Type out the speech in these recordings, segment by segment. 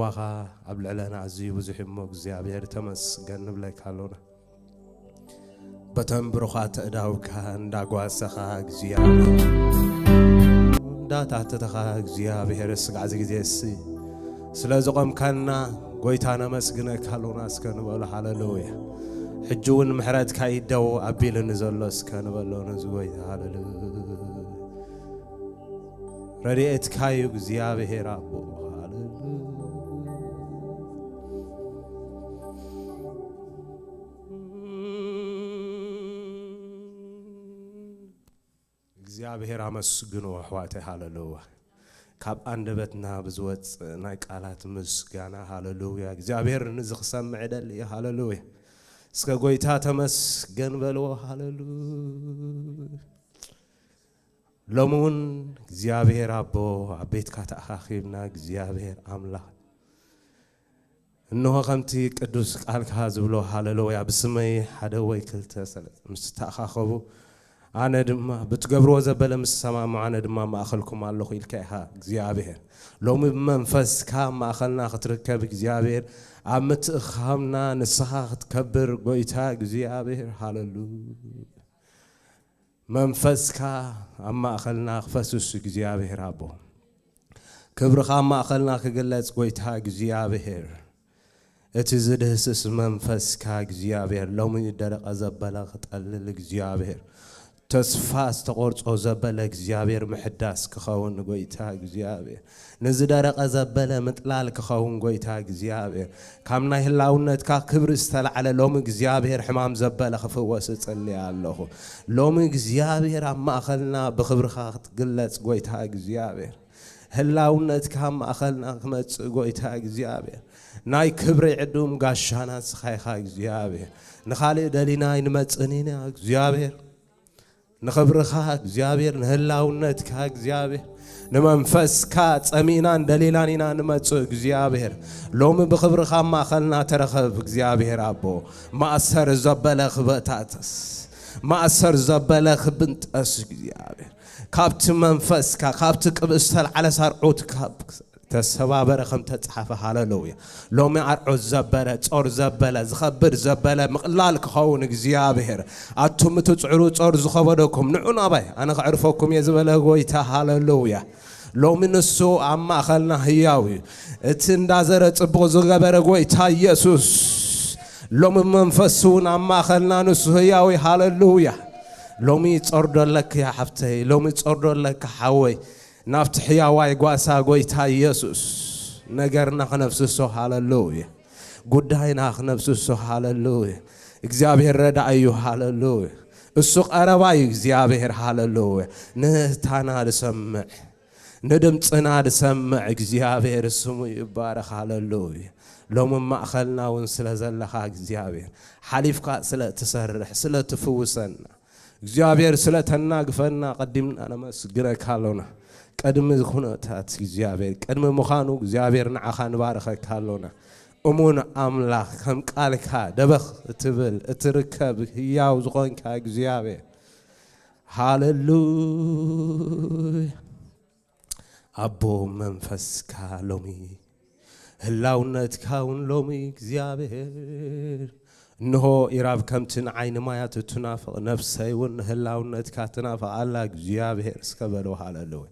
ኣኻ ኣብ ልዕለና ኣዝዩ ብዙሕ እሞ እግዚኣብሔር ተመስገን ንብለካ ኣሎና። በተን ብሩኻት ኣእዳውካ እንዳጓሰኻ እግዚኣብሔር እንዳታተተኻ እግዚኣብሔር ስጋዕ እዚ ግዜ እሲ ስለ ዝቖምካና ጎይታ ነመስግነካ ኣሎና እስከ ንበሎ ሃለሉያ። ሕጂ እውን ምሕረትካ ይደው ኣቢልኒ ዘሎ እስከ ንበሎ ነዚ ጎይታ ሃለሉያ። ረድኤትካ እዩ እግዚኣብሔር ኣቦ። ሃሌሉያ። እግዚኣብሔር ኣመስግኖ ኣሕዋተይ። ሃሌሉያ። ካብ ኣንደበትና ብዝወፅእ ናይ ቃላት ምስጋና ሃሌሉያ። እግዚኣብሔር ንዚ ክሰምዕ ይደሊ። ሃሌሉያ። እስከ ጎይታ ተመስገን በልዎ። ሃሌሉያ። ሎሚ እውን እግዚኣብሔር ኣቦ ኣብ ቤትካ ተኣኻኺብና እግዚኣብሔር ኣምላኽ እንሆ ከምቲ ቅዱስ ቃልካ ዝብሎ ሃለሎያ ብስመይ ሓደ ወይ ክልተ ሰለ ምስ ተኣኻኸቡ ኣነ ድማ ብትገብርዎ ዘበለ ምስ ሰማሙ ኣነ ድማ ማእኸልኩም ኣለኹ ኢልካ ኢኻ እግዚኣብሔር። ሎሚ ብመንፈስካ ኣብ ማእኸልና ክትርከብ እግዚኣብሔር ኣብ ምትእኻምና ንስኻ ክትከብር ጎይታ እግዚኣብሔር ሃለሉያ። መንፈስካ ኣብ ማእኸልና ክፈስስ እግዚኣብሔር ኣቦ። ክብርኻ ኣብ ማእኸልና ክግለጽ ጎይታ እግዚኣብሔር። እቲ ዝድህስስ መንፈስካ እግዚኣብሔር ሎሚ ደረቐ ዘበለ ክጠልል እግዚኣብሔር። ተስፋ ዝተቖርጾ ዘበለ እግዚኣብሔር ምሕዳስ ክኸውን ጎይታ እግዚኣብሔር። ንዝደረቐ ዘበለ ምጥላል ክኸውን ጎይታ እግዚኣብሔር። ካብ ናይ ህላውነትካ ክብሪ ዝተላዕለ ሎሚ እግዚኣብሔር ሕማም ዘበለ ክፍወስ እጽልይ ኣለኹ። ሎሚ እግዚኣብሔር ኣብ ማእኸልና ብኽብርኻ ክትግለጽ ጎይታ እግዚኣብሔር። ህላውነትካ ኣብ ማእኸልና ክመጽእ ጎይታ እግዚኣብሔር። ናይ ክብሪ ዕዱም ጋሻና ንስኻ ኢኻ እግዚኣብሔር። ንኻልእ ደሊና ኣይንመጽእን ኢና እግዚኣብሔር። ንኽብርኻ እግዚኣብሔር፣ ንህላውነትካ እግዚኣብሔር፣ ንመንፈስካ ጸሚእናን ደሊናን ኢና ንመጽእ እግዚኣብሔር። ሎሚ ብኽብርኻ ኣብ ማእኸልና ተረኸብ እግዚኣብሔር ኣቦ። ማእሰር ዘበለ ክበታተስ፣ ማእሰር ዘበለ ክብንጠስ እግዚኣብሔር። ካብቲ መንፈስካ፣ ካብቲ ቅብእ ዝተልዓለ ሳርዑት ካብ ተሰባበረ ከም ተጻሓፈ። ሃለሉያ። ሎሚ ኣርዑት ዘበለ፣ ጾር ዘበለ፣ ዝኸብድ ዘበለ ምቕላል ክኸውን እግዚኣብሔር። ኣቱም እትጽዕሩ ጾር ዝኸበደኩም ንዑ ናባይ ኣነ ከዕርፈኩም እየ ዝበለ ጎይታ። ሃለሉያ። ሎሚ ንሱ ኣብ ማእኸልና ህያው እዩ። እቲ እንዳዘረ ጽቡቕ ዝገበረ ጎይታ ኢየሱስ ሎሚ መንፈስ እውን ኣብ ማእኸልና ንሱ ህያው እዩ። ሃለሉያ። ሎሚ ጾር ዶ ኣለኪ እያ ሓፍተይ? ሎሚ ጾር ዶ ኣለካ ሓወይ? ናብቲ ሕያዋይ ጓሳ ጎይታ ኢየሱስ ነገርና ክነፍስሶ። ሃለሉያ። ጉዳይና ክነፍስሶ። ሃለሉያ። እግዚኣብሔር ረዳኢ እዩ። ሃለሉያ። እሱ ቀረባ እዩ እግዚኣብሔር። ሃለሉያ። ንህታና ዝሰምዕ፣ ንድምፅና ዝሰምዕ እግዚኣብሔር ስሙ ይባረኽ። ሃለሉያ። ሎሚ ማእኸልና እውን ስለ ዘለኻ እግዚኣብሔር፣ ሓሊፍካ ስለ እትሰርሕ፣ ስለ እትፍውሰና፣ እግዚኣብሔር ስለ ተናግፈና ቀዲምና ነመስግነካ ኣሎና። ቅድሚ ኩነታት እግዚኣብሔር፣ ቅድሚ ምዃኑ እግዚኣብሔር ንዓኻ ንባርኸካ ኣሎና። እሙን ኣምላኽ፣ ከም ቃልካ ደበኽ እትብል፣ እትርከብ ህያው ዝኾንካ እግዚኣብሔር። ሃሌሉያ። ኣቦ መንፈስካ ሎሚ፣ ህላውነትካ እውን ሎሚ እግዚኣብሔር። እንሆ ኢራብ ከምቲ ንዓይኒ ማያት እትናፍቕ፣ ነፍሰይ እውን ንህላውነትካ ትናፍቕ ኣላ እግዚኣብሔር እስከ በልዎ። ሃሌሉያ።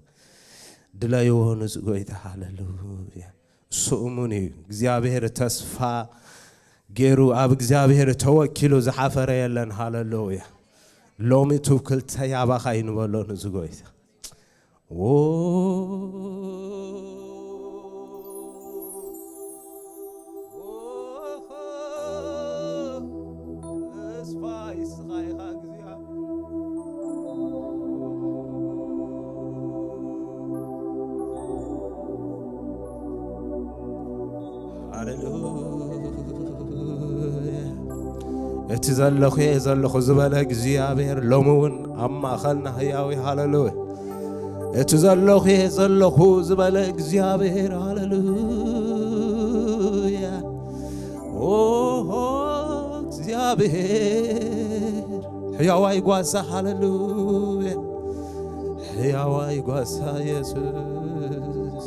ድለይዎ ንዚ ጎይታ። ሃሌሉያ። እሱ እሙን እዩ። እግዚኣብሔር ተስፋ ገይሩ ኣብ እግዚኣብሔር ተወኪሉ ዝሓፈረ የለን። ሃሌሉያ። ሎሚ ትውክልተይ ኣባኻ እዩ ንበሎ ንዚ ጎይታ። ዎ-፣ ተስፋ ይስኻ ኢኻ እግዚኣብሔር። ሃሌሉያ። እቲ ዘለኹ እየ ዘለኹ ዝበለ እግዚኣብሔር ሎሚ እውን ኣብ ማእኸልና ህያው እዩ። ሃሌሉያ። እቲ ዘለኹ እየ ዘለኹ ዝበለ እግዚኣብሔር። ሃሌሉያ። ኦሆ እግዚኣብሔር ሕያዋይ ጓሳ። ሃሌሉያ። ሕያዋይ ጓሳ ኢየሱስ።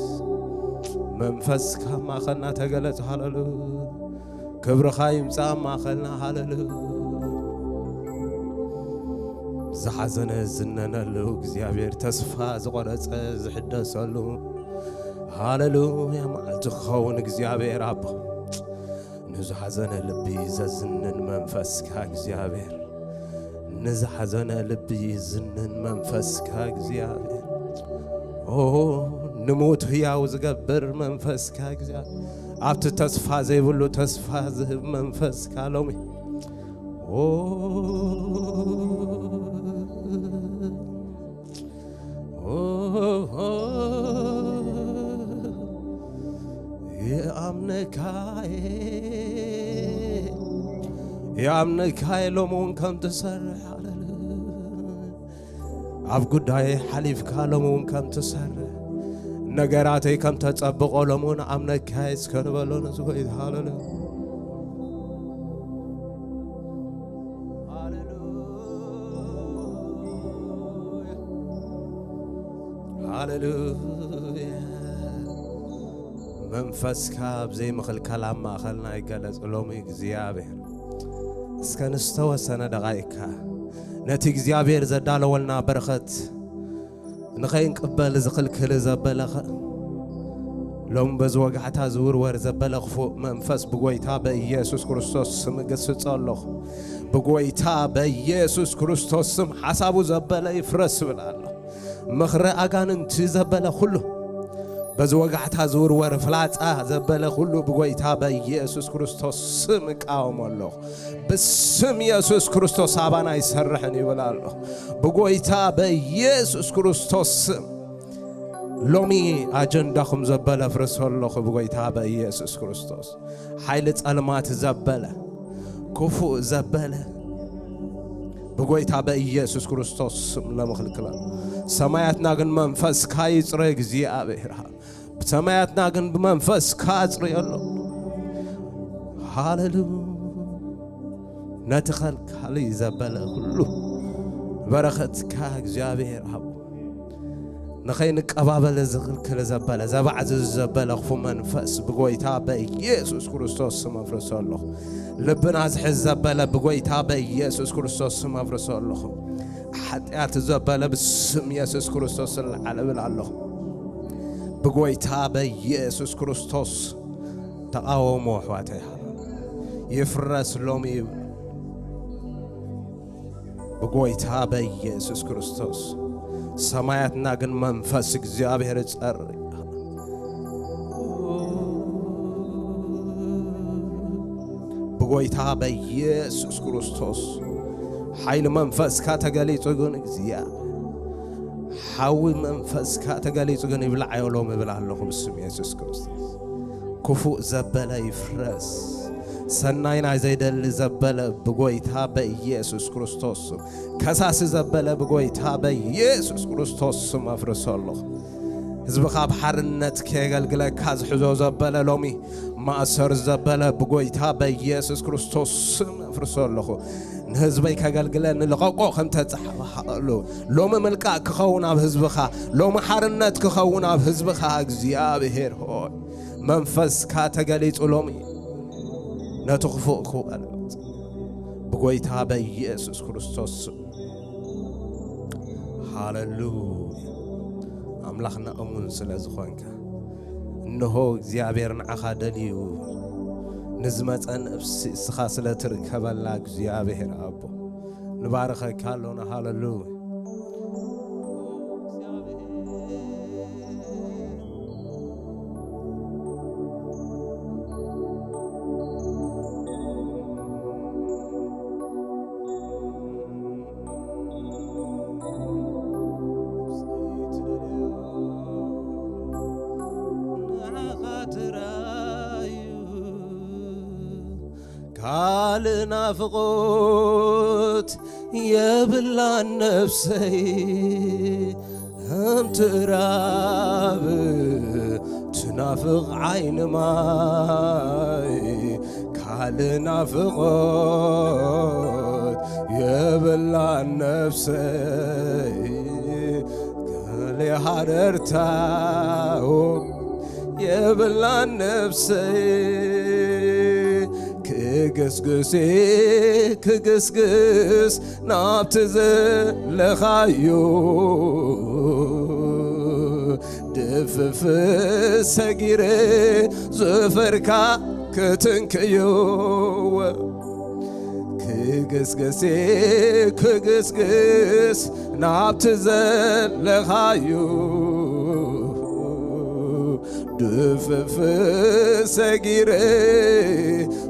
መንፈስካ ኣብ ማእኸልና ተገለጽ። ሃለሉ ክብርኻ ይምጻእ ኣብ ማእኸልና። ሃለሉ ዝሓዘነ ዝነነሉ እግዚኣብሔር፣ ተስፋ ዝቆረጸ ዝሕደሰሉ፣ ሃለሉያ፣ መዓልቲ ክኸውን እግዚኣብሔር ኣቦ፣ ንዝሓዘነ ልቢ ዘዝንን መንፈስካ እግዚኣብሔር፣ ንዝሓዘነ ልቢ ዝንን መንፈስካ እግዚኣብሔር፣ ኦ፣ ንምዉት ህያው ዝገብር መንፈስካ እግዚኣብሔር፣ ኣብቲ ተስፋ ዘይብሉ ተስፋ ዝህብ መንፈስካ ሎሚ፣ ኦ፣ ኦ፣ ኦ፣ ይኣምነካየ፣ ይኣምነካየ ሎሚ እውን ከም ትሰርሕ፣ ሃለሉያ። ኣብ ጉዳየይ ሓሊፍካ ሎሚ እውን ከም ትሰርሕ፣ ነገራተይ ከም ተጸብቆ ሎሚ እውን ኣምነካየ እስከ ንበሎ ነዚ ጎይታ። ሃለሉያ። ሃለሉያ። ሃለሉያ። መንፈስካ ኣብ ዘይምኽልካል ኣብ ማእኸልና ይገለጽ ሎሚ እግዚኣብሔር። እስከ ንዝተወሰነ ደቓይካ ነቲ እግዚኣብሔር ዘዳለወልና በረኸት ንኸይንቅበል ዝኽልክል ዘበለኸ፣ ሎም በዚ ወጋሕታ ዝውርወር ዘበለ ክፉእ መንፈስ ብጎይታ በኢየሱስ ክርስቶስ ስም እገስጾ ኣለኹ። ብጎይታ በኢየሱስ ክርስቶስ ስም ሓሳቡ ዘበለ ይፍረስ ይብል ኣለኹ። ምኽሪ ኣጋንንቲ ዘበለ ኩሉ፣ በዚ ወጋሕታ ዝውርወር ፍላጻ ዘበለ ኩሉ ብጎይታ በኢየሱስ ክርስቶስ ስም እቃወሞ ኣለኹ። ብስም የሱስ ክርስቶስ ኣባና ኣይሰርሕን ይብል ኣለኹ። ብጎይታ በኢየሱስ ክርስቶስ ስም ሎሚ ኣጀንዳኹም ዘበለ ፍርሶ ኣለኹ ብጎይታ በኢየሱስ ክርስቶስ። ሓይሊ ጸልማት ዘበለ፣ ክፉእ ዘበለ ብጎይታ በኢየሱስ ክርስቶስ ስም ለምኽልክለ። ሰማያትና ግን መንፈስካ ይጽረ እግዚኣብሔር። ብሰማያትና ግን ብመንፈስካ ኣጽርዮ ኣሎ። ሃሌሉያ። ነቲ ኸልካሊ ዘበለ ኩሉ በረኸትካ እግዚኣብሔር ሃቦ። ንኸይንቀባበል ዝኽልክል ዘበለ፣ ዘባዕዝዝ ዘበለ ክፉ መንፈስ ብጎይታ በኢየሱስ ክርስቶስ ስም ኣፍርሶ ኣለኹ። ልብና ዝሕዝ ዘበለ ብጎይታ በኢየሱስ ክርስቶስ ስም ኣፍርሶ ኣለኹ። ሓጢኣት ዘበለ ብስም የሱስ ክርስቶስ ንላዕሊ እብል ኣለኹ። ብጎይታ በኢየሱስ ክርስቶስ ተቓወሞ ኣሕዋተይ። ይፍረስ ሎሚ ይብል። ብጎይታ በኢየሱስ ክርስቶስ ሰማያትና ግን መንፈስ እግዚኣብሔር ጸሪ። ብጎይታ በኢየሱስ ክርስቶስ ሓይሊ መንፈስካ ተገሊጹ ግን እግዚኣብሔር ሓዊ መንፈስካ ተገሊጹ ግን ይብላዓዮ ሎም እብል ኣለኹ ብስም የሱስ ክርስቶስ። ክፉእ ዘበለ ይፍረስ። ሰናይ ናይ ዘይደሊ ዘበለ ብጎይታ በኢየሱስ ክርስቶስ ስም። ከሳሲ ዘበለ ብጎይታ በኢየሱስ ክርስቶስ ስም ኣፍርሶ ኣለኹ። ህዝብኻ ኣብ ሓርነት ከየገልግለካ ዝሕዞ ዘበለ ሎሚ ማእሰር ዘበለ ብጎይታ በኢየሱስ ክርስቶስ ስም ኣፍርሶ ኣለኹ። ንህዝበይ ከገልግለኒ ልቐቆ ከም ተጻሕፈሉ ሎሚ ምልቃእ ክኸውን ኣብ ህዝብኻ፣ ሎሚ ሓርነት ክኸውን ኣብ ህዝብኻ እግዚኣብሔር ሆይ መንፈስካ ተገሊጹ ሎሚ ነቲ ክፉእ ክቐልጥ ብጎይታ በኢየሱስ ክርስቶስ ስም። ሃሌሉያ። ኣምላኽና እሙን ስለ ዝኾንካ፣ እንሆ እግዚኣብሔር ንዓኻ ደልዩ ንዝመጸ ነፍሲ እስኻ ስለ ትርከበላ እግዚኣብሔር ኣቦ ንባርኸካ ኣሎና። ሃሌሉያ። ንዓኻ ትራዩ ካልእ ናፍቖት የብላን ነፍሰይ፣ ከም ትራብ ትናፍቕ ዓይኒ ማይ፣ ካልእ ናፍቖት የብላን ነፍሰይ፣ ካልእ ሃረርታ የብላን ነፍሰይ። ክግስግስ ክግስግስ ናብቲ ዘለኻዮ፣ ድፍፍ ሰጊረ ዝፈርካ ክትንክዮ። ክግስግስ ክግስግስ ናብቲ ዘለኻዮ፣ ድፍፍ ሰጊረ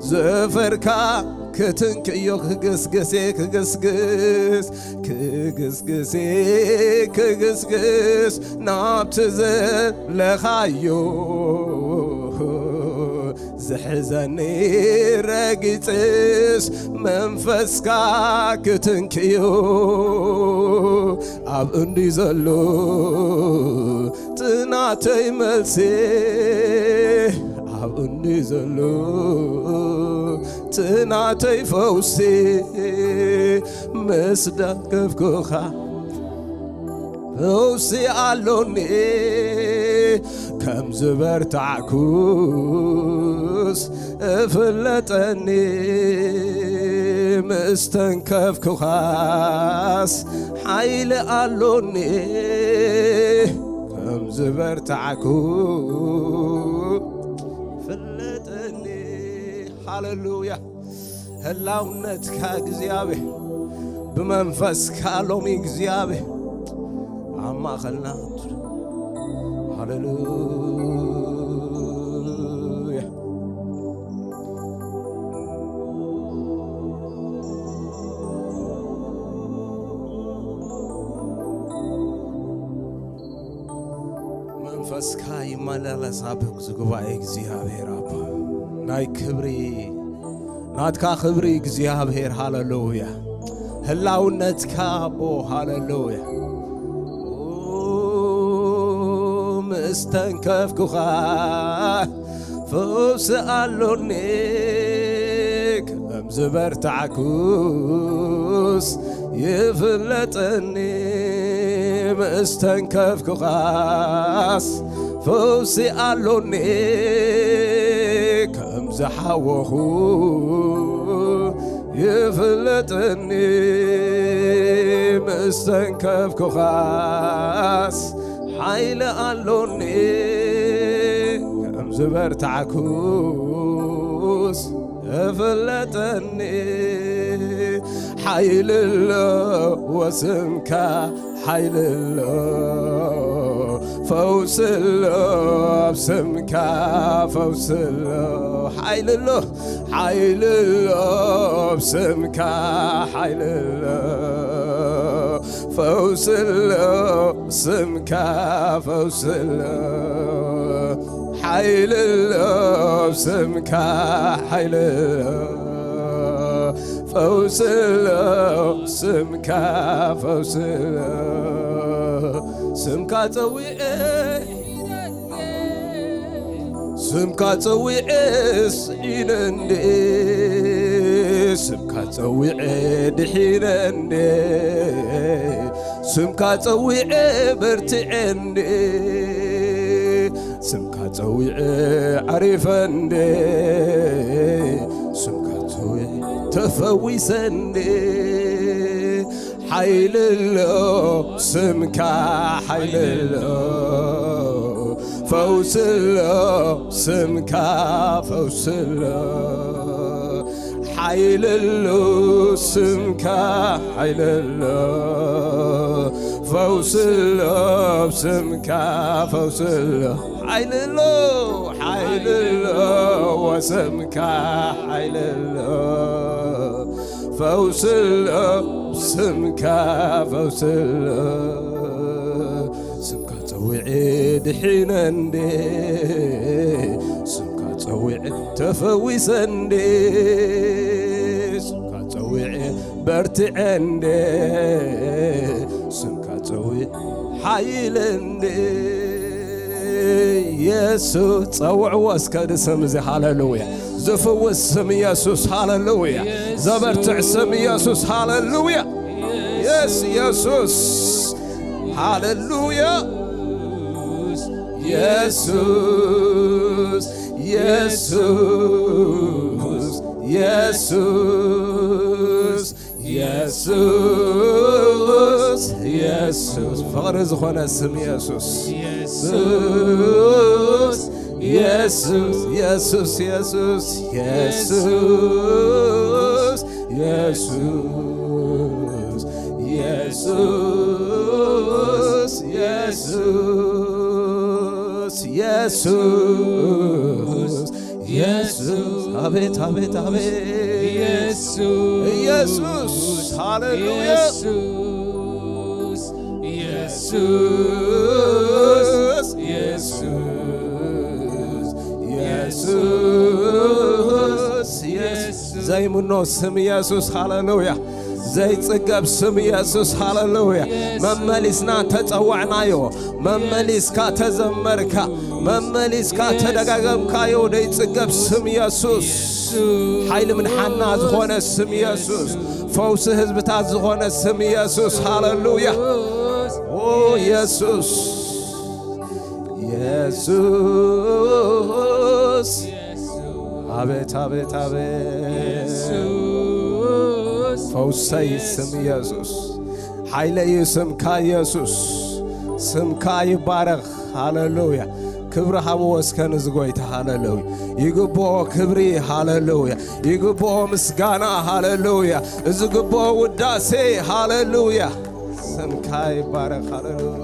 ዝፈርካ ክትንክዮ። ክግስግስ ክግስግስ ክግስግስ ክግስግስ ናብቲ ዘለኻዮ፣ ዝሕዘኒ ረጊጽስ መንፈስካ ክትንክዮ። ኣብ እንዲ ዘሎ ጥናተይ መልሲ፣ ኣብ እንዲ ዘሎ ጥናተይ ፈውሲ፣ ምስ ደገፍኩኻ ፈውሲ ኣሎኒ። ከም ዝበርታዕኩስ እፍለጠኒ፣ ምስ ተንከፍኩኻስ ሓይሊ ኣሎኒ። ከም ዝበርታዕኩ ፍለጠኒ። ሃሌሉያ። ህላውነትካ እግዚኣብሔር፣ ብመንፈስካ ሎሚ እግዚኣብሔር ኣብ ማእኸልና ክትር። ሃሌሉያ። መንፈስካ ይመላለስ ኣብ ዝጉባኤ እግዚኣብሔር ኣቦ። ናይ ክብሪ ናትካ ክብሪ እግዚኣብሔር፣ ሃሌሉያ። ህላውነትካ ኣቦ፣ ሃሌሉያ። ኦ፣ ምስ ተንከፍኩኻ ፈውሲ ኣሎኒ፣ ከም ዝበርታዕኩስ ይፍለጠኒ። ምስ ተንከፍኩኻስ ፈውሲ ኣሎኒ፣ ከም ዝሓወኹ ይፍለጠኒ። ምስ ተንከፍኩኻስ ሓይሊ ኣሎኒ፣ ከም ዝበርታዕኩስ እፍለጠኒ። ሓይሊ ኣለዎ ስምካ፣ ሓይሊ ኣሎ፣ ፈውሲ ኣሎ ኣብ ስምካ፣ ፈውሲ ኣሎ። ሓይሊ ኣሎ፣ ሓይሊ ኣሎ ኣብ ስምካ፣ ሓይሊ ኣሎ፣ ፈውሲ ኣሎ ስምካ፣ ፈውሲ ኣሎ። ሓይሊ ኣሎ ስምካ፣ ሓይሊ ኣሎ፣ ፈውሲ ኣሎ ስምካ፣ ፈውሲ ኣሎ። ስምካ ጸዊዐ፣ ስምካ ጸዊዐ ስኢነ እንዴ፣ ስምካ ጸዊዐ ድሒነ እንዴ፣ ስምካ ጸዊዐ በርቲዐ እንዴ፣ ስምካ ጸዊዐ ዓሪፈ እንዴ፣ ስምካ ጸዊዐ ተፈዊሰ እንዴ። ሓይሊ ኣሎ ስምካ፣ ሓይሊ ኣሎ፣ ፈውሲ ኣሎ ስምካ፣ ፈውሲ ኣሎ። ሓይሊ ኣሎ ስምካ፣ ሓይሊ ኣሎ፣ ፈውሲ ኣሎ ስምካ፣ ፈውሲ ኣሎ። ሓይሊ ኣሎ፣ ሓይሊ ኣሎ ስምካ፣ ሓይሊ ኣሎ፣ ፈውሲ ኣሎ ስምካ፣ ፈውሲ ኣሎ። ስምካ ጸዊዐ ድሒነ እንዴ፣ ስምካ ጸዊዐ ተፈዊሰ እንዴ፣ ስምካ ጸዊዐ በርቲዐ እንዴ፣ ስምካ ጸዊዐ ሓይለ እንዴ። የሱስ ጸውዕዎ እስከ እዚ ስም እዚ፣ ሃሌሉያ። ዝፍውስ ስም የሱስ፣ ሃሌሉያ። ዘበርትዕ ስም የሱስ፣ ሃሌሉያ። የስ የሱስ፣ ሃሌሉያ። ኢየሱስ ኢየሱስ ኢየሱስ ኢየሱስ ኢየሱስ ፍቕሪ ዝኾነ ስም ኢየሱስ ኢየሱስ ኢየሱስ ኢየሱስ ኢየሱስ ኢየሱስ ኢየሱስ ኢየሱስ ኢየሱስ ኢየሱስ አቤት አቤት አቤት ኢየሱስ ኢየሱስ ሃሌሉያ ኢየሱስ ኢየሱስ ኢየሱስ ኢየሱስ ኢየሱስ ዘይምኖ ስም ኢየሱስ ሃሌሉያ ዘይጽገብ ስም ኢየሱስ ሃሌሉያ መመሊስና ተጸዋዕናዮ መመሊስካ ተዘመርካ መመሊስካ ተደጋገምካዮ ዘይጽገብ ስም ኢየሱስ ሓይሊ ምድሓና ዝኾነ ስም ኢየሱስ ፈውሲ ህዝብታት ዝኾነ ስም ኢየሱስ ሃሌሉያ ኦ ኢየሱስ ኢየሱስ አቤት አቤት አቤት ፈውሰይ ስም ኢየሱስ ሓይለይ ስምካ ኢየሱስ ስምካ ይባረኽ ሃሌሉያ ክብሪ ሃብዎ እስከ ንዝጎይታ ሃሌሉያ ይግብኦ ክብሪ ሃሌሉያ ይግብኦ ምስጋና ሃሌሉያ ዝግብኦ ውዳሴ ሃሌሉያ ስምካ ይባረኽ ሃሌሉያ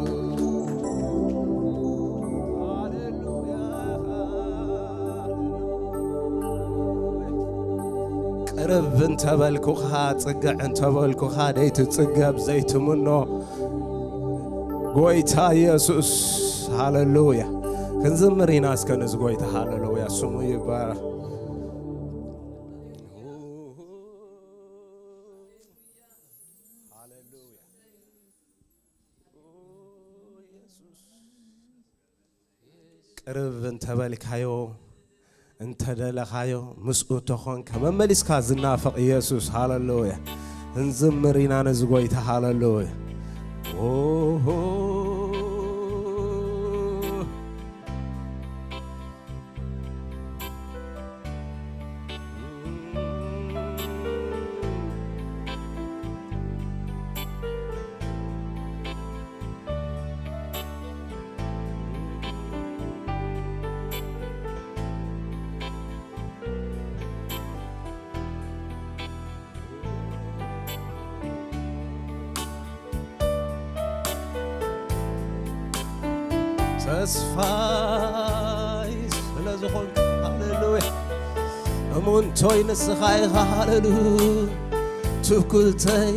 ቅርብ እንተበልኩኻ ጽግዕ እንተበልኩኻ ደይትጽገብ ዘይትምኖ ጎይታ ኢየሱስ ሃሌሉያ ክንዝምር ኢና እስከ ነዚ ጎይታ ሃሌሉያ ስሙ ይባረኽ ቅርብ እንተበልካዮ እንተደለኻዮ ምስኡ ተኾንካ መመሊስካ ዝናፈቕ ኢየሱስ ሃለሉያ እንዝምር ኢና ነዚ ጎይታ ሃለሉያ ተስፋይ ስለ ዝኾንካ ሃለሉያ እሙንቶይ ንስኻ ኢኻ ሃለሉ ትኩልተይ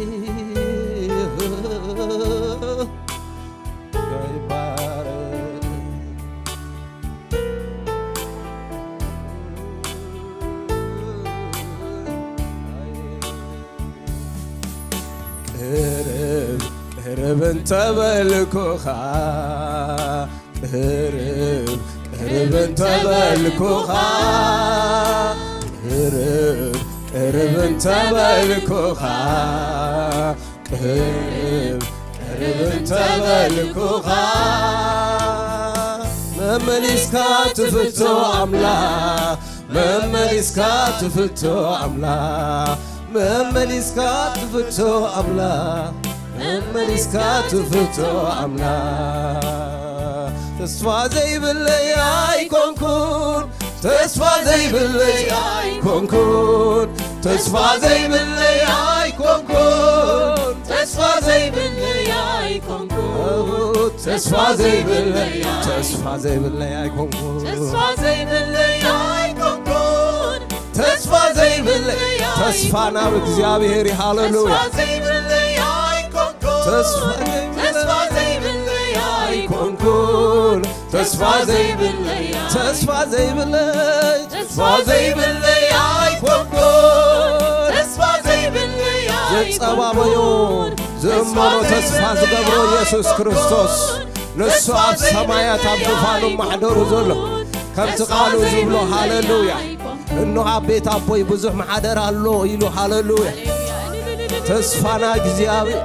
ይባረክ ቅርብ ቅርብ እንተበልኩኻ ቅርብ ቅርብ እንተበልኩኻ ቅርብ ቅርብ እንተበልኩኻ ቅርብ ቅርብ እንተበልኩኻ መመሊስካ ትፍቶ ኣምላኽ መመሊስካ ትፍቶ ኣምላኽ መመሊስካ ትፍቶ ኣምላኽ መመሊስካ ትፍቶ ኣምላኽ ተስፋ ዘይብለይ ኣይኮንኩን ተስፋ ዘይብለይ ኣይኮንኩን ተስፋ ዘይብለይ ኣይኮንኩን ተስፋ ዘይብለይ ኣይኮንኩን ተስፋ ዘይብለይ ተስፋ ዘይብለይ ኣይኮንኩን ተስፋ ዘይብለይ ኣይኮንኩን ተስፋ ዘይብለይ ተስፋ ናብ እግዚኣብሔር ሃለሉያ ተስፋ ዘይብለይ ኣይኮንኩን ተስፋ ዘይብለይ ኣይኮንኩን ተስፋ ዘይብለይ ተስፋ ዘይብለይ ተስፋ ዘይብለይ ኣይኮንኩን ተስፋ ዘይብለይ ዘጸባበዮ ዝእመኖ ተስፋ ዝገብሮ ኢየሱስ ክርስቶስ ንሱ ኣብ ሰማያት ኣብ ዙፋኑ ማሕደሩ ዘሎ ከምቲ ቃሉ ዝብሎ ሃለሉያ እኖ ኣብ ቤት ኣቦይ ብዙሕ ማሕደር ኣሎ ኢሉ ሃለሉያ ተስፋና እግዚኣብሔር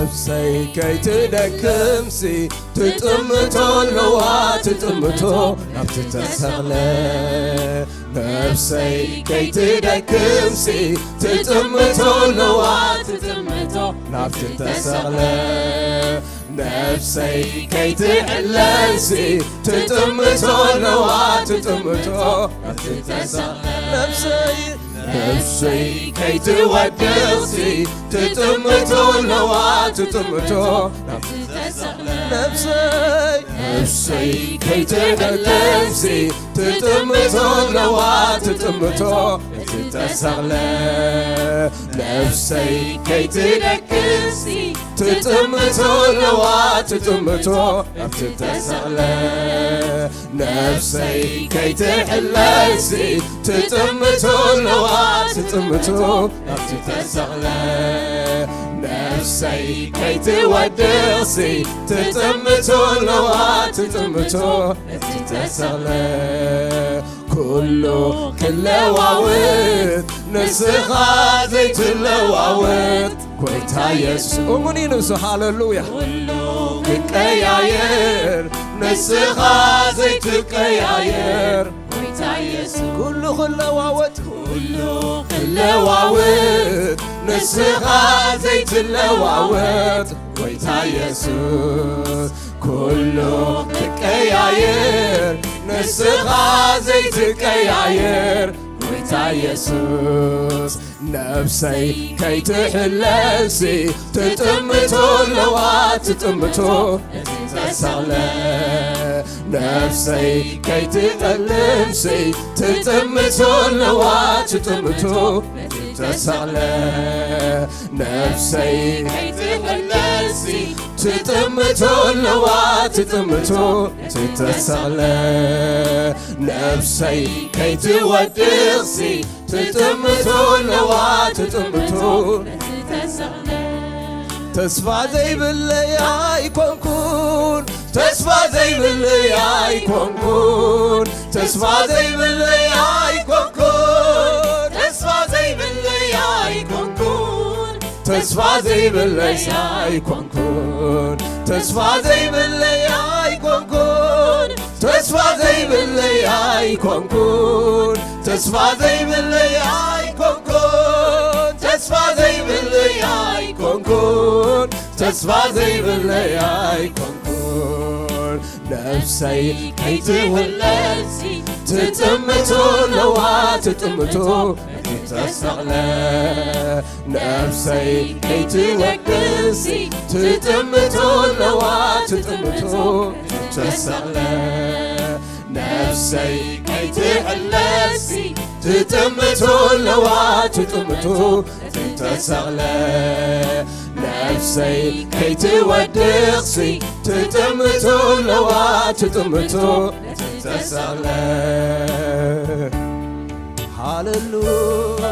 ነፍሰይ ከይትደክምሲ ትጥምቶ ኣለዋ ትጥምቶ ናብቲ ተሰቕለ። ነፍሰይ ከይትደክምሲ ትጥምቶ ኣለዋ ትጥምቶ ናብቲ ተሰቕለ። ነፍሰይ ከይትሕለልሲ ትጥምቶ ኣለዋ ትጥምቶ ናብቲ ተሰቕለ። ነፍሰይ ነፍሰይ ከይትወድቕሲ ትጥምቶ ኣለዋ ትጥምቶ ናብቲ ተሰቕለ። ነፍሰይ ነፍሰይ ከይትሕለልሲ ትጥምቶ ኣለዋ ትጥምቶ ናብቲ ተሰቕለ። ነፍሰይ ከይትደክምሲ ትጥምቶ ኣለዋ ትጥምቶ ናብቲ ተሰቕለ። ነፍሰይ ከይትሕለልሲ ትጥምቶ ኣለዋ ትጥምቶ ናብቲ ተሰቕለ። ነፍሰይ ከይትወድቕሲ ትጥምቶ ኣለዋ ትጥምቶ ናብቲ ተሰቕለ። ኩሉ ክለዋወጥ ንስኻ ዘይትለዋወጥ ጎይታ የሱስ። እሙን እዩ ንሱ። ሃሌሉያ። ኩሉ ክቀያየር ንስኻ ዘይትቀያየር ጎይታ የሱስ። ኩሉ ክለዋወጥ ኩሉ ክለዋወጥ ንስኻ ዘይትለዋወጥ ጎይታ የሱስ። ኩሉ ክቀያየር ንስኻ ዘይትቀያየር ጎይታ የሱስ። ነፍሰይ ከይትሕለልሲ ትጥምቶ ኣለዋ ትጥምቶ እቲ ተሰቕለ። ነፍሰይ ከይትጠልምሲ ትጥምቶ ኣለዋ ትጥምቶ እቲ ተሰቕለ። ነፍሰይ ከይትሕለልሲ ትጥምቶ ኣለዋ ትጥምቶ እቲ ተሰቕለ። ነፍሰይ ከይትወድቕሲ ትጥምቶ ኣለዋ ትጥምቶ። ተስፋ ዘይብለይ ኣይኮንኩን፣ ተስፋ ዘይብለይ ኣይኮንኩን፣ ተስፋ ዘይብለይ ኣይኮንኩን፣ ተስፋ ዘይብለይ ኣይኮንኩን፣ ተስፋ ዘይብለይ ኣይኮንኩን፣ ተስፋ ዘይብለይ ኣይኮንኩን፣ ተስፋ ዘይብለይ ኣይኮንኩን፣ ተስፋ ዘይብለይ ኣይኮንኩን፣ ተስፋ ዘይብለይ ኣይኮንኩን፣ ተስፋ ዘይብለይ ኣይኮንኩን። ነፍሰይ ከይትውለድሲ ትጥምቶ ኣለዋ ትጥምቶ እቲ ተሰቕለ። ነፍሰይ ከይትወድቅሲ ትጥምቶ ኣለዋ ትጥምቶ ተሰቕለ። ነፍሰይ ከይትሕለሲ ትጥምቶ ኣለዋ ትጥምቶ ተሰቕለ። ነፍሰይ ከይትወድቅሲ ትጥምቶ ኣለዋ ትጥምቶ ተሰቕለ። ሃሌሉያ።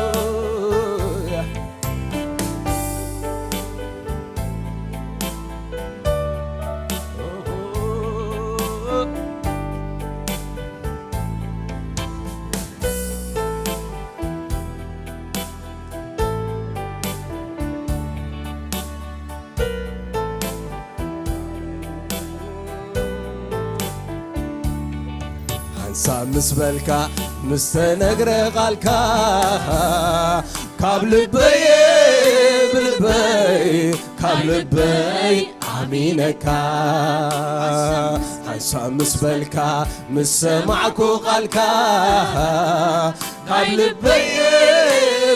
ሓንሳብ ምስ በልካ፣ ምስ ተነግረ ቓልካ፣ ካብ ልበየ ብልበይ፣ ካብ ልበይ ኣሚነካ። ሓንሳብ ምስ በልካ፣ ምስ ሰማዕኩ ቓልካ፣ ካብ ልበየ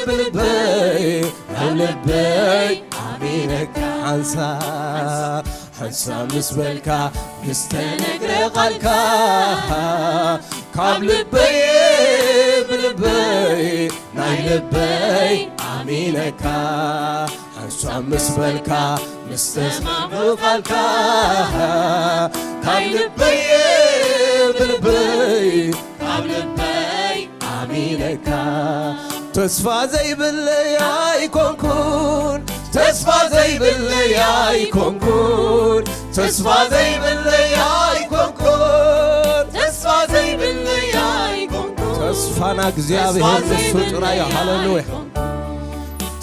ብልበይ፣ ካብ ልበይ ኣሚነካ። ሓንሳብ ሓንሳብ ምስ በልካ፣ ምስ ተነግረ ቓልካ፣ ካብ ልበይ ብልበይ፣ ናይ ልበይ ኣሚነካ። ሓንሳብ ምስ በልካ፣ ምስ ተሰማዕኩ ቓልካ፣ ካብ ልበይ ብልበይ፣ ካብ ልበይ ኣሚነካ። ተስፋ ዘይብለይ ኣይኮንኩን፣ ተስፋ ዘይብለይ ኣይኮንኩን፣ ተስፋ ዘይብለይ ኣይኮንኩን፣ ተስፋ ዘይብለይ ኣይኮንኩን። ተስፋና እግዚኣብሔር ንሱ ጥራይ እዩ። ሃሌሉያ።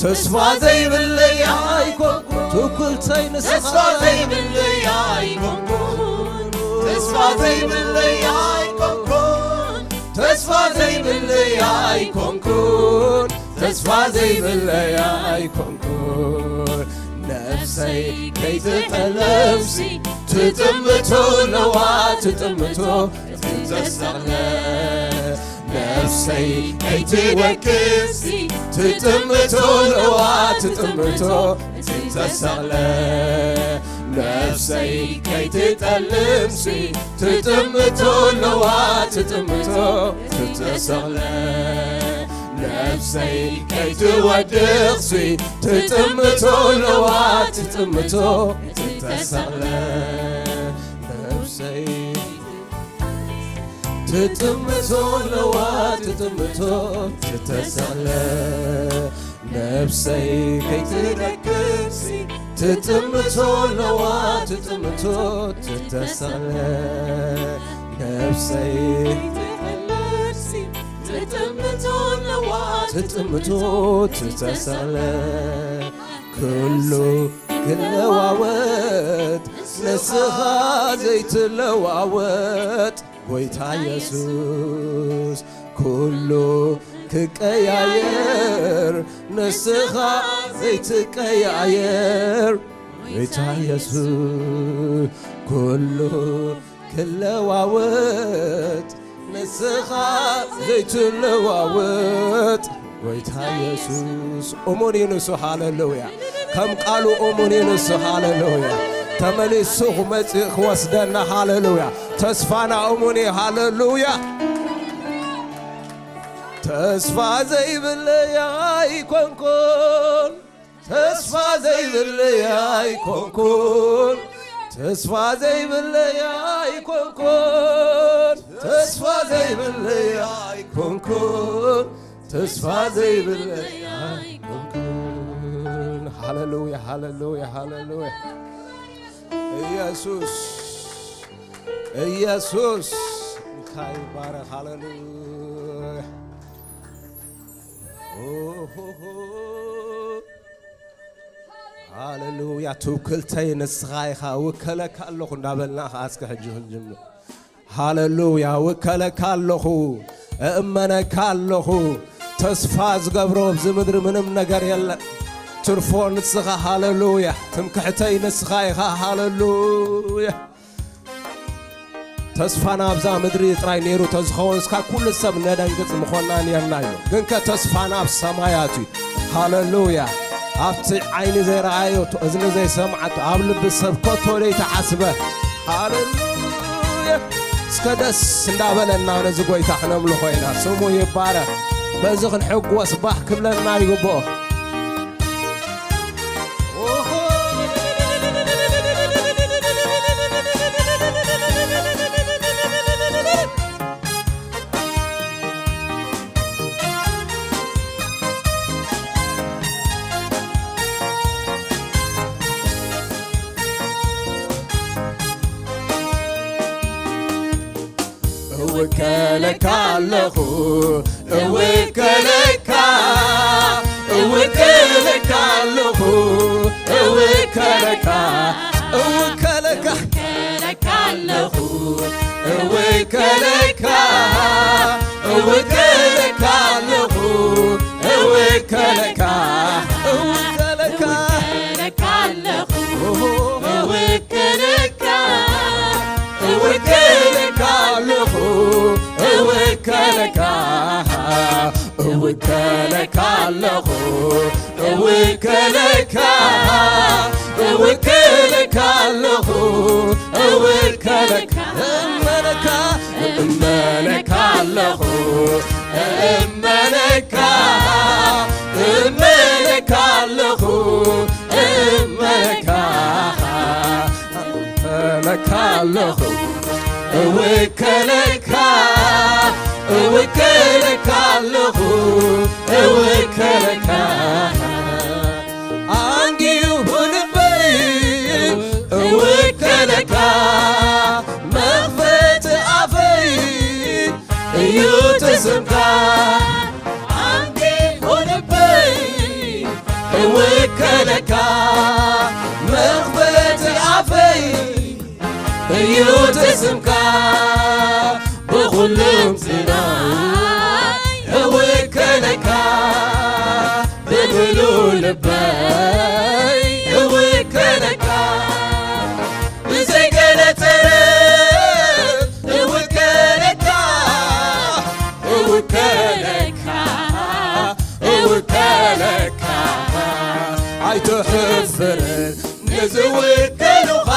ተስፋ ዘይብለይ ኣይኮንኩን። ትኩልተይ ንስኻ ተስፋ ዘይብለይ ኣይኮንኩን። ተስፋ ዘይብለይ ኣይኮንኩን። ተስፋ ዘይብለይ ኣይኮንኩን። ተስፋ ዘይብለይ ኣይኮንኩን። ነፍሰይ ከይትጠለምሲ ትጥምቶ ኣለዋ ትጥምቶ ትተሰቕለ ነፍሰይ ከይትደክምሲ ትጥምቶ ኣለዋ ትጥምቶ ትተሰቕለ ነፍሰይ ከይትጠልምሲ ትጥምቶ ኣለዋ ትጥምቶ ትተሰቕለ ነፍሰይ ከይትወድቕሲ ትጥምቶ ኣለዋ ትጥምቶ ትተሰቕለ ነፍሰይ ትጥምቶ ኣለዋ ትጥምቶ ትተሰቕለ ነፍሰይ ከይትደክምሲ ትጥምቶ ኣለዋ ትጥምቶ ትተሰቕለ ነፍሰይ ትጥምቶ ኣለዋ ትጥምቶ ትተሰቕለ ኩሉ ክለዋወጥ ንስኻ ዘይትለዋወጥ ጎይታ የሱስ ኩሉ ክቀያየር ንስኻ ዘይትቀያየር ጎይታ የሱስ ኩሉ ክለዋወጥ ንስኻ ዘይትለዋወጥ ጎይታ የሱስ እሙን እዩ ንሱ። ሃለሉያ። ከም ቃሉ እሙን እዩ ንሱ። ሃለሉያ። ተመሊሱ ክመጽእ ክወስደና። ሃለሉያ። ተስፋና እሙን እዩ። ሃለሉያ። ተስፋ ዘይብለይ ኣይኮንኩን ተስፋ ዘይብለይ ኣይኮንኩን ተስፋ ዘይብለይ ኣይኮንኩን ተስፋ ዘይብለይ ኣይኮንኩን ተስፋ ዘይብለይ ኣይኮንኩን ሃሌሉያ ሃሌሉያ ሃሌሉያ ኢየሱስ ኢየሱስ እንታይ ይባረክ ሃሌሉያ ሃሌሉያ ትውክልተይ ንስኻ ኢኻ እውከለካ ኣለኹ እንዳበልና ኸዓ እስከ ሕጂ ክንጅምር ሃሌሉያ እውከለካ ኣለኹ እእመነካ ኣለኹ ተስፋ ዝገብሮ ኣብዚ ምድሪ ምንም ነገር የለን ትርፎ ንስኻ ሃሌሉያ ትምክሕተይ ንስኻ ኢኻ ሃሌሉያ ተስፋና ኣብዛ ምድሪ ጥራይ ነይሩ ተዝኸውን እስካ ኩሉ ሰብ ነደንግጽ ምኾና ነርና እዩ ግንከ ተስፋና ኣብ ሰማያት እዩ ሃለሉያ ኣብቲ ዓይኒ ዘይረኣዮ እዝኒ ዘይሰምዓቶ ኣብ ልቢ ሰብ ኮቶ ዘይተሓስበ ሃለሉያ እስከ ደስ እንዳበለና ነዚ ጎይታ ክነምልኾ ኢና ስሙ ይባረክ በዚ ክንሕግወስ ባህ ክብለና ይግብኦ እውከለካ ኣለኹ እውከለካ እውከለካ ኣለኹ እውከለካ እውከለካ እውከለካ ኣለኹ እውከለካ እውከለካ ኣለኹ እውከለካ እውከለካ እውከለካ ኣለኹ እውከለካ እውከለካ ኣለኹ እውከለካ እውከለካ ኣለኹ እውከለካ እውከለካ ኣለኹ እውከለካ እመነካ እመነካ ኣለኹ እመነካ እመነካ ኣለኹ እመነካ እውከለካ ኣለኹ እውከለካ እውከለካ ኣለኹ እውከለካ ኣንጊሁ ልበይ እውከለካ መኽፈቲ ኣፈይ እዩ ትስምካ ኣንጊሁ ልበይ እዩ እቲ ስምካ ብኹሉም ጽናይ እውከለካ ብምሉእ ልበይ እውከለካ ብዘይገለ ተረፍ እውከለካ እውከለካ እውከለካ ኣይትሕፍርን ንዝውከሉኻ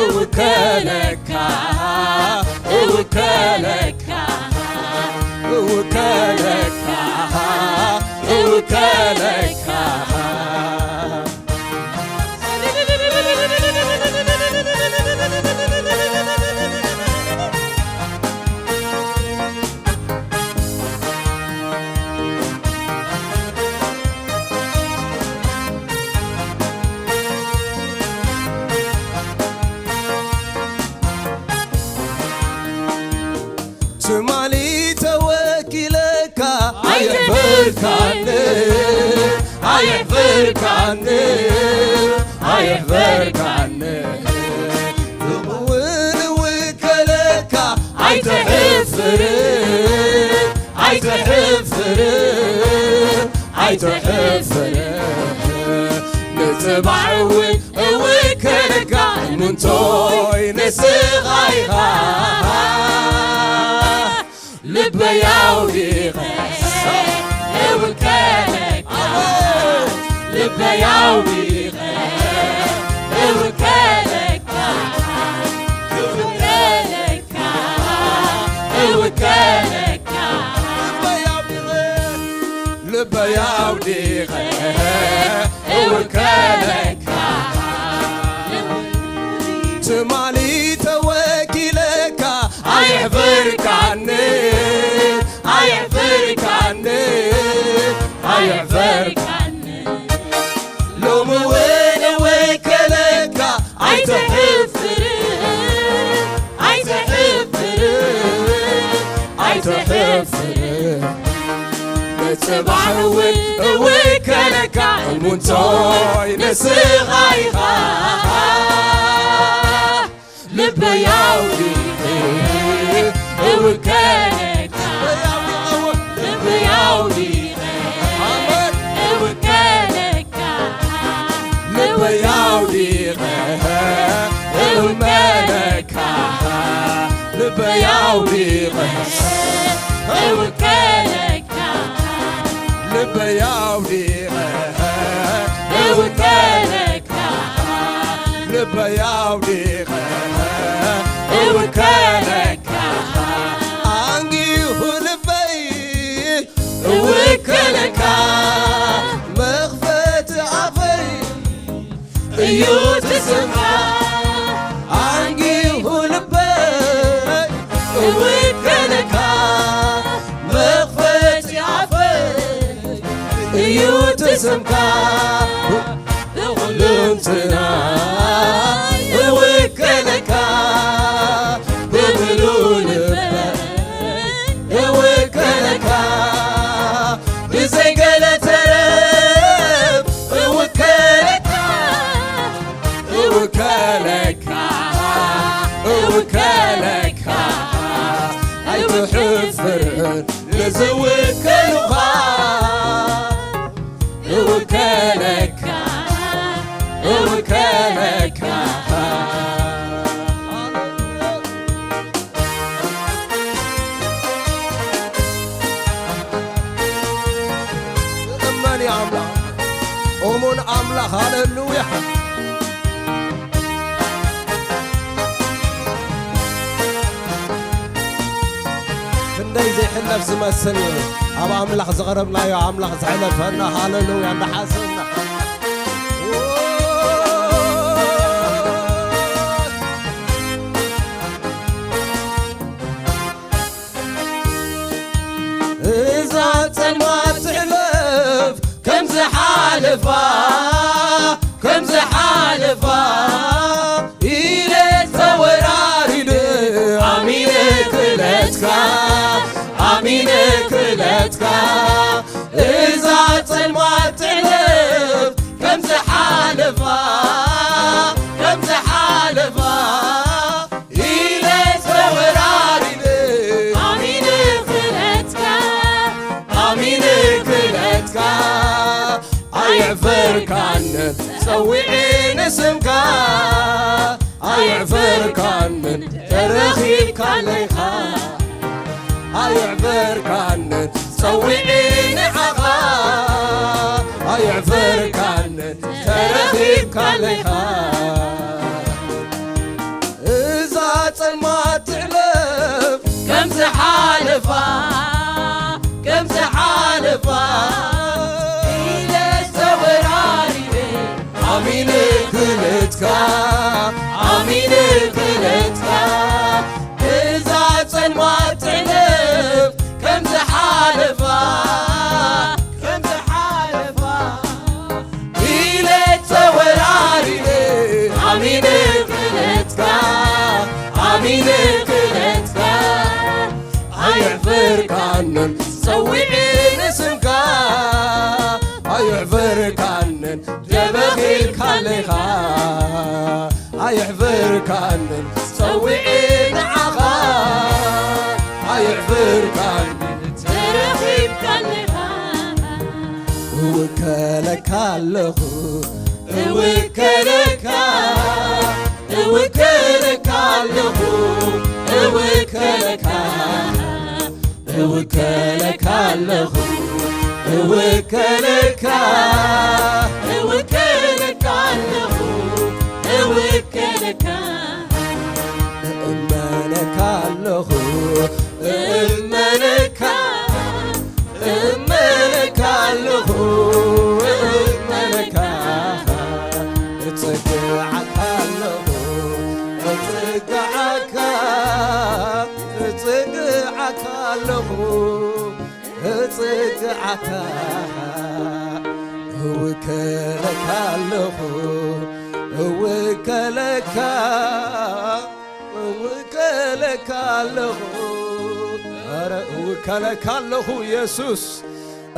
እውከለካ እውከለካ እውከለካ እውከለካ ትማሊ ተወኪለካ ኣየሕፈርካኒ ኣየሕፈርካኒ ኣየሕፈርካኒ እውን እውከለካ ኣይትሕፍር ኣይትሕፍር ኣይትሕፍር ንጽባሕ እውን እውከለካ እሙንቶይ ንስኻ ኢኻ ልበይ ኣውዲቐ እውከለካ ልበይ ኣውዲቐ እውከለካ እውከለካ እውከለካ ልበይ ኣውዲቐ ልበይ ኣውዲቐ እውከለካ ትማሊ ተወኪለካ ኣየሕፈርካኒ ኣየሕፈርካኒ ኣየሕፈርካኒ ሎሚ እውን እውከለካ ኣይትሕፍር ኣይትሕፍር ኣይትሕፍር ንጽባሕ እውን እውከለካ እሙንቶይ ንስኻ ኢኻ ልበይ ኣውዲቐ እውከለካ ልበይ ኣውዲቐ እውከለካ ልበይ ኣውዲቐ እውከለካ ልበይ ኣውዲቐ እውከለካ ልበይ ኣውዲቐ እውከለካ ልበይ ኣውዲቐ እውከለካ ኣንጊሁ ልበይ እውከለካ መኽፈቲ ኣፈይ እዩ ትስምካ ኣንጊሁ ልበይ እውከለካ መኽፈቲ ኣፈይ እዩ ትስምካ ብኹሉም ጽናይ እውከለካ ብምሉእ ልበይ እውከለካ ብዘይ ገለ ተረፍ እውከለካ እውከለካ እውከለካ ኣይትሕፍርን ንዝውከሉኻ እውከለካ እውከለካ እመን ኣምላኽ እሙን ኣምላኽ ሃለሉያ ክንደይ ዘይሕለፍ ዝመስል ኣብ ኣምላኽ ዝቐረብናዮ ኣምላኽ ዘሕለፈና ሃለሉያ እንዳሓሰብና እዛ ጸልማት ትሕለፍ ከም ዝሓለፋ ከም ዝሓለፋ ኢለ ተወራሪደ ኣሚነ ክእለትካ ኣሚነ ክእለትካ እዛ ጸልማት ትሕለፍ ከም ዝሓለፋ ከም ዝሓ ኣየዕፈርካንን ጸዊዔ ንስምካ ኣየዕፈርካንን ተረኺብካለይኻ ኣየዕፈርካንን ጸዊዔ ንዓኻ ኣየዕፈርካንን ተረኺብካለይኻ እዛ ጸልማት ትሕለፍ ከም ዝሓለፋ ከም ዝሓለፋ ኢለ ተወራሪበ ኣሚነ ክእለትካ ኣሚነ ክእለትካ እዛ ጸልማት ትሕለፍ ከም ዝሓለፋ ከም ዝሓለፋ ኢለ ተወራሪበ ኣሚነ ክእለትካ ኣሚነ ክእለትካ ኣየዕፈርካንን ጸዊዔ ንስምካ ኣየዕፈርካንን ደበኺልካለኻ ኣየዕፈርካንን ጸዊዔ ንዓኻ ኣየዕፈርካንን ተረኺብካለኻ እውከለካ ኣለኹ እውከለካ እውከለካ ኣለኹ እውከለካ እውከለካ ኣለኹ እውከለካ እውከለካ ኣለኹ እውከለካ እእመነካ ኣለኹ እእመነካ እእመነካ ኣለኹ እእመነካ እጽግዓካ ኣለኹ እጽግዓካ እጽግዓካ ኣለኹ እጽግዓካ እውከለካ ኣለኹ እውከለካ እውከለካ ኣለኹ ኧረ እውከለካ ኣለኹ ኢየሱስ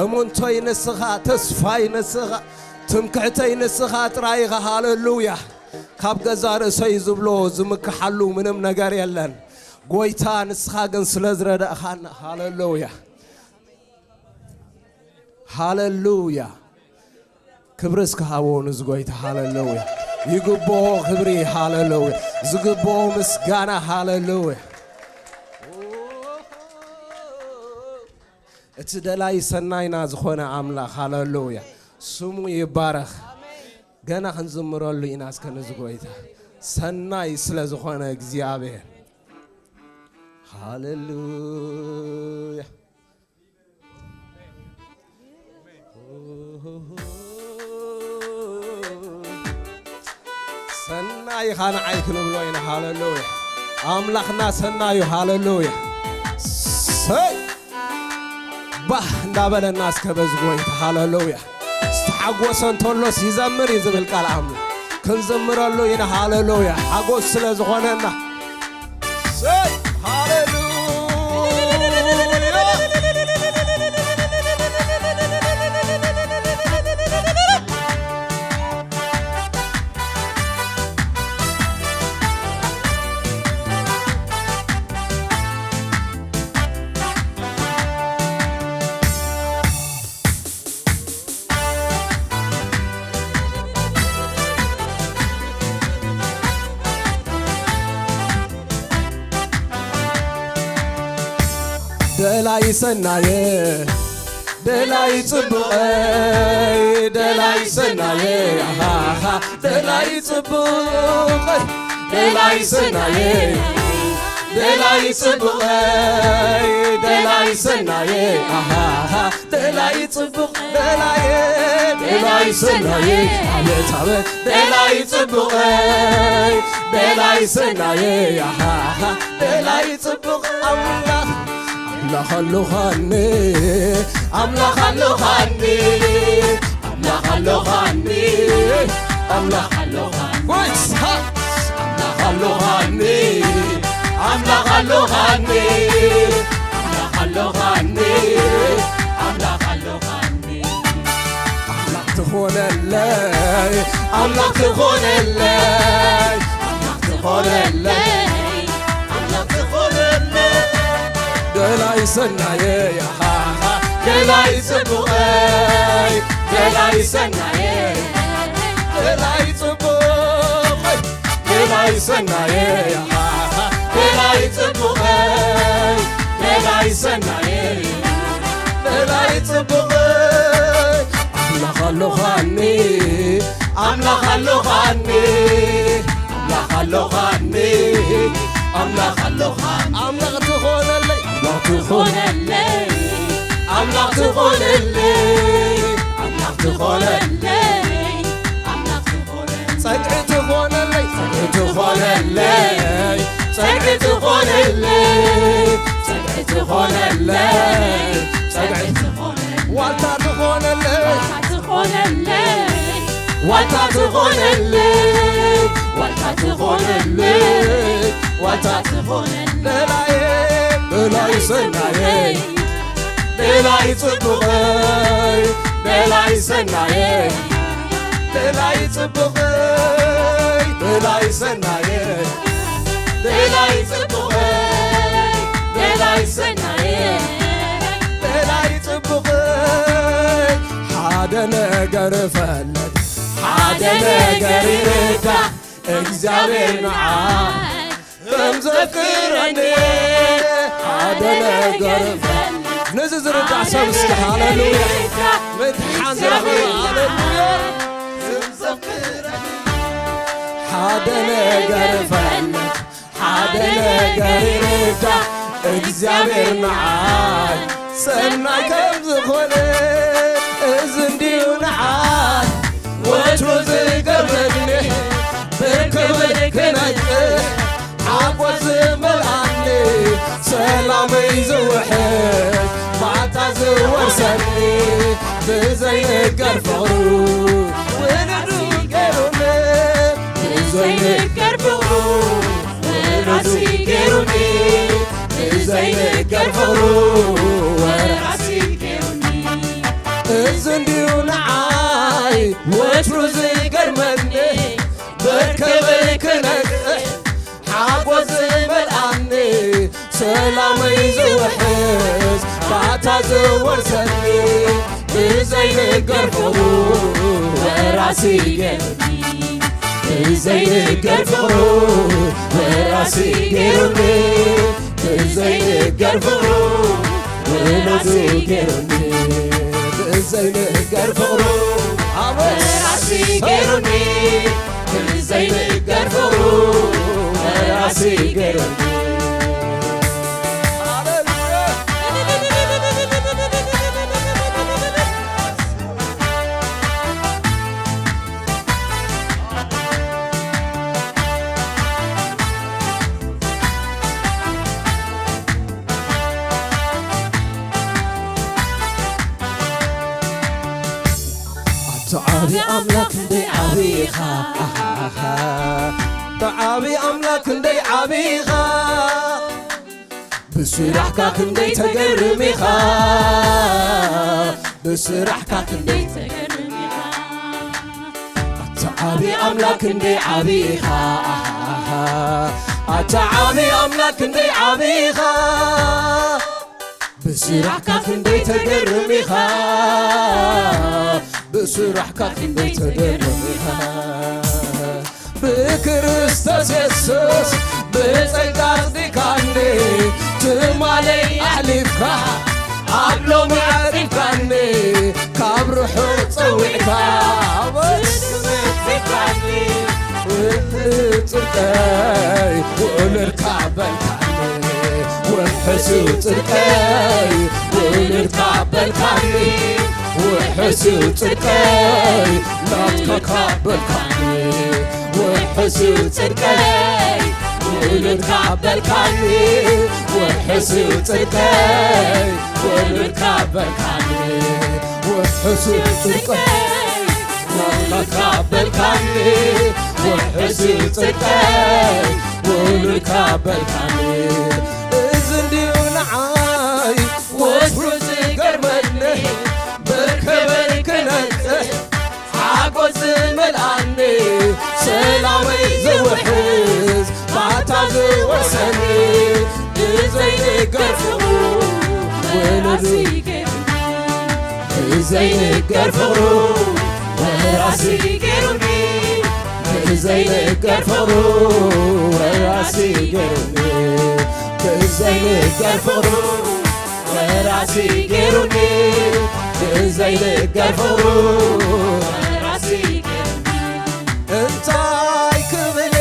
እሙንቶይ ንስኻ ተስፋይ ንስኻ ትምክሕተይ ንስኻ ጥራይ ኢኻ ሃለሉያ ካብ ገዛ ርእሰይ ዝብሎ ዝምክሓሉ ምንም ነገር የለን ጎይታ ንስኻ ግን ስለ ዝረዳእኻና ሃለሉያ ሃለሉያ ክብሪ እስኪ ሃቦ ንዝጎይታ ሃለሉያ ይግብኦ ክብሪ ሃለሉያ ዝግብኦ ምስጋና ሃለሉያ እቲ ደላይ ሰናይና ዝኾነ ኣምላኽ ሃለሉያ ስሙ ይባረኽ ገና ክንዝምረሉ ኢና እስከ ንዝጎይታ ሰናይ ስለ ዝኾነ እግዚኣብሔር ሃለሉያ ሰናይ ኢኻ ንዓይ ክንብሎ ኢና ሃለሉያ ኣምላኽና ሰናዩ ሃለሉያ ሰይ ባህ እንዳበለና እስከ በዝጎይታ ሃለሉያ ዝተሓጎሰ እንተሎስ ይዘምር እዩ ዝብል ቃል ኣምላኽ ክንዝምረሉ ኢና ሃለሉያ ሓጎስ ስለ ዝኾነና ሰይ ሃሌሉያ ደላይ ሰናየ ደላይ ጽቡቐይ ደላይ ሰናየ ኣሃሃ ደላይ ጽቡቐይ ደላይ ሰናየ ደላይ ጽቡቐይ ደላይ ሰናየ ኣሃሃ ደላይ ጽቡቕ ደላየ ደላይ ሰናየ ኣቤት ኣቤት ደላይ ጽቡቐይ ደላይ ሰናየ ኣሃሃ ደላይ ጽቡቕ ኣምላኽ ኣምላኽ ኣሎኻኒ ኣምላኽ ኣሎኻኒ ኣምላኽ ኣሎኻኒ ኣምላኽ ኣሎኻኒ ኣምላኽ ኣሎኻኒ ኣምላኽ ኣሎኻኒ ኣምላኽ ኣሎኻኒ ኣምላኽ ኣሎኻኒ ኣምላኽ ትኾነለይ ኣምላኽ ትኾነለይ ኣምላኽ ትኾነለይ ኣምላኽ ትኾነለይ ደላይ ሰናየ ያሃሃ ደላይ ጽቡቐይ ደላይ ሰናየ ደላይ ጽቡቕ፣ ደላይ ሰናየ፣ ደላይ ጽቡቕ፣ ደላይ ሰናየ፣ ደላይ ጽቡቕ። ኣምላኽ ኣሎኻኒ፣ ኣምላኽ ኣሎኻኒ፣ ኣምላኽ ኣሎኻኒ፣ ኣምላኽ ኣሎኻኒ። ኣምላኽ ትኾነለይ፣ ኣምላኽ ትኾነለይ፣ ኣምላኽ ትኾነለይ፣ ኣምላኽ ትኾነለይ፣ ኣምላኽ ትኾነለይ። ጸግዒ ትኾነለይ፣ ጸግዒ ትኾነለይ፣ ጸግዒ ትኾነለይ፣ ጸግዒ ትኾነለይ፣ ጸግዒ ትኾነለይ። ዋልታ ትኾነለይ፣ ዋልታ ትኾነለይ፣ ዋልታ ትኾነለይ፣ ዋልታ ትኾነለይ፣ ዋልታ ትኾነለይ። ደላይ፣ ደላይ ሰናየይ፣ ደላይ ጽቡቐይ፣ ደላይ ሰናየይ፣ ደላይ ጽቡቐይ፣ ደላይ ሰናየይ፣ ደላይ ጽቡቐይ፣ ደላይ ሰናየይ፣ ደላይ ጽቡቐይ። ሓደ ነገር እፈልጥ፣ ሓደ ነገር ይርዳእ፣ እግዚኣብሔር ንዓይ ከም ዘፍቅረኒ ሓደ ነገር እፈልጥ። ነዚ ዝርዳእ ሰብ እስኪ ሃሌሉያ ምድሓን ዝረኸበ ሃሌሉያ። ሓደ ነገር እፈልጥ፣ ሓደ ነገር ይርዳእ፣ እግዚኣብሔር ንዓይ ሰናይ ከም ዝኾነ። እዚ እንድዩ ንዓይ ወትሩ ዝገርመኒ፣ ብክብሪ ክነግር ሓጎስ ዝመልኣኒ፣ ሰላመይ ዝውሕዝ ባታ ዝወርሰኒ፣ ብዘይንገር ፍቕሩ ውሉዱ ገይሩኒ፣ ብዘይንገር ፍቕሩ ወራሲ ገይሩኒ፣ ብዘይንገር ፍቕሩ ወራሲ ገይሩኒ። እዚ እንድዩ ንዓይ ወትሩ ዝገርመኒ፣ ብክብሪ ክነግር ሓጎስ ዝመልኣኒ፣ ሰላመይ ዝውሕዝ ባታ ዝወርሰኒ፣ ብዘይንገር ፍቕሩ ወራሲ ገይሩኒ፣ ብዘይንገር ፍቕሩ ወራሲ ገይሩኒ፣ ብዘይንገር ፍቕሩ ወራሲ ገይሩኒ፣ ብዘይንገር ፍቕሩ ኣበስ ወራሲ ገይሩኒ፣ ብዘይንገር ፍቕሩ ወራሲ ገይሩኒ። ኣታ ዓቢ ኣምላኽ ክንደይ ዓቢ ኢኻ፣ ኣሃሃ። ኣታ ዓቢ ኣምላኽ ክንደይ ዓቢ ኢኻ፣ ብስራሕካ ክንደይ ተገርም ኢኻ፣ ብስራሕካ ክንደይ ተገርም ኢኻ። ኣታ ዓቢ ኣምላኽ ክንደይ ዓቢ ኢኻ፣ ኣሃሃ። ኣታ ዓቢ ኣምላኽ ክንደይ ዓቢ ኢኻ፣ ብስራሕካ ክንደይ ተገርም ኢኻ፣ ብስራሕካ ክንደይ ተገርም ኢኻ። ብክርስቶስ የሱስ ብጸጋ ኣጽዲካኒ፣ ትማለይ ኣሕሊፍካ ኣብ ሎሚ ኣዕሪፍካኒ፣ ካብ ርሑቕ ጸዊዕካ መጺኻኒ። ጽድቀይ ውዕሉልካ በልካኒ፣ ውሑስ እዩ ጽድቀይ ውዕሉልካ በልካኒ፣ ውሑስ እዩ ጽድቀይ ናትካ በልካኒ፣ ውሑስ እዩ ጽድቀይ ውዕሉልካ በልካኒ፣ ውሑስ እዩ ጽድቀይ ውዕሉልካ በልካኒ፣ ውሑስ እዩ ጽድቀይ ናትካ በልካኒ፣ ውሑስ እዩ ጽድቀይ ውዕሉልካ በልካኒ። እዚ እንድዩ ንዓይ ወትሩ ዝገርመኒ፣ ብክብሪ ክነጽሕ ሓጎስ ዝመልኣኒ፣ ሰላመይ ዝውሕዝ ባታ ዝወርሰኒ፣ ብዘይንገር ፍቕሩ ወለዱ፣ ብዘይንገር ፍቕሩ ወራሲ ገይሩኒ። ዘይንገር ፍቕሩ ወራሲ ገይሩኒ፣ ዘይንገር ፍቕሩ ወራሲ ገይሩኒ፣ ዘይንገር ፍቕሩ ወራሲ ገይሩኒ። እንታይ ክብል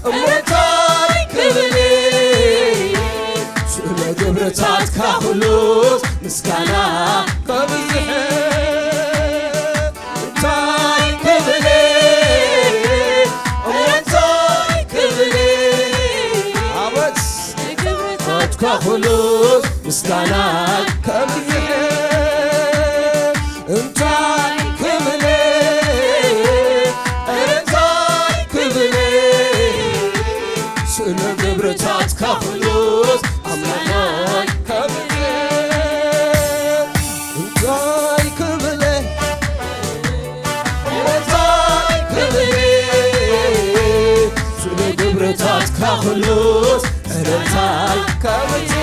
እሞ እንታይ ክብል፣ ስለ ግብርታትካ ኩሉ ምስጋና ከብዝሕ። እንታይ ክብል፣ እንታይ ክብል፣ ኣወት ግብርታትካ ኩሉ ምስጋና ከብዝሕ። እንታይ ክብል፣ እንታይ ክብል፣ ስለ ግብርታትካ ኩሉ ኣምላኽ ከብዝሕ። እንታይ ክብል፣ እንታይ ክብል፣ ስለ ግብርታትካ ኩሉ እልልታይ ከብዝሕ።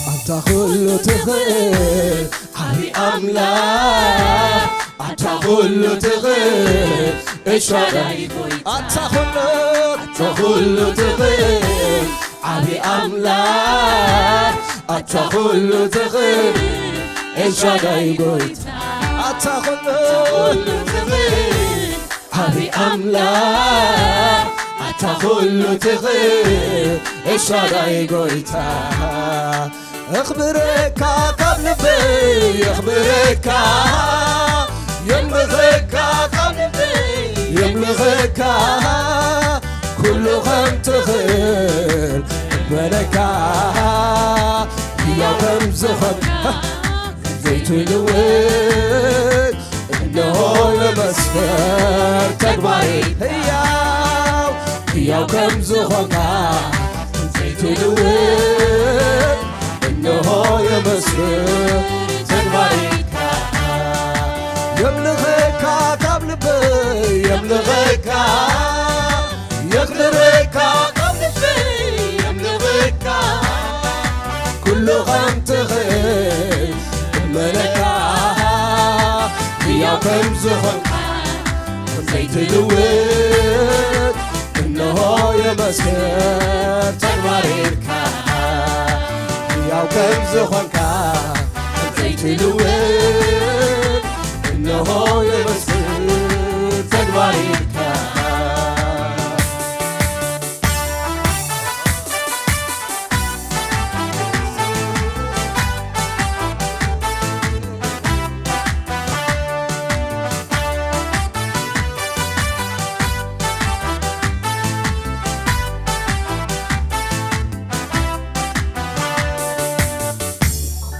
ኣንታ ኩሉ ትኽእል ዓቢ ኣምላኽ፣ ኣንታ ኩሉ ትኽእል ኤልሻዳይ፣ ኣንታ ኩሉ፣ ኣንታ ኩሉ ትኽእል ዓቢ ኣምላኽ፣ ኣንታ ኩሉ ትኽእል ኤልሻዳይ ጎይታ፣ ኣንታ ኩሉ ትኽእል ዓቢ ኣምላኽ፣ ኣንታ ኩሉ ትኽእል ኤልሻዳይ ጎይታ። እኽብረካ ካብ ልበይ፣ እኽብረካ፣ የምልኸካ ካብ ልበይ፣ የምልኸካ፣ ኩሉ ከም ትኽእል እበለካ፣ ሕያው ከም ዝኾንካ ዘይትልወጥ፣ እነሆ የመስክር ተግባሬ፣ ሕያው፣ ሕያው ከም ዝኾንካ ዘይትልወጥ፣ እነሆ የመስክር ተግባሬ። የምልኸካ ካብ ልበይ፣ የምልኸካ፣ የኽብረካ ካብ ልበይ፣ የምልኸካ፣ ኩሉ ከም ትኽእል እመነካ፣ ሕያው ከም ዝኾንካ ዘይትልወጥ፣ እነሆ የመስክር ተግባሬካ፣ ሕያው ከም ዝኾንካ ዘይትልወጥ፣ እነሆ የመስክር ተግባሬካ።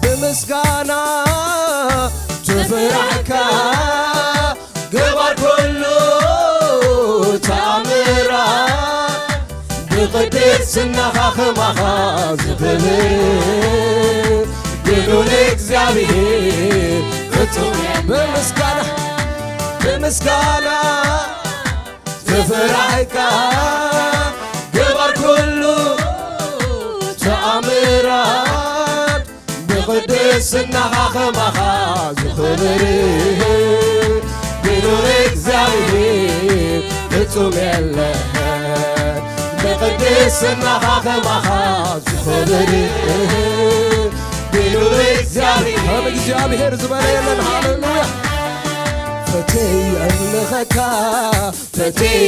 ብምስጋና ትፍራሕካ ገባር ኩሉ ተኣምራት፣ ብቕድስናኻ ከማኻ ዝኽብር ግኑን እግዚኣብሔር ፍጹም። ብምስጋና፣ ብምስጋና ትፍራሕካ ገባር ኩሉ ተኣምራት፣ ብቕድስናኻ ከማኻ ዝኽብር ግኑን እግዚኣብሔር ፍጹም የለን። ብቕድስናኻ ከማኻ ዝኽብር ግኑን እግዚኣብሔር፣ ከም እግዚኣብሔር ዝበለ የለን። ሃሌሉያ። ፈትየ የምልኸካ፣ ፈትየ፣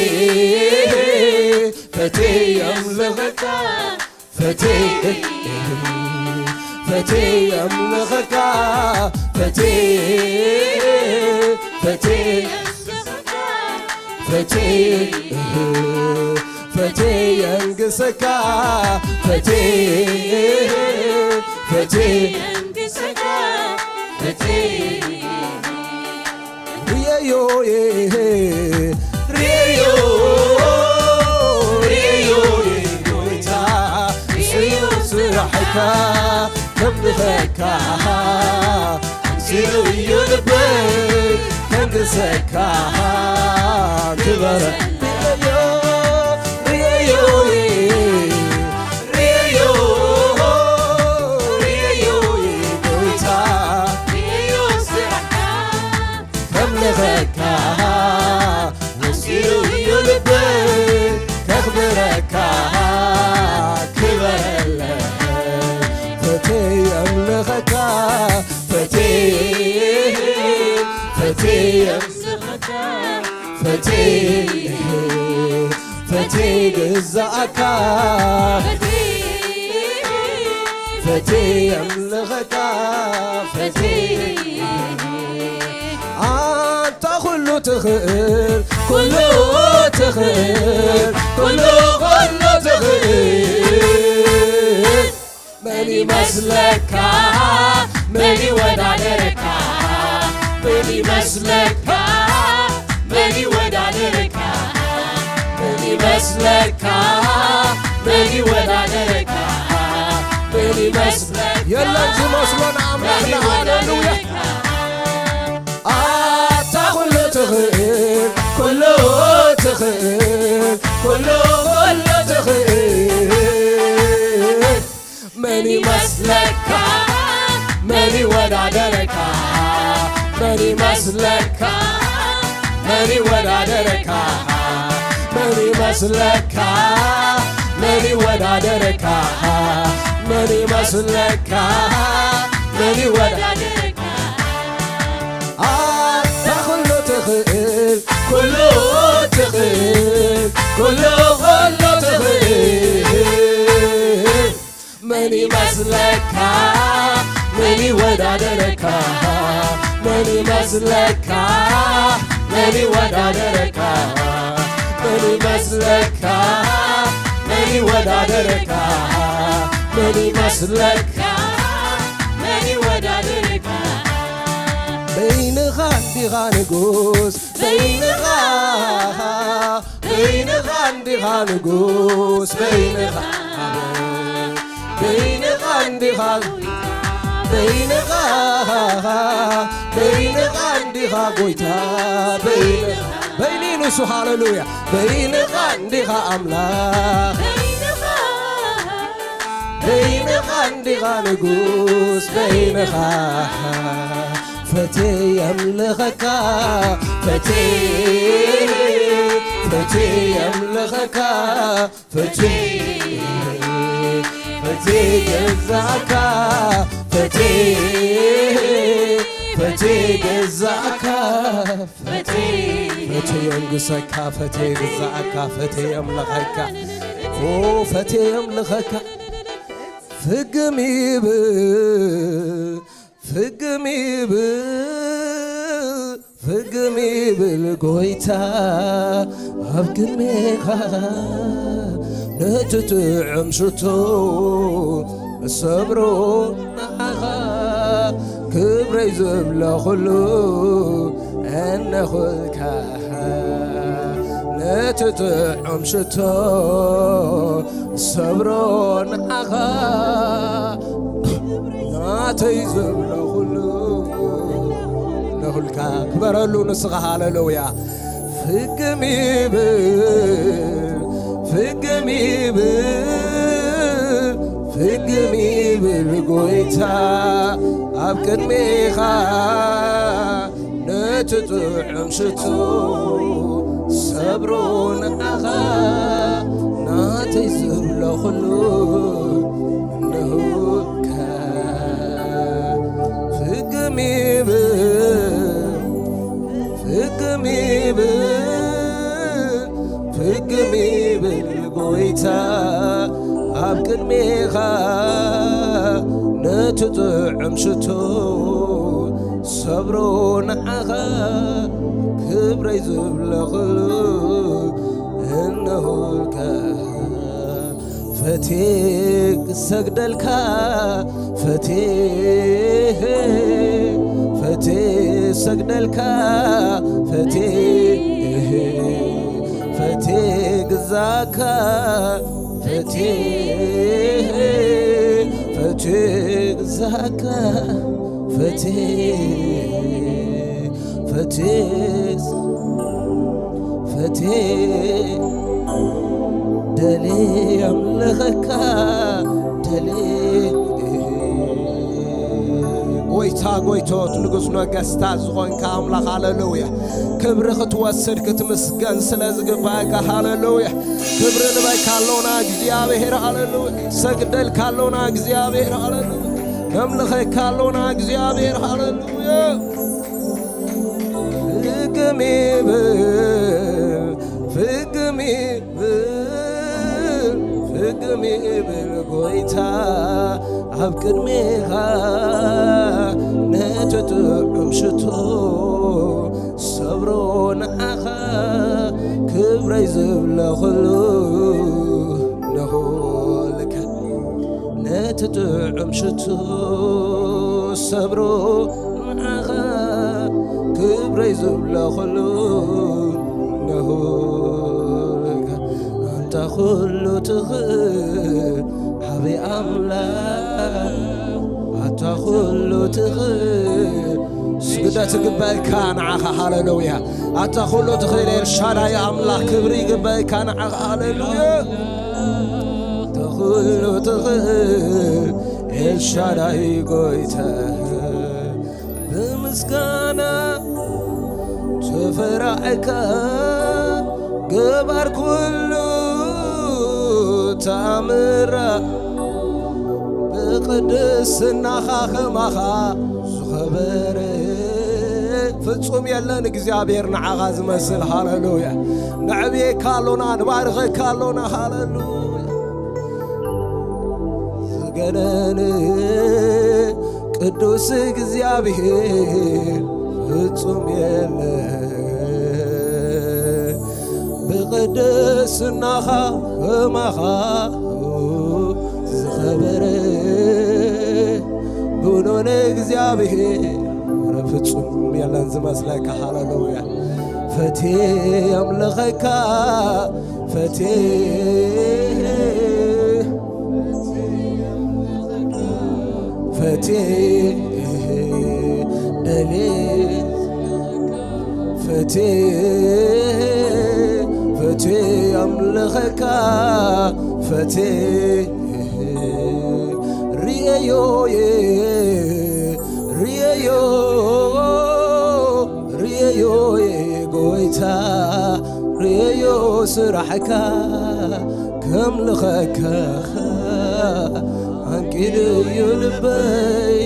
ፈትየ የምልኸካ፣ ፈትየ፣ ፈትየ የምልኸካ፣ ፈትየ፣ ፈትየ፣ ፈትየ፣ ፈትየ የንግሰካ፣ ፈትየ፣ ፈትየ፣ ርእዮ፣ ርእዮ፣ ርእዮ፣ ጎይታ፣ ርእዮ ስራሕካ። ከምልኸካ ኣምሲሉ እዩ ልበይ ከንግሰካ ክበረ ርእዮ ርእዮ ርእዮ ርእዮ ጎይታ ርእዮ ስራሕካ ከምልኸካ ኣምሲሉ እዩ ልበይ ከኽብረካ ክበረለይ ፈተይ ኣምልኸካ ፈተይ ፈተይ ኣምልኸካ ፈተይ ፈተይ ግዛኣካ ፈተይ ኣምልኸካ ፈተይ ኣንታ ኩሉ ትኽእል ኩሉ ትኽእል ኩሉ ኩሉ ትኽእል መን ይመስለካ መን ይወዳደረካ መን ይመስለካ መን ይወዳደረካ መን ይመስለካ መን ይወዳደረካ መን ይመስለካ የለን ዝመስሎን ኣምላኽና ሃሌሉያ ኣታ ኩሉ ትኽእል ኩሉ ትኽእል ኩሉ ኩሉ ትኽእል መን ይመስለካ መን ይወዳደረካ መን ይመስለካ መን ይወዳደረካ መን ይመስለካ መን ይወዳደረካ መን ይመስለካ መን ይወዳደረካ ኣታ ኩሉ ትኽእል ኩሉ ትኽእል ኩሉ ኩሉ ትኽእል መን ይመስለካ መን ይወዳደረካ መን ይመስለካ መን ይወዳደረካ መን ይመስለካ መን ይወዳደረካ መን ይመስለካ መን ይወዳደረካ በይንኻ እንዲኻ ንጉስ በይንኻ በይንኻ እንዲኻ ንጉስ በይንኻ በይንኻ እንዲኻ በይንኻ በይንኻ እንዲኻ ጎይታ በይንኻ በይኒ ንሱ ሃሌሉያ በይንኻ እንዲኻ ኣምላኽ በይንኻ እንዲኻ ንጉስ በይንኻ ፈቴ የምልኸካ ፈቴ ፈቴ የምልኸካ ፈቴ ፈቴ ገዛእካ ፈቴ ፈቴ ገዛእካ ፈቴ ፈቴ የንግሰካ ፈቴ ገዛእካ ፈቴ የምልኸካ ኦ ፈቴ የምልኸካ ፍግም ይብል ፍግም ይብል ፍግም ይብል ጎይታ ኣብ ቅድሜኻ ነቲ ጥዑም ሽቶ ሰብሮ ንዓኻ ክብረይ ዝብሎ ኩሉ እነኹልካ ነቲ ጥዑም ሽቶ ሰብሮ ንዓኻ ናተይ ዝብሎ ኩሉ ነኹልካ ክበረሉ ንስኻ ሃለሉያ ፍግም ይብል ፍግም ይብል ፍግም ይብል ጎይታ ኣብ ቅድሜኻ ነቲ ጥዑም ሽቱ ሰብሮ ንዓኻ ናተይ ዝብሎ ኩሉ እንሆካ ፍግም ይብል ፍግም ይብል ፍግም ይብል ጎይታ ኣብ ቅድሜኻ ነቲ ጥዑም ሽቶ ሰብሮ ንዓኻ ክብረይ ዝብለኽሉ እንሆልካ ፈቴ ክሰግደልካ ፈቴ ፈቴ ሰግደልካ ፈቴ ፈቴ ግዛካ ፈቴ ፈቴ ግዛ ኣካ ፈቴ ፈቴ ፈቴ ደሌ ኣምልኸካ ደሌ ጎይታ ጎይቶት ንጉስ ነገስታት ዝኾንካ ኣምላኽ ሃለሉያ። ክብሪ ክትወስድ ክትምስገን ስለ ዝግባእካ ሃለሉያ። ክብሪ ንበካ ኣሎና እግዚኣብሔር ሃለሉያ። ሰግደልካ ኣሎና እግዚኣብሔር ሃለሉያ። ነምልኸካ ኣሎና እግዚኣብሔር ሃለሉያ። ፍግም ይብል ፍግም ይብል ፍግም ይብል ጎይታ ኣብ ቅድሜኻ ነቲ ጥዑም ሽቶ ሰብሮ ንዓኻ ክብረይ ዝብለ ኩሉ ንኹልካ ነቲ ጥዑም ሽቱ ሰብሮ ንዓኻ ክብረይ ዝብለ ኩሉ ንኹልካ ኣንታ ኩሉ ትኽእል ዓብዪ ኣምላኽ ኣታ ኩሉ ትኽእል ስግደት ይግበእካ ንዓኻ ሃለሉያ ኣታ ኩሉ ትኽእል ኤልሻዳይ ኣምላኽ ክብሪ ይግበእካ ንዓኻ ሃለሉያ ኣታ ኩሉ ትኽእል ኤልሻዳይ ጎይታ ብምስጋና ተፈራዕካ ገባር ኩሉ ተኣምራ ብቅድስናኻ ከማኻ ዝኸበረ ፍጹም የለን እግዚኣብሔር ንዓኻ ዝመስል ሃለሉያ ነዕብየካ ኣሎና ንባርኸካ ኣሎና ሃለሉያ ዝገነን ቅዱስ እግዚኣብሔር ፍጹም የለ ብቅድስናኻ ከማኻ ዝኸበረ ብኖነ እግዚኣብሔር ፍጹም የለን ዝመስለካ ሃለሉያ ፈቴ ኣምልኸካ ፈቴ ፈቴ ደሌ ፈቴ ፈቴ ኣምልኸካ ፈቴ ርየዮየ ርየዮ ርየዮየ ጎይታ ርየዮ ስራሕካ ከምልኸካ ኣንቂዱ እዩ ልበይ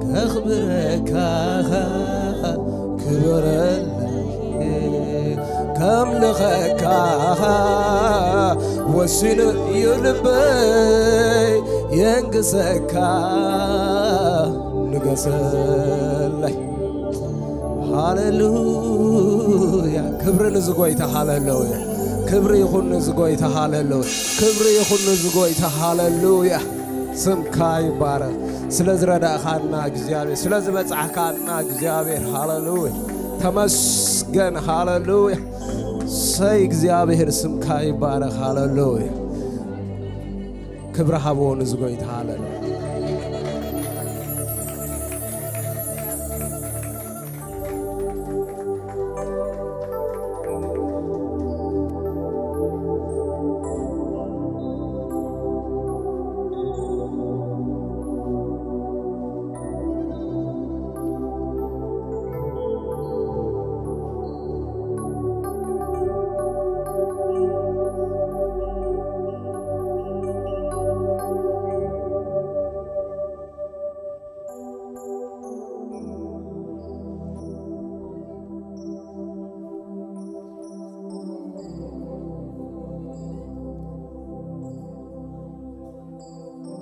ከኽብረካ ክብረለይ ከምልኸካ ወሲኑ እዩ ልበይ የንግሰካ ንገሰለይ ሃሌሉያ ክብሪ ንዝጎይታ ሃሌሉያ ክብሪ ይኹን ንዝጎይታ ሃሌሉያ ክብሪ ይኹን ንዝጎይታ ሃሌሉያ ስምካ ይባረኽ ስለ ዝረዳእኻና እግዚኣብሔር ስለ ዝበጻሕካና እግዚኣብሔር ሃሌሉያ ተመስገን ሃሌሉያ ሰይ እግዚኣብሔር ስምካ ይባረኽ ሃሌሉያ ክብሪ ሃቦ ንዝጎይታ ሃሌሉያ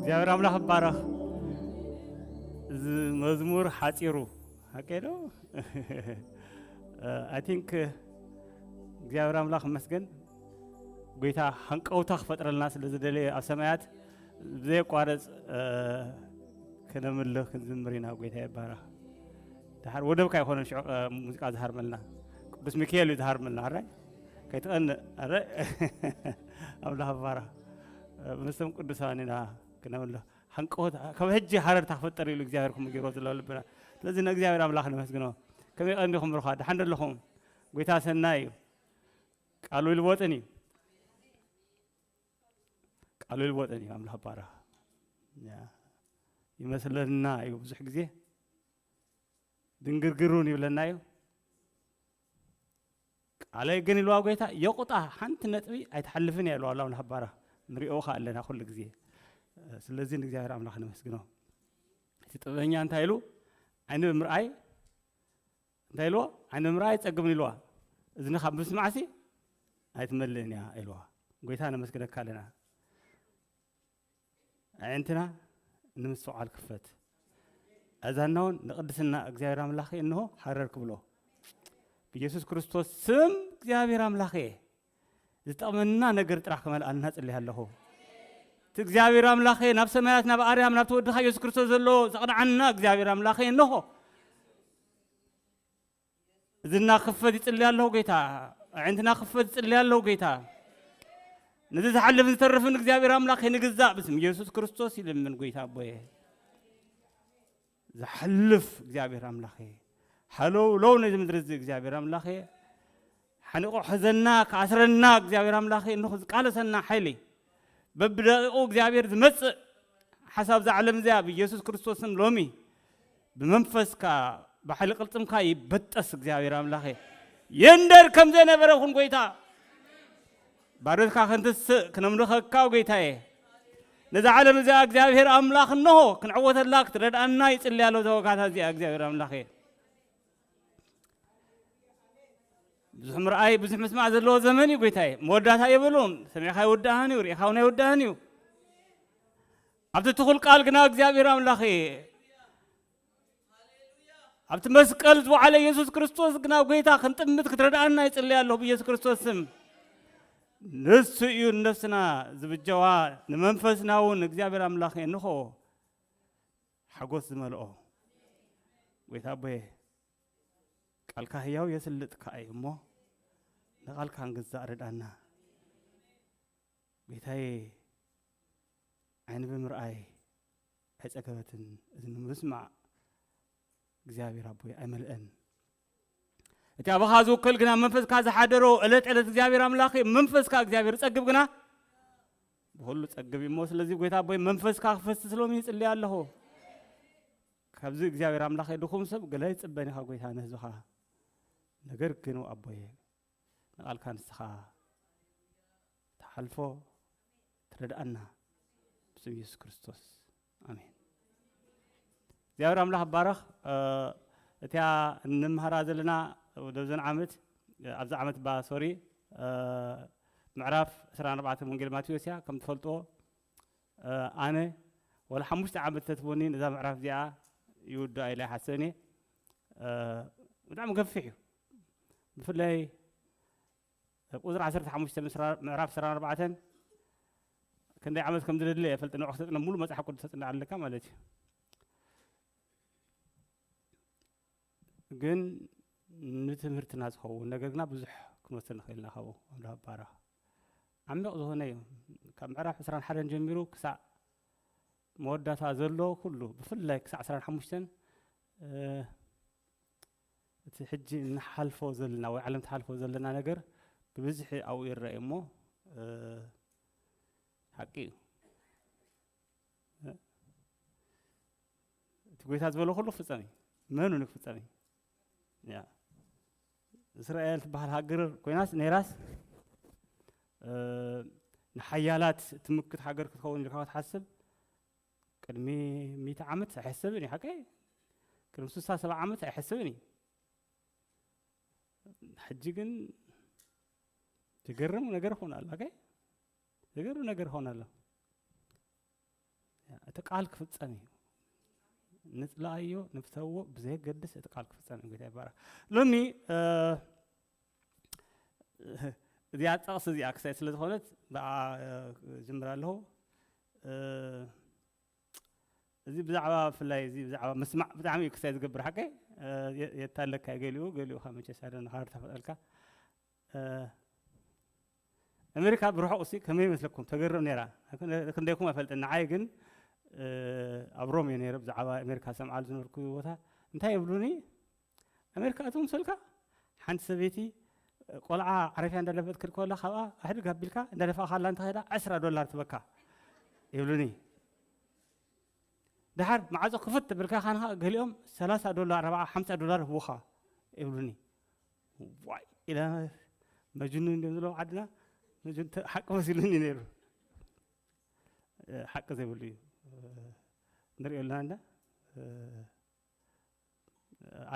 እግዚኣብሔር ኣምላኽ ይባረኽ እዚ መዝሙር ሓፂሩ ሓቀ ዶ I think እግዚኣብሔር ኣምላኽ ይመስገን ጎይታ ሃንቀውታ ክፈጥረልና ስለ ዝደለየ ኣብ ሰማያት ብዘየቋረፅ ክነምልኽ ክንዝምር ኢና ጎይታ ይባረኽ ድሓር ወደብካ ይኮነ ሽዑ ሙዚቃ ዝሃርመልና ቅዱስ ሚካኤል እዩ ዝሃርመልና ኣራይ ከይትቐንእ ኣረ ኣምላኽ ይባረኽ ምስቶም ቅዱሳን ኢና ክነምልኽ ሃንቀወት ካብ ሕጂ ሃረርታ ክፈጠር ኢሉ እግዚኣብሔር ከም ገይሮ ዘሎ ልብና። ስለዚ ንእግዚኣብሔር ኣምላኽ ነመስግኖ። ከመይ ቀንዲኹም ብሩኻ? ደሓን ደለኹም? ጎይታ ሰናይ እዩ። ቃሉ ይልወጥን እዩ። ቃሉ ይልወጥን እዩ። ኣምላኽ ባረኽ። ያ፣ ይመስለና እዩ ብዙሕ ግዜ ድንግርግሩን ይብለና እዩ። ቃለይ ግን ኢልዋ ጎይታ፣ የቑጣ ሓንቲ ነጥቢ ኣይትሓልፍን እያ ኢልዋ ኣሎ ኣምላኽ ባረኽ። ንሪኦ ኸኣ ኣለና ኩሉ ግዜ። ስለዚ ንእግዚኣብሔር ኣምላኽ ነመስግኖ። እቲ ጥበበኛ እንታይ ኢሉ? ዓይኒ ብምርኣይ እንታይ ኢልዎ? ዓይኒ ብምርኣይ ኣይጸግብን ኢልዋ። እዝኒ ካብ ምስማዕሲ ኣይትመልእን እያ ኢልዋ። ጎይታ ነመስግነካ ኣለና። ኣዒንትና ንምስትውዓል ክፈት። ኣእዛንና እውን ንቅድስና እግዚኣብሔር ኣምላኽ እንሆ ሃረር ክብሎ። ብኢየሱስ ክርስቶስ ስም እግዚኣብሔር ኣምላኽ ዝጠቕመና ነገር ጥራሕ ክመልኣልና ጽልይ ኣለኹ። እቲ እግዚኣብሔር ኣምላኽ ናብ ሰማያት ናብ ኣርያም ናብቲ ወድኻ ኢየሱስ ክርስቶስ ዘሎ ዘቕንዓና እግዚኣብሔር ኣምላኽ እንሆ። እዝና ክፈት ይጽልይ ኣለኹ ጌታ። ኣዒንትና ክፈት ይጽልይ ኣለኹ ጌታ። ነዚ ዝሓልፍ ዝተርፍን እግዚኣብሔር ኣምላኽ ንግዛእ ብስም ኢየሱስ ክርስቶስ ይልምን ጎይታ ኣቦየ። ዝሓልፍ እግዚኣብሔር ኣምላኽ ሓለው ለው ነዚ ምድሪ እዚ እግዚኣብሔር ኣምላኽ ሓንቆ ሕዘና ክኣስረና እግዚኣብሔር ኣምላኽ እንኹ ዝቃለሰና ሓይሊ በብደቂቁ እግዚኣብሔር ዝመጽእ ሓሳብ እዛ ዓለም እዚኣ ብኢየሱስ ክርስቶስ ስም ሎሚ ብመንፈስካ ብሓይሊ ቅልጽምካ ይበጠስ እግዚኣብሔር ኣምላኸ። የንደር ከም ዘይነበረ ኩን ጎይታ። ባሮትካ ክንትስእ ክነምልኸካ ጎይታየ። ነዛ ዓለም እዚኣ እግዚኣብሔር ኣምላኽ እንሆ ክንዕወተላ ክትረድኣና ይጽልያ ኣሎ። ዘወጋታ እዚኣ እግዚኣብሔር ኣምላኸ ብዙሕ ምርኣይ ብዙሕ ምስማዕ ዘለዎ ዘመን እዩ ጎይታየ። መወዳእታ የብሉን። ሰሚዕካ ይውዳእን እዩ፣ ርኢኻ እውን ኣይውዳእን እዩ። ኣብቲ ትኹል ቃል ግና እግዚኣብሔር ኣምላኽ ኣብቲ መስቀል ዝወዓለ ኢየሱስ ክርስቶስ ግና ጎይታ ክንጥምት ክትረድኣና ይጽልይ ኣለኹ ብኢየሱስ ክርስቶስ ስም። ንሱ እዩ ንነፍስና ዝብጀዋ ንመንፈስና እውን እግዚኣብሔር ኣምላኽ እንኾ ሓጎስ ዝመልኦ። ጎይታ ኣቦየ ቃልካ ህያው የስልጥ ከኣ እዩ እሞ ንቓልካ ንግዛእ ርድኣና። ጌታዬ ዓይኒ ብምርኣይ ኣይጸገበትን፣ እዝኒ ብምስማዕ እግዚኣብሔር ኣቦይ ኣይመልአን። እቲ ኣባኻ ዝውከል ግና መንፈስካ ዝሓደሮ ዕለት ዕለት እግዚኣብሔር ኣምላኽ መንፈስካ እግዚኣብሔር ዝጸግብ ግና ብኹሉ ጸግብ እዩ እሞ፣ ስለዚ ጎይታ ኣቦይ መንፈስካ ክፈስስ ሎሚ ይጽልይ ኣለኹ። ካብዚ እግዚኣብሔር ኣምላኽ ድኹም ሰብ ገለ ይጽበን ኢኻ ጎይታ ንህዝብኻ። ነገር ግን ኣቦየ ንቓልካ ንስኻ ትሓልፎ ትረድኣና ብስም ኢየሱስ ክርስቶስ ኣሜን። እግዚኣብሔር ኣምላኽ ባረኽ። እቲያ እንምሃራ ዘለና ደብዘን ዓመት ኣብዚ ዓመት ባ ሶሪ ምዕራፍ ዕስራን ኣርባዕተን ወንጌል ማቴዎስ እያ። ከም ትፈልጥዎ ኣነ ወላ ሓሙሽተ ዓመት ተትቦኒ ነዛ ምዕራፍ እዚኣ ይውድኣ ኢለ ኣይሓሰብን እየ። ብጣዕሚ ገፊሕ እዩ። ብፍላይ ቁፅሪ ዓሰርተ ሓሙሽተ ምዕራፍ ዕስራን ኣርባዕተን ክንደይ ዓመት ከም ዝደሊ ኣይፈልጥን። ንዑ ክተፅነ ሙሉ መፅሓፍ ቅዱስ ተፅንዕ ኣለካ ማለት እዩ። ግን ንትምህርትና ዝኸውን ነገር ግና ብዙሕ ክንወስድ ንኽእል ኢና ካብኡ። ኣምላኽ ይባረኽ። ዓሚቕ ዝኾነ እዩ። ካብ ምዕራፍ ዕስራን ሓደን ጀሚሩ ክሳዕ መወዳእታ ዘሎ ኩሉ ብፍላይ ክሳዕ ዕስራን ሓሙሽተን እቲ ሕጂ እንሓልፎ ዘለና ወይ ዓለም ትሓልፎ ዘለና ነገር ብብዝሒ ኣብኡ ይረአ እሞ ሓቂ እዩ። እቲ ጎይታ ዝበሎ ኩሉ ክፍጸም እዩ። መኑ ንክፍጸም እዩ? ያ እስራኤል ትበሃል ሃገር ኮይናስ ነይራስ ንሓያላት ትምክት ሃገር ክትኸውን ኢልካ ክትሓስብ ቅድሚ ሚእቲ ዓመት ኣይሕሰብን እዩ። ሓቀይ ቅድሚ ስሳ ሰባ ዓመት ኣይሕሰብን እዩ። ሕጂ ግን ዝገርም ነገር ኾን ኣሎ። ኦኬ ዝገርም ነገር ኾን ኣሎ። እቲ ቃል ክፍጸም እዩ። ንጽላእዮ ንፍተዎ ብዘየገድስ እቲ ቃል ክፍጸም እዩ። ጌታ ይባረክ። ሎሚ እዚኣ ጠቕሲ እዚኣ ክሳይ ስለ ዝኾነት ብኣ ጅምር ኣለኹ። እዚ ብዛዕባ ብፍላይ እዚ ብዛዕባ ምስማዕ ብጣዕሚ እዩ ክሳይ ዝገብር ሓቀይ የታለካ ገሊኡ ገሊኡ ካብ መቸስ ኣደ ንኻር ተፈጠልካ ኣሜሪካ ብርሑቕ ሲ ከመይ ይመስለኩም ተገርም ነይራ። ክንደይኩም ኣይፈልጥን ንዓይ ግን ኣብ ሮም እየ ነይረ። ብዛዕባ ኣሜሪካ ሰምዓሉ ዝነበርኩ ቦታ እንታይ የብሉኒ? ኣሜሪካ እቶም ሰልካ ሓንቲ ሰበይቲ ቆልዓ ዓረፍያ እንዳለበጥክ ከላ ካብኣ ኣሕድግ ኣቢልካ እንዳደፋእካላ እንተኸዳ ዕስራ ዶላር ትበካ ይብሉኒ። ድሓር ማዕጾ ክፍት ብልካ ካንኻ ገሊኦም ሰላሳ ዶላር ኣርባዓ ሓምሳ ዶላር ህቡኻ ይብሉኒ። ዋይ ኢለ መጅኑን እዮም ዝብሎም ዓድና። መጅኑን ሓቂ መሲሉኒ ነይሩ። ሓቂ ዘይብሉ እዩ። ንሪኦ ኣለና እንዳ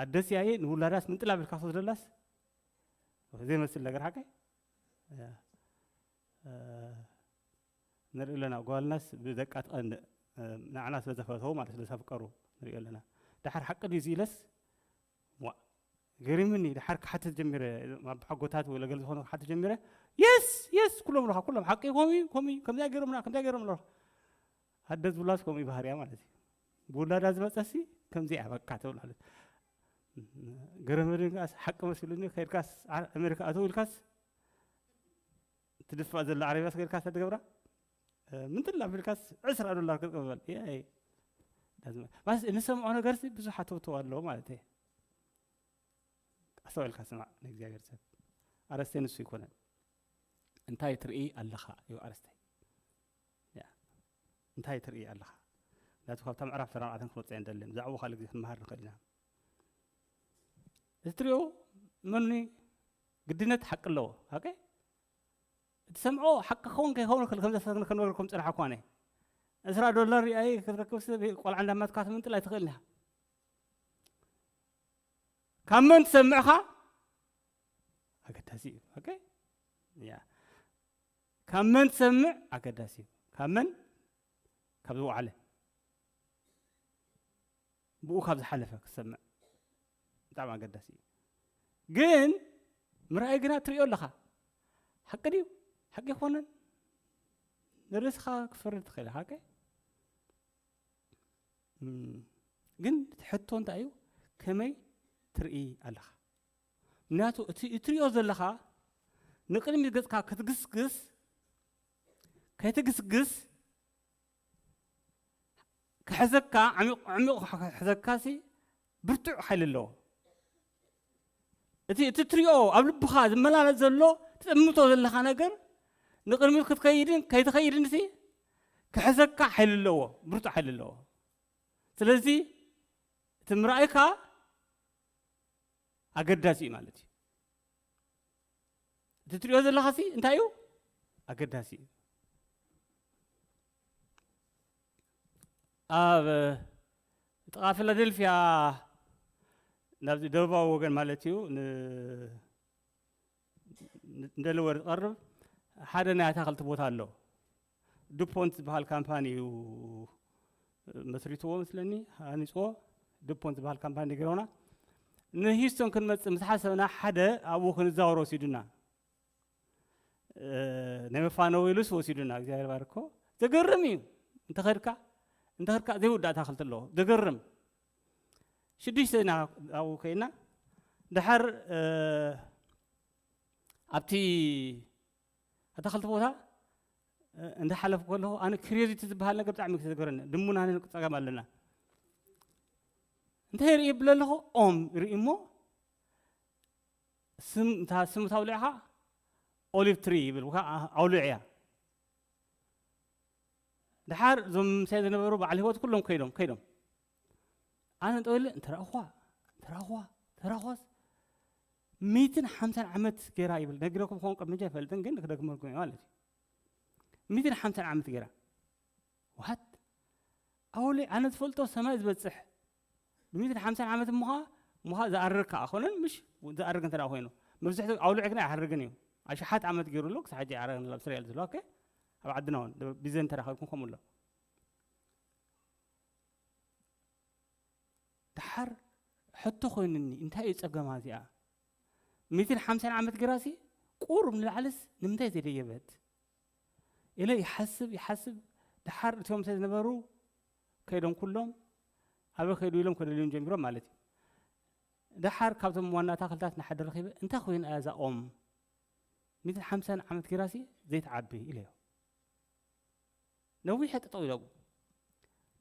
ኣደስ ያየ ንውላዳስ ምንጥላ ብልካ ክትወስደላስ ዘይመስል ነገር ሓቀይ ንርኢ ኣለና። ጓልናስ ብደቃ ትቐንእ፣ ንዓና ስለ ዘፈተው ማለት ስለ ዘፍቀሩ ንርኢ ኣለና። ድሓር ሓቂ ድዩ ኢለስ ዋ ገሪምኒ። ድሓር ክሓትት ጀሚረ፣ ኣብ ሓጎታት ወይ ለገል ዝኾነ ክሓትት ጀሚረ። የስ የስ ኩሎም ኣለኻ፣ ኩሎም ሓቂ ኮሚ ኮሚ ከምዚኣ ገይሮምና ከምዚኣ ገይሮም ኣለኻ። ኣደ ዝብላስ ከምኡ ባህርያ ማለት እዩ። ብውላዳ ዝመፀሲ ከምዚኣ በቃ ተብላለች። ገረመድን ከዓስ ሓቂ መሲሉኒ ከይድካስ ኣሜሪካ ኣተው ኢልካስ ትድፋእ ዘላ ዓረብያስ ከይድካስ ትገብራ ምንትላ ኣቢልካስ ዕስራ ዶላር ክትቅበል ማለት ንሰምዖ ነገርሲ ብዙሕ ኣተውተው ኣለዎ ማለት እየ። ኣስተውዕልካ ስማዕ ንእግዚኣብሔር ሰብ ኣረስተይ ንሱ ይኮነን። እንታይ ትርኢ ኣለኻ እዩ ኣረስተይ። እንታይ ትርኢ ኣለኻ? ናቱ ካብታ ምዕራፍ ተራቃተን ክንወፅእ እንደልን ብዛዕባ ካልእ ግዜ ክንመሃር ንኽእል ኢና። እዚ ትሪኦ መኒ ግድነት ሓቂ ኣለዎ። ኦኬ እቲ ሰምዖ ሓቂ ክኸውን ከይኸውን ክል ከም ዘሰግን ክንበርኩም ፅራሕ እኳ ነይ ዕስራ ዶላር ሪኣይ ክትረክብ ሰብ ቆልዓ እንዳማትካ ትምንጥል ኣይትኽእልን ኢኻ። ካብ መን ትሰምዕኻ ኣገዳሲ እዩ። ኦኬ ያ ካብ መን ትሰምዕ ኣገዳሲ እዩ። ካብ መን ካብ ዝወዓለ ብኡ ካብ ዝሓለፈ ክትሰምዕ ብጣዕሚ ኣገዳሲ እዩ። ግን ምርኣይ ግና ትሪኦ ኣለኻ። ሓቂ ድዩ ሓቂ ይኮነን ንርእስኻ ክፈርድ ትኽእል ሓቂ ግን እቲ ሕቶ እንታይ እዩ? ከመይ ትርኢ ኣለኻ? ምክንያቱ እቲ እትሪኦ ዘለኻ ንቅድሚት ገጽካ ክትግስግስ ከይትግስግስ ክሕዘካ ዕሚቕ ዕሚቕ ክሕዘካ ሲ ብርቱዕ ሓይሊ ኣለዎ። እቲ እቲ ትሪኦ ኣብ ልብኻ ዝመላለስ ዘሎ ትጥምቶ ዘለኻ ነገር ንቅድሚት ክትከይድን ከይትኸይድን ሲ ክሕዘካ ሓይሊ ኣለዎ፣ ብርቱዕ ሓይሊ ኣለዎ። ስለዚ እቲ ምርኣይካ ኣገዳሲ እዩ ማለት እዩ። እቲ ትሪኦ ዘለኻ ሲ እንታይ እዩ ኣገዳሲ እዩ። ኣብ ጥቓ ፊላደልፊያ ናብዚ ደቡባዊ ወገን ማለት እዩ ንደለወር ዝቐርብ ሓደ ናይ ኣታክልቲ ቦታ ኣሎ። ዱፖንት ዝበሃል ካምፓኒ እዩ መስሪትዎ መስለኒ ሃኒፅዎ። ዱፖንት ዝበሃል ካምፓኒ ገይሮና ንሂስቶን ክንመፅእ ምስ ሓሰብና ሓደ ኣብኡ ክንዛወር ወሲዱና። ናይ መፋነዊ ኢሉስ ወሲዱና እግዚኣብሔር ባርኮ። ዘገርም እዩ። እንተኸድካ እንተኸድካ ዘይውዳእ ኣታክልቲ ኣለዎ። ዘገርም ሽዱሽተ ኢና ኣብኡ ከይና ድሓር ኣብቲ ኣታክልቲ ቦታ እንዳሓለፍኩ ከለኹ ኣነ ክሪዮዚቲ ዝበሃል ነገር ብጣዕሚ ክዘገረኒ ድሙን ኣነ ፀገም ኣለና። እንታይ ርኢ ብለ ኣለኹ ኦም ርኢ እሞ ስም እታ ስም ታውሊዕኻ ኦሊቭ ትሪ ይብል ኣውሊዕ እያ። ድሓር እዞም ምሳይ ዝነበሩ በዓል ህይወት ኩሎም ከይዶም ከይዶም ኣነ ጠወለ እንተረእኹዋ እንተረእኹዋ እንተረእኹዋስ ሚትን ሓምሳን ዓመት ገይራ ይብል ነጊረኩም ኸውን ቅድሚ ጃ ይፈልጥን ግን ክደግመልኩም ማለት እዩ። ሚትን ሓምሳን ዓመት ገይራ ዋት ኣውሊ ኣነ ዝፈልጦ ሰማይ ዝበፅሕ ብሚትን ሓምሳን ዓመት እሞኻ እሞኻ ዝኣርግ ከዓ ኮነን ምሽ ዝኣርግ እንተ ኮይኑ መብዝሕቲ ኣውሊዕ ግን ኣይሓርግን እዩ። ኣሽሓት ዓመት ገይሩ ኣሎ ክሳብ ሕጂ ኣይዓረግን ኣሎ ብስርኤል ዘሎ ኦኬ ኣብ ዓድና እውን ቢዘን ተራኸብኩም ከምኡ ኣሎ። ድሓር ሕቶ ኮይኑኒ እንታይ እዩ ፀገማ እዚኣ ሚትን ሓምሳን ዓመት ግራሲ ቁሩብ ንላዕልስ ንምንታይ ዘይደየበት ኢለ ይሓስብ ይሓስብ። ድሓር እቲኦም ሰብ ዝነበሩ ከይዶም ኩሎም ኣበ ከይዱ ኢሎም ከደልዮም ጀሚሮም ማለት እዩ። ድሓር ካብቶም ዋና ኣታክልታት ንሓደ ረኺበ እንታይ ኮይና እያ እዛ ኦም ሚትን ሓምሳን ዓመት ግራሲ ዘይትዓቢ ኢለዮ። ነዊሕ ጠጠው ኢለቡ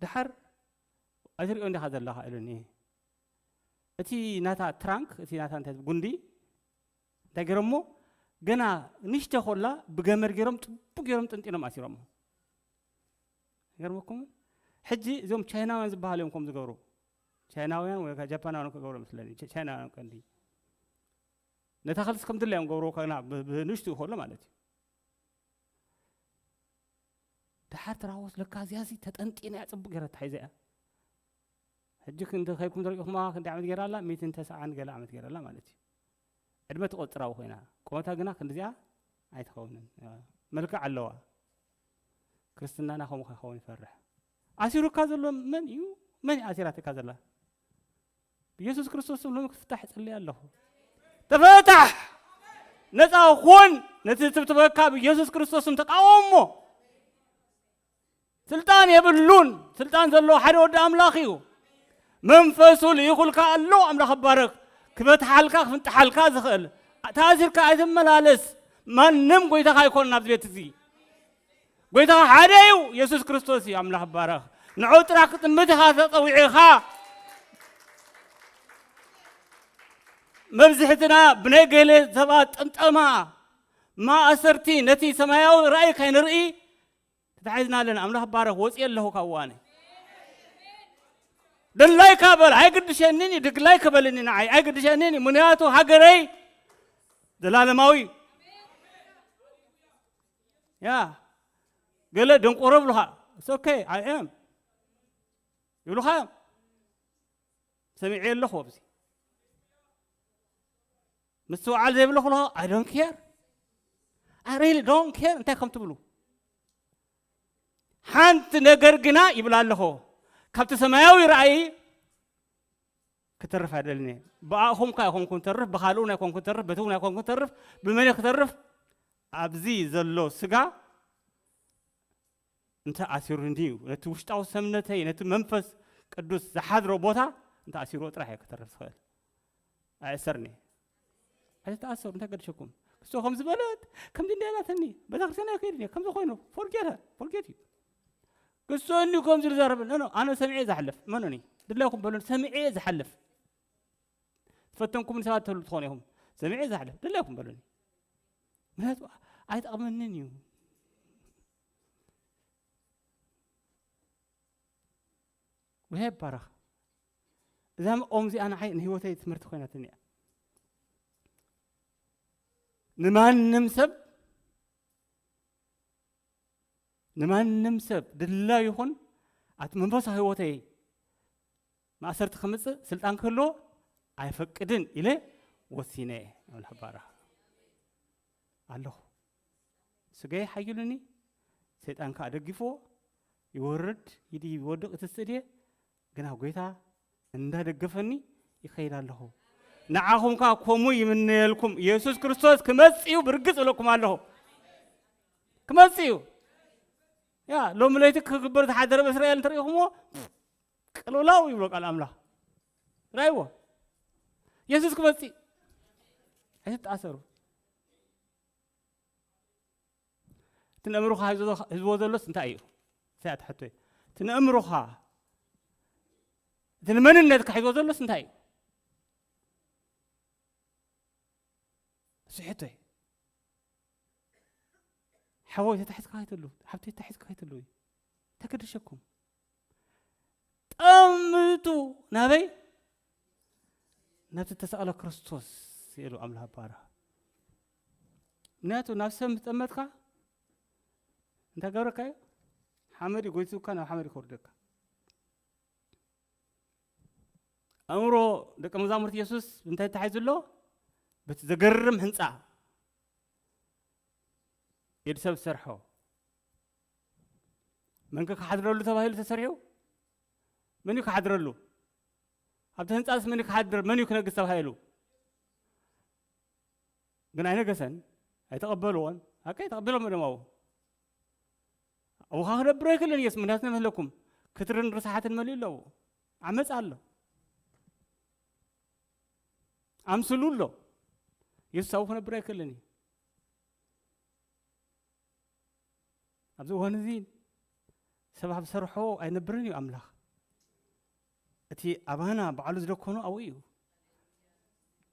ድሓር ኣይትሪኦ እንዲኻ ዘለኻ ኢሉኒ። እቲ ናታ ትራንክ፣ እቲ ናታ እንታይ ጉንዲ እንታይ ገይሮሞ፣ ገና ንሽተ ኮላ ብገመድ ገይሮም ጽቡቅ ገይሮም ጥንጢኖም ኣሲሮሞ። ገርመኩም። ሕጂ እዞም ቻይናውያን ዝበሃሉ እዮም ከም ዝገብሩ። ቻይናውያን ወይ ከዓ ጃፓናውያን ክገብሩ መስለኒ። ቻ- ቻይናውያን ቀንዲ ነታ ኸልስ ከም ድላዮም ገብርዎ ከና ብ- ብንሽቱ ይኸሎ ማለት እዩ። ድሓር ትራወስ ለካ እዚያዚ ተጠንጢና እያ ጽቡቅ ገይራ ተታሒዛ እያ። ሕጂ ክንዲ ከይኩም ትሪኢኹማ ክንዲ ዓመት ገይራ ኣላ፣ ሚእትን ተስዓን ገለ ዓመት ገይራ ኣላ ማለት እዩ። ዕድመ ትቆጽራዊ ኮይና፣ ቁመታ ግና ክንዲዚኣ ኣይትኸውንን። መልክዕ ኣለዋ። ክርስትናና ከምኡ ከይኸውን ይፈርሕ። ኣሲሩካ ዘሎ መን እዩ? መን እዩ ኣሲራትካ ዘላ? ብየሱስ ክርስቶስ ስም ሎሚ ክትፍታሕ እጽሊ ኣለኹ። ተፈታሕ! ነፃ ኩን! ነቲ ዝትብትበካ ብየሱስ ክርስቶስ ስም ተቃወሞ። ስልጣን የብሉን። ስልጣን ዘለዎ ሓደ ወዲ ኣምላኽ እዩ። መንፈሱ ልኢኹልካ ኣሎ። ኣምላኽ ይባረክ። ክበትሓልካ ክፍንጥሓልካ ዝኽእል፣ ተኣሲርካ ኣይትመላለስ። ማንም ጎይታኻ ኣይኮነን ኣብዚ ቤት እዚ። ጎይታኻ ሓደ እዩ፣ የሱስ ክርስቶስ እዩ። ኣምላኽ ይባረክ። ንዑ ጥራሕ ክትጥምት ኢኻ ተጸዊዕኻ። መብዝሕትና ብናይ ገለ ሰባት ጥምጠማ ማእሰርቲ ነቲ ሰማያዊ ራእይ ከይንርኢ ተታሒዝና ኣለና። ኣምላኽ ይባረክ። ወፂኤ ኣለኹ ካብ እዋነይ። ድላይካ በል፣ ኣይግድሸንን እዩ። ድግላይ ክበልኒ ንዓይ ኣይግድሸንን እዩ። ምክንያቱ ሃገረይ ዘላለማዊ እዩ። ያ ገለ ደንቆሮ ብሉኻ፣ it's okay, I am ይብሉኻ እዮም። ሰሚዐ ኣለኹ ኣብዚ። ምስትውዓል ዘይብለኹ ኣለኹ፣ I don't care, I really don't care እንታይ ከም ትብሉ። ሓንቲ ነገር ግና ይብል ኣለኹ፣ ካብቲ ሰማያዊ ራእይ ክተርፍ ኣይደልን እየ። ብኣኹምካ ኣይኮንኩን ተርፍ፣ ብኻልኡ ኣይኮንኩን ተርፍ፣ በቲ እውን ኣይኮንኩን ተርፍ፣ ብመን እየ ክተርፍ? ኣብዚ ዘሎ ስጋ እንተ ኣሲሩ እንድዩ፣ ነቲ ውሽጣዊ ሰምነተይ፣ ነቲ መንፈስ ቅዱስ ዝሓድሮ ቦታ እንተ ኣሲርዎ ጥራሕ እየ ክተርፍ ዝኽእል። ኣይእሰርኒ። ኣይተተኣሰሩ፣ እንታይ ገድሸኩም? ክሶ ከም ዝበለት፣ ከምዚ እንዲያ ኢላትኒ፣ ቤተክርስትያን ኣይከይድን እየ፣ ከምዚ ኮይኑ፣ forget her, forget you። ክሶ እንዲዩ ከምዚ ዝዛረብ፣ ኖ፣ ኖ፣ ኣነ ሰሚዐ ዝሓልፍ፣ መኖኒ? ድላይኩም በሉን፣ ሰሚዐ ዝሓልፍ። ዝፈተንኩም ሰባት ትህሉ ትኾኑ ኢኹም። ሰሚዐ ዝሓልፍ፣ ድላይኩም በሉኒ። ምክንያቱ ኣይጠቕመንን እዩ። ውሄ ይባረኽ። እዛ ኦም እዚኣ ንዓይ ንህይወተይ ትምህርቲ ኮይናትኒ እያ። ንማንም ሰብ፣ ንማንም ሰብ ድላዩ ይኹን ኣቲ መንፈሳዊ ህይወተይ ማእሰርቲ ከምጽእ ስልጣን ክህልዎ ኣይፈቅድን ኢለ ወሲነ እየ። ኣምላኽ ይባረኽ ኣለኹ። ስጋይ ሓይሉኒ፣ ሰይጣን ከኣ ደጊፍዎ ይወርድ፣ ይዲ ይወድቕ፣ እቲ ስእሊ እየ። ግና ጎይታ እንዳደገፈኒ ይኸይድ ኣለኹ። ንዓኹም ከኣ ከምኡ ይምነየልኩም። ኢየሱስ ክርስቶስ ክመጽእ እዩ፣ ብርግጽ እብለኩም ኣለኹ። ክመጽእ እዩ። ያ፣ ሎሚ ለይቲ ክግበር ዝሓደረ ኣብ እስራኤል እንተሪኢኹምዎ፣ ቅልውላው ይብሎ ቃል ኣምላኽ። ራእይዎ። ኢየሱስ ክመጽእ። ኣይትተኣሰሩ። እቲ ነእምሮኻ ሒዝዎ፣ ሒዝዎ ዘሎስ እንታይ እዩ? እዚኣ ትሕቶ እዩ። እቲ ነእምሮኻ፣ እቲ ንመንነትካ ሒዝዎ ዘሎስ እንታይ እዩ? እሱ ሕቶ እዩ። ሓወይ ተታሒዝካ ከይትህሉ፣ ሓብተይ ተታሒዝካ ከይትህሉ እዩ። ተገደሸኩም። ጠምቱ ናበይ? ናብቲ ተሰቕለ ክርስቶስ ኢሉ ኣምላኽ ባርኽ። ምክንያቱ ናብ ሰብ ምስ ጠመትካ እንታይ ገብረካ እዩ? ሓመድ እዩ ጎይቱካ፣ ናብ ሓመድ እዩ ከውርደካ። ኣእምሮ ደቀ መዛሙርቲ የሱስ እንታይ ተታሒዙ ኣሎ? በቲ ዘገርም ህንጻ ኢድ ሰብ ዝሰርሖ። መን ከ ክሓድረሉ ተባሂሉ ተሰሪሑ? መን እዩ ክሓድረሉ? ኣብቲ ህንጻስ መን እዩ ክሓድር? መን እዩ ክነግስ ተባሂሉ? ግን ኣይነገሰን፣ ኣይተቐበልዎን። ኣከይ ተቐቢሎም እዮም ኣብኡ። ኣብኡ ኸዓ ክነብሮ ኣይክእልን ኢየሱስ፣ ምክንያቱ ነመለኩም ክትርን ርሳሓትን መሊኡ ኣሎ ኣብኡ። ዓመፅ ኣሎ። ኣምስሉ ኣሎ። ኢየሱስ ኣብኡ ክነብር ኣይክእልን እዩ። ኣብዚ እዋን እዚ ሰብ ኣብ ዝሰርሖ ኣይነብርን እዩ ኣምላኽ። እቲ ኣባና ባዕሉ ዝደኮኖ ኣብኡ እዩ።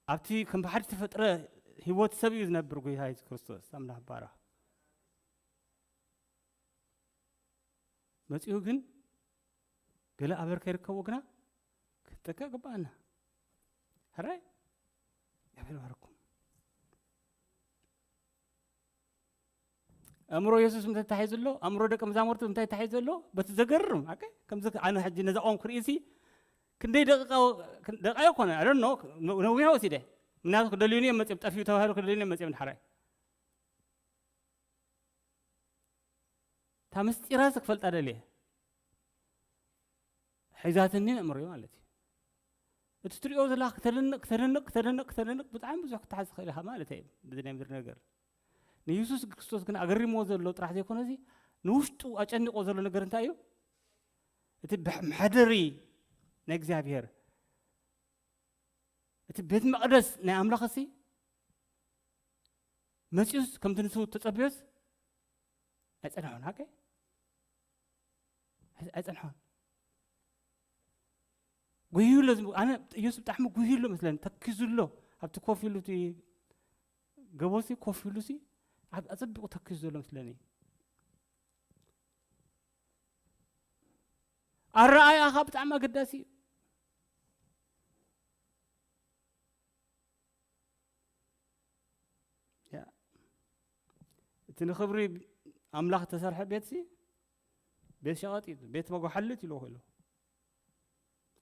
ኣብቲ ከም ብሓደ ዝተፈጥረ ህይወት ሰብ እዩ ዝነብር ጎይታ የሱስ ክርስቶስ ኣምላኽ ባራ። መጺኡ ግን ገለ ኣበር ከይርከቦ ግና ክንጠንቀቕ ግባኣና። ሕራይ? እግዚኣብሔር ይባርኩም። ኣእምሮ የሱስ እንታይ ተታሒዙ ኣሎ? ኣእምሮ ደቀ መዛሙርቱ እንታይ ተታሒዙ ኣሎ? በቲ ዘገርም፣ ኣከ፣ ከምዚ ኣነ ሕጂ ነዛ ኦም ክርእሲ ክንደይ ደቂቃ፣ ደቂቃ ይኮነ፣ I don't know፣ ነዊሕ ወሲደ። ምክንያቱ ክደልዩኒ እዮም መጺኦም፣ ጠፊኡ ተባሂሉ ክደልዩኒ እዮም መጺኦም ድሓራይ። እታ ምስጢራስ ክፈልጣ ደልየ። ሒዛትኒ ኣእምሮይ ማለት እዩ። እቲ ትሪኦ ዘለኻ ክተደንቕ፣ ክተደንቕ፣ ክተደንቕ፣ ክተደንቕ፣ ብጣዕሚ ብዙሕ ክትሓዝ ትኽእል ኢኻ ማለት እዩ፣ በዚ ናይ ምድሪ ነገር። ንየሱስ ክርስቶስ ግን ኣገሪምዎ ዘሎ ጥራሕ ዘይኮነ፣ እዚ ንውሽጡ ኣጨኒቕዎ ዘሎ ነገር እንታይ እዩ? እቲ ብሕ-፣ መሕደሪ ናይ እግዚኣብሔር፣ እቲ ቤት መቕደስ ናይ ኣምላኽ፣ እሲ መጺኡስ ከምቲ ንሱ ተጸብዮስ ኣይጸንሖን፣ ሓቀይ? ኣይ-፣ ኣይጸንሖን። ጉሂሉ ኣሎ ዝም-፣ ኣነ ኢየሱስ ብጣዕሚ ጉሂሉ ኣሎ መስለኒ፣ ተኪዙ ኣሎ። ኣብቲ ኮፍ ኢሉ እቲ ገቦሲ ኮፍ ኢሉሲ ኣብ-፣ ኣጸቢቑ ተኪዙ ዘሎ መስለኒ። ኣረኣእያኻ ብጣዕሚ ኣገዳሲ እዩ። ያ። እቲ ንኽብሪ ኣምላኽ እተሰርሐ ቤትሲ ቤት ሸቐጥ እዩ፣ ቤት መጓሓልት ኢልዎ ክእሎ።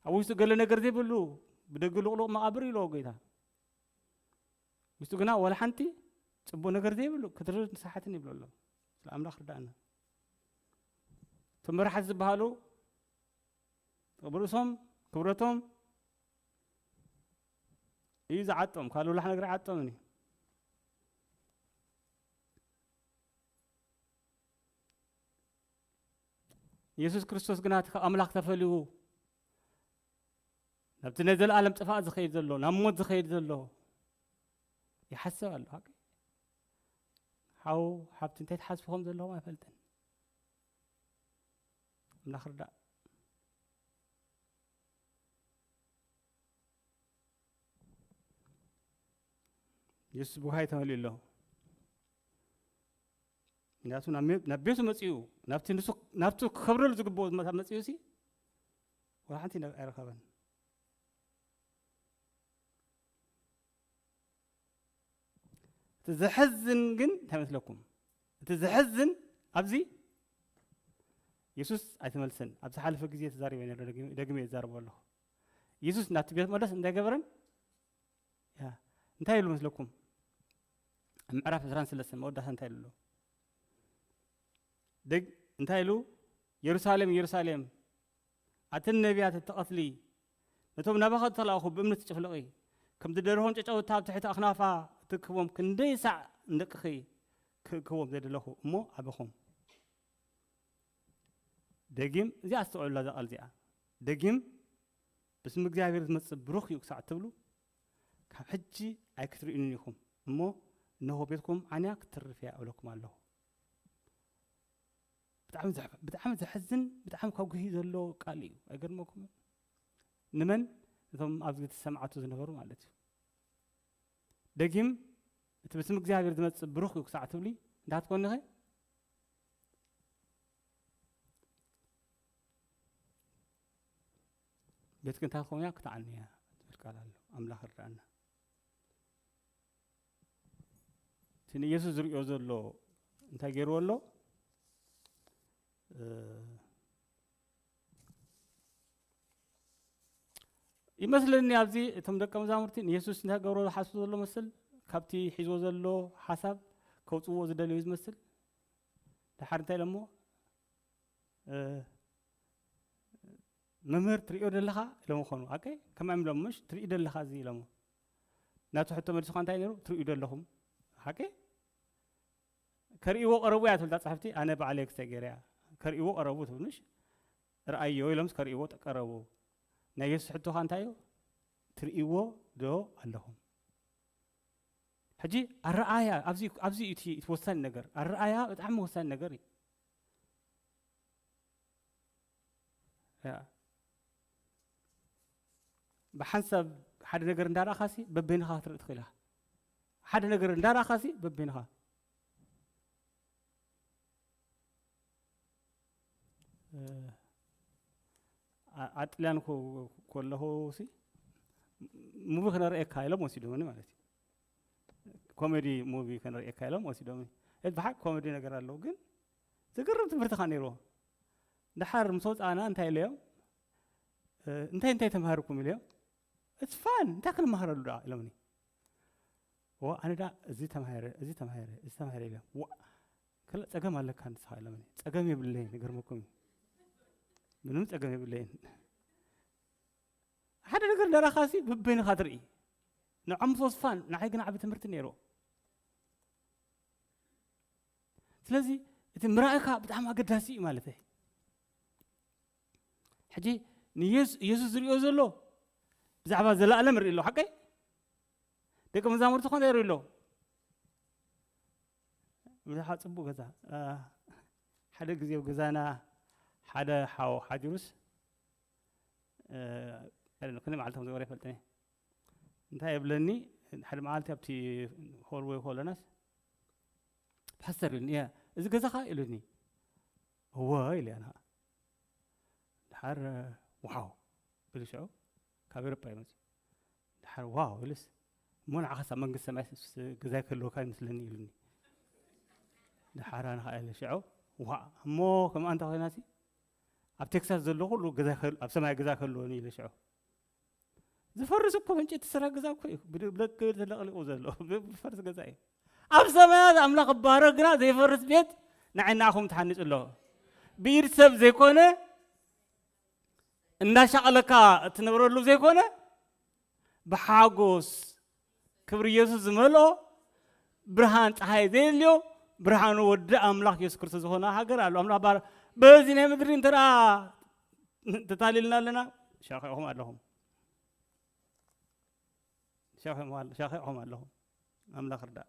ኣብ ውሽጡ ገለ ነገር ዘይብሉ፣ ብደገ ልቕሉቕ መቓብር ኢልዎ ጎይታ። ውሽጡ ግና ዋላ ሓንቲ ጽቡቕ ነገር ዘይብሉ፣ ክትርን ሰሓትን ይብሎ ኣሎ። ስለ ኣምላኽ ርዳእና። እቶም መራሕቲ ዝበሃሉ፣ ርእሶም፣ ክብረቶም እዩ ዝዓጦም፣ ካልእ ወላ ነገር ኣይዓጦምን እዩ። የሱስ ክርስቶስ ግና እቲ ካብ ኣምላኽ ተፈልዩ ናብቲ ናይ ዘለኣለም ጥፋእ ዝኸይድ ዘሎ፣ ናብ ሞት ዝኸይድ ዘሎ ይሓስብ ኣሎ። ሓቂ? ሓው፣ ሓብቲ እንታይ ትሓስቡ ከም ዘለኹም ኣይፈልጥን። ኣምላኽ ርዳእ። የሱስ ብውሃይ ተመሊኡ ኣሎ። ምክንያቱ ናብ ሜ-፣ ናብ ቤቱ መጺኡ፣ ናብቲ ንሱ፣ ናብቱ ክከብረሉ ዝግብኦ ቦታ መጺኡ ሲ፣ ወላ ሓንቲ ነ-፣ ኣይረኸበን። እቲ ዘሕዝን ግን እንታይ መስለኩም? እቲ ዘሕዝን ኣብዚ የሱስ ኣይተመልሰን። ኣብ ዝሓለፈ ግዜ ተዛሪበ ነይረ፣ ደግመ፣ ደግመ እዛረቦ ኣለኹ። የሱስ ናብቲ ቤት መቕደስ እንታይ ገበረን? ያ፣ እንታይ ኢሉ መስለኩም? ኣብ ምዕራፍ ዕስራን ሰለስተን መወዳእታ እንታይ ኢሉ ኣሎ? ደግ-፣ እንታይ ኢሉ? የሩሳሌም፣ የሩሳሌም፣ ኣትን ነቢያት እትቐትሊ፣ ነቶም ናባኸ እተላእኹ ብእምኒ ትጭፍልቒ፣ ከም ዝደርሆም ጨጨውታ ኣብ ትሕቲ ኣኽናፋ እትእክቦም፣ ክንደይ ሳዕ ንደቅኺ ክእክቦም ዘይደለኹ እሞ ኣበኹም። ደጊም፣ እዚኣ ኣስተውዕሉላ፣ እዛ ቃል እዚኣ። ደጊም፣ "ብስም እግዚኣብሔር ዝመጽእ ብሩኽ እዩ" ክሳዕ ትብሉ፣ ካብ ሕጂ ኣይክትርእዩንን ኢኹም እሞ፣ እንሆ ቤትኩም ዓንያ ክትተርፍ እያ እብለኩም ኣለኹ። ብጣዕሚ ዘሕ-፣ ብጣዕሚ ዘሕዝን፣ ብጣዕሚ ከጉሂ ዘሎ ቃል እዩ። ኣይገርመኩምን? ንመን? ነቶም ኣብዚ ተሰማዕቱ ዝነበሩ ማለት እዩ። ደጊም፣ "እቲ ብስም እግዚኣብሔር ዝመጽእ ብሩኽ እዩ" ክሳዕ ትብሊ፣ እንዳትኮኒ ኸ? ቤትኪ እንታይ ክኸውን እያ? ክትዓኒ እያ ትብል ቃል ኣሎ። ኣምላኽ ርዳእና። እቲ ንየሱስ ዝርእዮ ዘሎ እንታይ ገይርዎ ኣሎ? እ፣ ይመስለኒ ኣብዚ እቶም ደቀ መዛሙርቲ ንየሱስ እንታይ ገብሮ ዝሓስቡ ዘሎ መስል፣ ካብቲ ሒዝዎ ዘሎ ሓሳብ ከውፅዎ ዝደለዩ ዝመስል። ደሓር እንታይ ኢሎሞ? እ፣ "መምህር ትርእዮ ደለኻ?" ኢሎሞ ኾኑ። ሓቂ? ከምኣ እዮም ኢሎሞ፣ ምሽ? "ትርኢ ደለኻ እዚ?" ኢሎሞ። ናቱ ሕቶ መልስኻ እንታይ ነይሩ? "ትርእዩ ደለኹም?" ሓቂ? "ከርእይዎ ቀረቡ" እያ ትብል እታ ጽሕፍቲ፣ ኣነ ባዕለይ ክስተ ገይረ እያ። "ከርእይዎ ቀረቡ" ትብል፣ ምሽ? "ርኣዮ" ኢሎምስ ከርእይዎ ጠ-፣ ቀረቡ። ናይ የሱስ ሕቶኻ እንታይ እዩ? "ትርእይዎ ዶ ኣለኹም?" ሕጂ ኣረኣያ፣ ኣብዚ፣ ኣብዚ እዩ እቲ፣ እቲ ወሳኒ ነገር። ኣረኣያ ብጣዕሚ ወሳኒ ነገር እዩ። ብሓንሳብ ሓደ ነገር እንዳረኣኻሲ በበይንኻ ክትርኢ ትኽእል ኢኻ። ሓደ ነገር እንዳረኣኻሲ በበይንኻ ኣጥልያን ከለኹ ሲ ሙቪ ክነርእየካ ኢሎም ወሲዶምኒ ማለት እዩ። ኮሜዲ ሙቪ ከነርእየካ ኢሎም ወሲዶምኒ። እቲ ብሓቂ ኮሜዲ ነገር ኣለዉ፣ ግን ዝገርም ትምህርቲ ካ ነይርዎ። ድሓር ምስ ወፃእና እንታይ ኢለዮም? እንታይ እንታይ ተምሃርኩም ኢለዮም? It's fun፣ እንታይ ክንመሃረሉ ደኣ ኢሎምኒ። ዋ ኣነ ደኣ እዚ ተማሂረ፣ እዚ ተማሂረ፣ እዚ ተማሂረ ኢለ። ዋ ከለ ጸገም ኣለካ ንስኻ ኢሎምኒ። ጸገም የብለይን፣ ይገርመኩም እዩ። ምንም ጸገም የብለይን። ሓደ ነገር ደራኻሲ በበይንኻ ትርኢ። ንዖም ሶስፋን ንዓይ ግን ዓቢ ትምህርቲ ነይሩ። ስለዚ እቲ ምራእካ ብጣዕሚ ኣገዳሲ እዩ ማለት እዩ። ሕጂ ንየሱስ ዝሪኦ ዘሎ ብዛዕባ ዘለኣለም ርኢ ኣሎ፣ ሓቀይ? ደቂ መዛሙርቲ ኮነ ይርኢ ኣሎ። ብዙሓት ጽቡቕ ገዛ። ሓደ ግዜ ኣብ ገዛና ሓደ ሓው ሓዲሩስ ክንደይ መዓልቲ ከም ዝነበረ ይፈልጥን እየ። እንታይ የብለኒ፣ ሓደ መዓልቲ ኣብቲ ሆልወይ ከለናስ ፓስተር ኢሉኒ፣ እየ እዚ ገዛኻ ኢሉኒ። እወ ኢለ ኣነ ኸዓ። ድሓር ዋው ኢሉ ሽዑ ካብ ኤሮጳ እዩ መፅዩ። ድሓር ዋው ኢሉስ እሞ ንዓኻስ ኣብ መንግስቲ ሰማይ ገዛ ክህልወካ ይመስለኒ ኢሉኒ። ድሓር ኣነ ኸዓ ኢለ ሽዑ ዋ እሞ ከምኣ እንተ ኮይናሲ ኣብ ቴክሳስ ዘሎ ኩሉ ገዛ ኣብ ሰማይ ገዛ ክህልወኒ ኢለ ሽዑ ዝፈርስ እኮ ዕንጨይቲ ዝስራሕ ገዛ እኮ እዩ። ብደቂ ተለቕሊቑ ዘሎ ዝፈርስ ገዛ እዩ። ኣብ ሰማያት ኣምላኽ እባረኽ ግና ዘይፈርስ ቤት ንዓይ ንዓኹም ተሓኒጹ ኣሎ። ብኢድ ሰብ ዘይኮነ እንዳሻቐለካ እትነብረሉ ዘይኮነ ብሓጎስ ክብሪ ኢየሱስ ዝመልኦ ብርሃን ፀሓይ ዘየልዮ ብርሃኑ ወዲ ኣምላኽ ኢየሱስ ክርስቶስ ዝኾነ ሃገር ኣሎ። ኣምላኽ ባር በዚ ናይ ምድሪ እንተ ደኣ ተታሊልና ኣለና ሻኺዕኹም ኣለኹም። ሻኺዕኹም ኣለኹም። ኣምላኽ ርዳእ።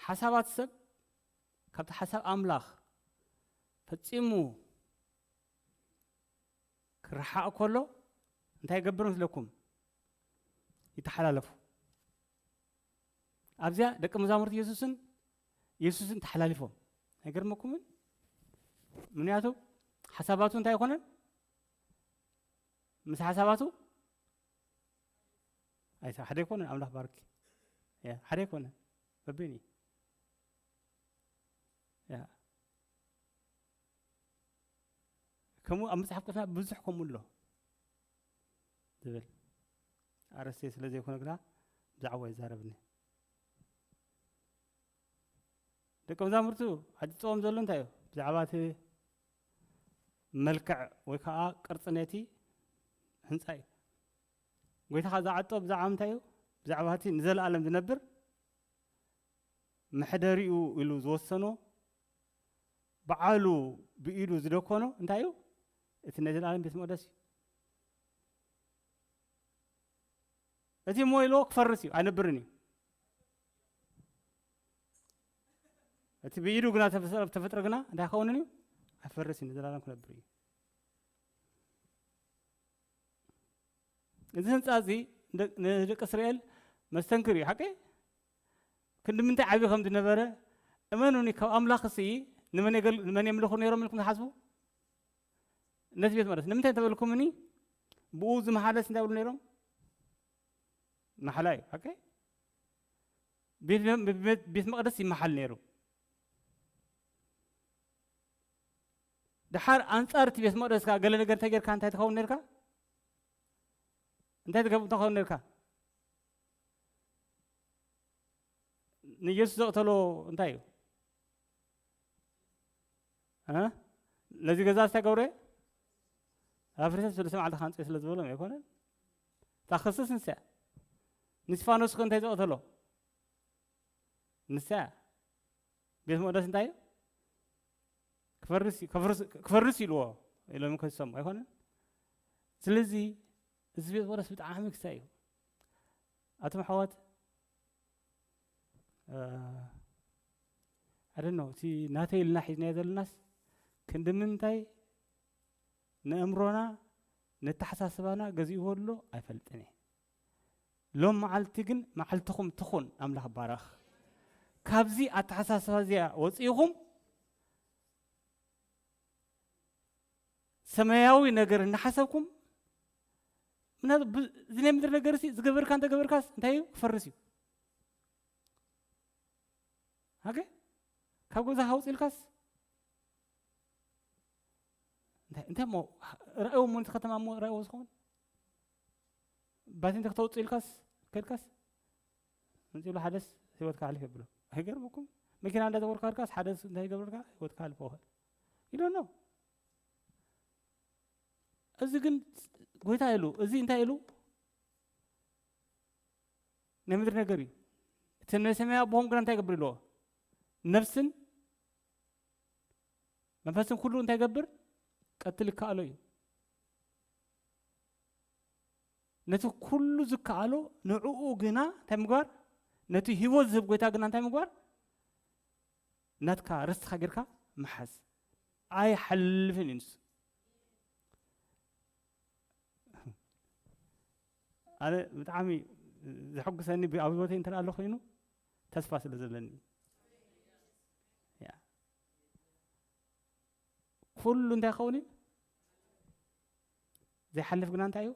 ሓሳባት ሰብ ካብቲ ሓሳብ ኣምላኽ ፈጺሙ ክረሓቕ ከሎ እንታይ ይገብር መስለኩም? ይተሓላለፉ። ኣብዚኣ ደቂ መዛሙርቲ የሱስን የሱስን ተሓላሊፎም ኣይገርመኩምን? ምክንያቱ ሓሳባቱ እንታይ ኣይኮነን? ምስ ሓሳባቱ ኣይተ ሓደ ኣይኮነን። ኣምላኽ ባርኪ። ያ ሓደ ኣይኮነን። በበይኑ ያ ከምኡ ኣብ መጽሓፍ ቅዱስና ብዙሕ ከምኡ ኣሎ ዝብል ኣርእስቲ ስለ ዘይኮነ ግና ብዛዕባ ይዛረብኒ። ደቂ መዛሙርቱ ዓጢጥዎም ዘሎ እንታይ እዩ? ብዛዕባ እቲ መልክዕ ወይ ከዓ ቅርፂ ነቲ ህንፃ እዩ። ጎይታኻ ዝዓጦ ብዛዕባ እንታይ እዩ? ብዛዕባ እቲ ንዘለኣለም ዝነብር መሕደሪኡ ኢሉ ዝወሰኖ ባዕሉ ብኢዱ ዝደኮኖ እንታይ እዩ? እቲ ናይ ዘላለም ቤት መቕደስ እዩ። እቲ እሞ ኢልዎ ክፈርስ እዩ፣ ኣይነብርን እዩ። እቲ ብኢዱ ግና ተፈጠረ ግና እንታይ ክኸውንን እዩ? ኣይፈርስ እዩ፣ ንዘላለም ክነብር እዩ። እዚ ህንፃ እዚ ንደቂ እስራኤል መስተንክር እዩ። ሓቂ ክንዲ ምንታይ ዓብዪ ከም ዝነበረ እመኑኒ። ካብ ኣምላኽ እስኢ ንመን የምልኹ ነይሮም ኢልኩም ትሓስቡ? ነቲ ቤት መቕደስ ንምንታይ እንተበልኩምኒ ብኡ ዝመሓለስ እንታይ ብሉ ነይሮም? ማሕላ እዩ። ሓቂ ቤት መቕደስ ይመሓል ነይሩ። ድሓር ኣንጻር እቲ ቤት መቕደስ ከኣ ገለ ነገር እንተጌርካ እንታይ ትኸውን ነርካ? እንታይ ትገብር ትኸውን ነርካ? ንኢየሱስ ዘቕተሎ እንታይ እዩ? እ? ነዚ ገዛ እንታይ ገብረ? ኣፍርሰ ሰለስተ መዓልቲ ካንጽዮ ስለ ዝበሎም ኣይኮነን። እታ ክስስ ንሳ እያ። ንስቲፋኖስ ከ እንታይ ዘቕተሎ? ንሳ እያ። ቤት መቕደስ እንታይ እዩ? ክፈርስ እዩ፣ ክፈርስ ኢልዎ ኢሎም ከሶም ኣይኮነን። ስለዚ እዚ ቤት መቕደስ ብጣዕሚ ክሳይ እዩ። ኣቶም ኣሕዋት፣ ኣደኖ እቲ ናተይ ኢልና ሒዝናዮ ዘለናስ ክንዲ ምንታይ ንእምሮና ነተሓሳስባና ገዚእዎ ኣሎ ኣይፈልጥን እየ። ሎም መዓልቲ ግን መዓልትኹም ትኹን። ኣምላኽ ባረኽ። ካብዚ ኣተሓሳስባ እዚኣ ወፂእኹም ሰማያዊ ነገር እናሓሰብኩም፣ ምክንያቱ ብ- እዚ ናይ ምድሪ ነገር ሲ ዝገበርካ እንተገበርካስ እንታይ እዩ? ክፈርስ እዩ። ሃገ ካብ ገዛ ሃውፅ ኢልካስ እንታይ እንታይ እሞ ረኣይዎ እሞ ነቲ ከተማ እሞ ረኣይዎ ዝኸውን ባቲ እንተ ክተውፅእ ኢልካስ ከድካስ መፂሉ ሓደስ ህይወትካ ሓሊፍ የብሎ። ኣይገርመኩም? መኪና እንዳዘወርካ ከድካስ ሓደስ እንታይ ይገብረልካ? ህይወትካ ሓሊፍ ይኸል ኢሎ ነው። እዚ ግን ጎይታ ኢሉ እዚ እንታይ ኢሉ ናይ ምድሪ ነገር እዩ። እቲ ናይ ሰማይ ኣቦኹም ግና እንታይ ይገብር ኢልዎ? ነፍስን መንፈስን ኩሉ እንታይ ይገብር? ቀትል ይከኣሎ እዩ። ነቲ ኩሉ ዝከኣሎ ንዕኡ ግና እንታይ ምግባር? ነቲ ህይወት ዝህብ ጎይታ ግና እንታይ ምግባር? ናትካ ርስትኻ ጌርካ ምሓዝ። ኣይሓልፍን እዩ ንሱ። ኣነ ብጣዕሚ ዘሐጉሰኒ ብ- ኣብ ህይወተይ እንተ ኣሎ ኮይኑ ተስፋ ስለ ዘለኒ እዩ። ያ። ኩሉ እንታይ ክኸውን እዩ? ዘይሓልፍ ግና እንታይ እዩ?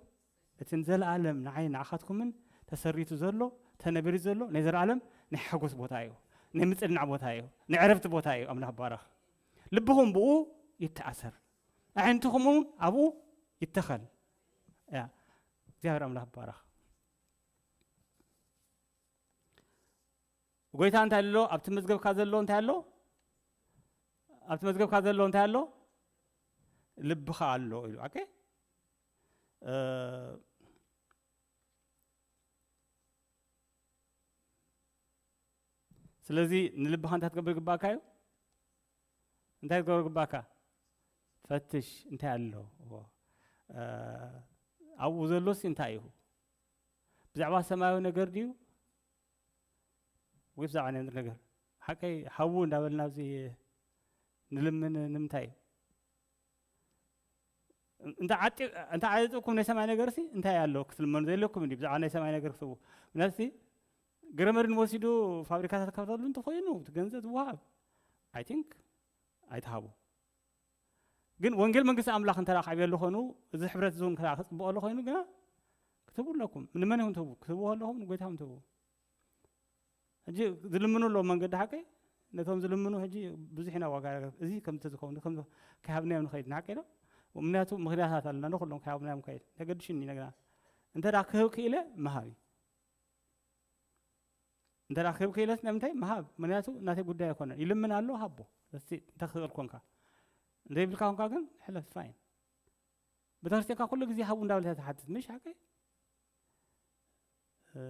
እቲ ንዘለኣለም ንዓይ ንዓኻትኩምን ተሰሪቱ ዘሎ ተነቢሩ ዘሎ ናይ ዘለኣለም ናይ ሓጎስ ቦታ እዩ። ናይ ምጽንናዕ ቦታ እዩ። ናይ ዕረፍቲ ቦታ እዩ። ኣምላኽ ባረኽ። ልብኹም ብኡ ይተኣሰር። ኣዒንትኹም እውን ኣብኡ ይተኸል። ያ። እግዚኣብሔር ኣምላኽ ባረኽ። ጎይታ እንታይ ኣሎ? ኣብቲ መዝገብካ ዘሎ እንታይ ኣሎ? ኣብቲ መዝገብካ ዘሎ እንታይ ኣሎ? ልብኻ ኣሎ ኢሉ። ኦኬ። እ፣ ስለዚ ንልብኻ እንታይ ክትገብር ይግባእካ እዩ? እንታይ ክትገብር ይግባእካ? ፈትሽ እንታይ ኣሎ? እዎ። እ፣ ኣብኡ ዘሎሲ እንታይ እዩ? ብዛዕባ ሰማያዊ ነገር ድዩ? ወይ ብዛዕባ ናይ ምድሪ ነገር? ሓቀይ ሓዉ እንዳበልና ኣብዚ ንልምን ንምንታይ እዩ? እንተ ዓጢ-፣ እንተ ዓጢቕኩም ናይ ሰማይ ነገርሲ እንታይ ኣሎ ክትልመኑ? ዘይለኩም እንዲ ብዛዕባ ናይ ሰማይ ነገር ክትቡ። ምክንያቱ ገረመድን ወሲዱ ፋብሪካታት ከፍተሉ እንተኾይኑ እቲ ገንዘብ ዝወሃብ፣ I think ኣይትሃቡ። ግን ወንጌል መንግስቲ ኣምላኽ እንተ ደኣ ክዕብየሉ ኾይኑ፣ እዚ ሕብረት እዚ እውን እንተ ደኣ ክጽብቐሉ ኾይኑ ግና ክትህቡ ኣለኩም። ንመን ኢኹም ትህቡ? ክትህቡ ከለኹም ንጎይታ ኢኹም ትህቡ። ሕጂ ዝልምኑ ኣለዉ መንገዲ ሓቀይ፣ ነቶም ዝልምኑ ሕጂ ብዙሕ ኢና ዋጋ፣ እዚ ከምቲ ዝኸውን፣ ከም ከይሃብናዮም ንኸይድ ንሓቀይ ዶ? ምክንያቱ ምኽንያታት ኣለና፣ ንኹሎም ከይሃብናዮም ንኸይድ። ተገድሽኒ ነግና። እንተ ደኣ ክህብ ክኢለ፣ ምሃብ እዩ። እንተ ደኣ ክህብ ክኢለስ፣ ንምንታይ ምሃብ? ምክንያቱ ናተይ ጉዳይ ኣይኮነን። ይልምን ኣሎ፣ ሃቦ። እስቲ እንተ ክኽእል ኮንካ። ዘይብልካ ኮንካ ግን፣ ሕለፍ፣ ፋይን። ቤተክርስትያንካ ኩሉ ግዜ ሃቡ እንዳበለት እያ ትሓትት፣ ምሽ ሓቀይ? እ፣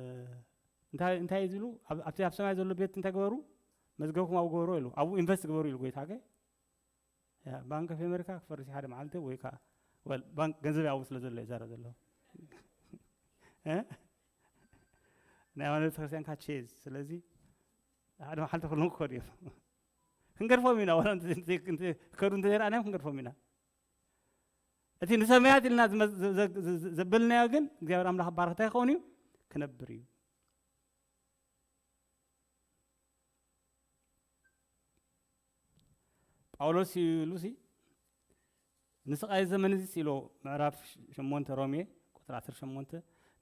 እንታይ፣ እንታይ እዩ ዝብሉ? ኣብ-፣ ኣብቲ ኣብ ሰማይ ዘሎ ቤት እንታይ ግበሩ? መዝገብኩም ኣብኡ ግበሩ ኢሉ። ኣብኡ ኢንቨስት ግበሩ ኢሉ ጎይታ ሓቀይ? ያ፣ ባንክ ኦፍ ኣሜሪካ ክፈርስ እዩ ሓደ መዓልቲ ወይ ከዓ፣ ወል፣ ባንክ ገንዘብ ኣብኡ ስለ ዘሎ ይዛረብ ዘሎ። እ? ናይ ሃይማኖት ቤተክርስትያንካ ቼዝ። ስለዚ ሓደ መዓልቲ ኩሎም ክኸዱ እዮም። ክንገድፎም ኢና፣ ዋላ እንተ-፣ እንተ-፣ እንተ-፣ ክኸዱ እንተዘይረኣናዮም ክንገድፎም ኢና። እቲ ንሰማያት ኢልና ዝመ-፣ ዘ-፣ ዘ-፣ ዘ-፣ ዘ-፣ ዘበልናዮ ግን እግዚኣብሔር ኣምላኽ ባርኽ እንታይ ክኸውን እዩ? ክነብር እዩ። ጳውሎስ ኢሉሲ፣ "ንስቓይ ዘመን እዚስ" ኢሉ፣ ምዕራፍ ሸሞንተ ሮሜ ቁጽሪ ዓሰርተ ሸሞንተ፣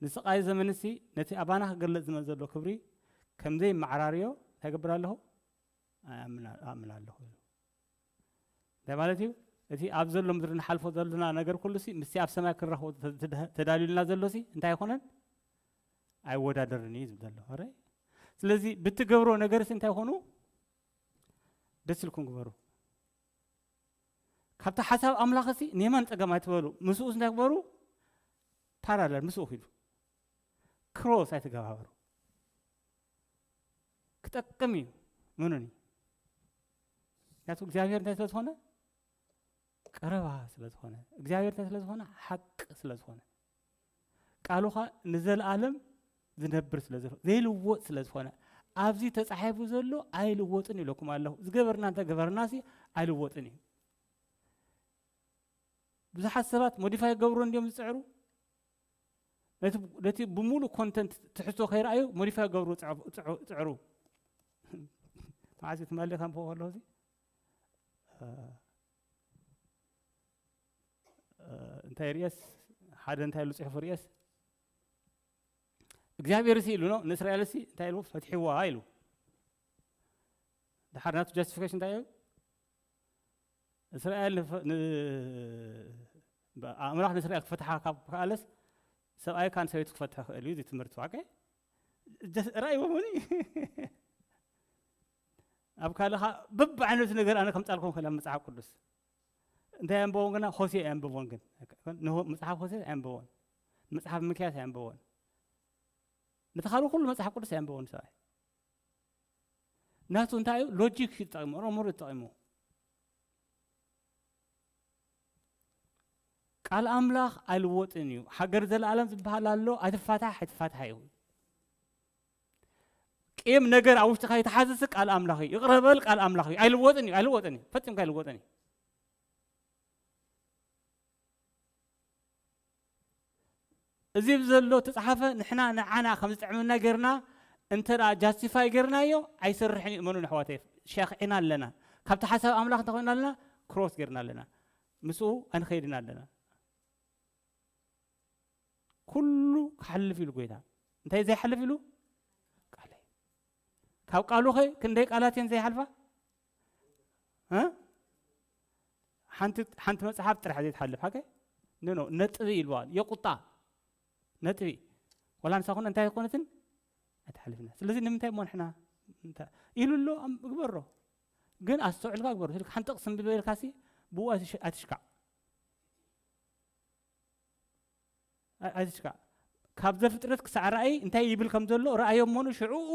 "ንስቓይ ዘመን እዚ ነቲ ኣባና ክገለጽ ዝመጽእ ዘሎ ክብሪ ከም ዘይመዓራርዮ እንታይ እገብር ኣለኹ? ኣኣምን፣ ኣኣምን ኣለኹ" ኢሉ። እንታይ ማለት እዩ? እቲ ኣብ ዘሎ ምድሪ ንሓልፎ ዘለና ነገር ኩሉሲ ምስቲ ኣብ ሰማይ ክንረኽቦ ተ-፣ ተዳ-፣ ተዳልዩልና ዘሎሲ እንታይ ኣይኮነን? ኣይወዳደርን እዩ ዝብል ዘሎ። ኣረ? ስለዚ ብትገብሮ ነገርሲ እንታይ ኮኑ? ደስ ኢልኩም ግበሩ። ካብቲ ሓሳብ ኣምላኽሲ ንየማን ጸጋም ኣይትበሉ። ምስኡስ እንታይ ግበሩ? ፓራለል፣ ምስኡ ኪዱ። ክሮስ ኣይትገባበሩ። ክጠቅም እዩ። ምኑኒ? ምክንያቱ እግዚኣብሔር እንታይ ስለ ዝኾነ? ቀረባ ስለ ዝኾነ። እግዚኣብሔር እንታይ ስለ ዝኾነ? ሓቂ ስለ ዝኾነ። ቃሉኻ ንዘለኣለም ዝነብር ስለ ዝኾነ፣ ዘይልወጥ ስለ ዝኾነ፣ ኣብዚ ተጻሒፉ ዘሎ ኣይልወጥን ኢለኩም ኣለኹ። ዝገበርና እንተ ገበርናሲ ኣይልወጥን እዩ። ብዙሓት ሰባት ሞዲፋይ ገብሩ እንዲዮም ዝጽዕሩ። ነቲ፣ ነቲ ብምሉእ ኮንተንት ትሕዝቶ ከይረኣዩ ሞዲፋይ ገብሩ ጽዕፉ-፣ ጽዑ-፣ ጽዕሩ። መዓስ ትመልእ ከም ፎ ከለኹ እዚ፣ እ፣ እ፣ እንታይ ርእየስ፣ ሓደ እንታይ ኢሉ ጽሑፉ ርእየስ፣ እግዚኣብሔር ሲ ኢሉ ነው፣ ንእስራኤል ሲ እንታይ ኢሉ፣ ፈትሕዋ ኢሉ። ድሓር ናቱ ጃስቲፊኬሽን እንታይ እዩ? እስራኤል ንፈ-፣ ን-፣ ብ-፣ ኣምላኽ ንእስራኤል ክፈትሓ ካብ ከኣለስ፣ ሰብኣይ ካን ሰበይቱ ክፈትሕ ክእል እዩ፣ እዚ ትምህርቲ ዋቀ። ጀስ-፣ ራእይዎ ምኒ? ኣብ ካልኻ በብዓይነቱ ነገር ኣነ ከምጻልኩም ክእል ኣብ መጽሓፍ ቅዱስ። እንታይ ኣንበቦን ግና? ሆሴ ኣንበቦን ግን። ንሆ-፣ መጽሓፍ ሆሴ ኣንበቦን። መጽሓፍ ሚክያስ ኣንበቦን። ነቲ ካልእ ኩሉ መጽሓፍ ቅዱስ ኣንበቦን ሰብኣይ። ናቱ እንታይ እዩ? ሎጂክ እዩ ተጠቂሙ፣ ኣእምሮ እዩ ተጠቂሙ። ቃል ኣምላኽ ኣይልወጥን እዩ። ሃገር ዘለኣለም ዝበሃል ኣሎ፣ ኣይትፋታሕ፣ ኣይትፋታሕ እዩ። ቂም ነገር ኣብ ውሽጥኻ የተሓዘሲ ቃል ኣምላኽ እዩ። ይቕረ በል ቃል ኣምላኽ እዩ። ኣይልወጥን እዩ፣ ኣይልወጥን እዩ። ፈጺምካ ኣይልወጥን እዩ። እዚ ዘሎ ተጻሓፈ ንሕና ንዓና ከም ዝጥዕመና ጌርና እንተ ደኣ ጃስቲፋይ ጌርናዮ ኣይሰርሕን እዩ። እመኑን ኣሕዋተይ፣ ሸኺዕና ኣለና። ካብቲ ሓሳብ ኣምላኽ እንተኾይና ኣለና፣ ክሮስ ጌርና ኣለና። ምስኡ ኣይንኸይድን ኣለና። ኩሉ ክሓልፍ ኢሉ ጎይታ። እንታይ ዘይሓልፍ ኢሉ? ቃለይ። ካብ ቃሉ ኸ ክንደይ ቃላት እየን ዘይሓልፋ? እ? ሓንቲ፣ ሓንቲ መጽሓፍ ጥራሕ ዘይትሓልፍ፣ ሓቀ? ኖ፣ ኖ፣ ነጥቢ ኢልዋ፣ የቁጣ። ነጥቢ። ወላ ንሳ ኹን እንታይ ኣይኮነትን? ኣይትሓልፍና። ስለዚ ንምንታይ እሞ ንሕና እንታ-፣ ኢሉ ኣሎ፣ ኣም-፣ ግበሮ። ግን ኣስተውዕልካ ግበሮ። ስልክ ሓንቲ ጥቕሲ ኣንብበ ኢልካሲ፣ ብኡ ኣይትሽ-፣ ኣይትሽካዕ። ኣይ-፣ ኣይትሽካዕ። ካብ ዘፍጥረት ክሳዕ ራእይ እንታይ ይብል ከም ዘሎ ራእዮ እሞ ሽዑኡ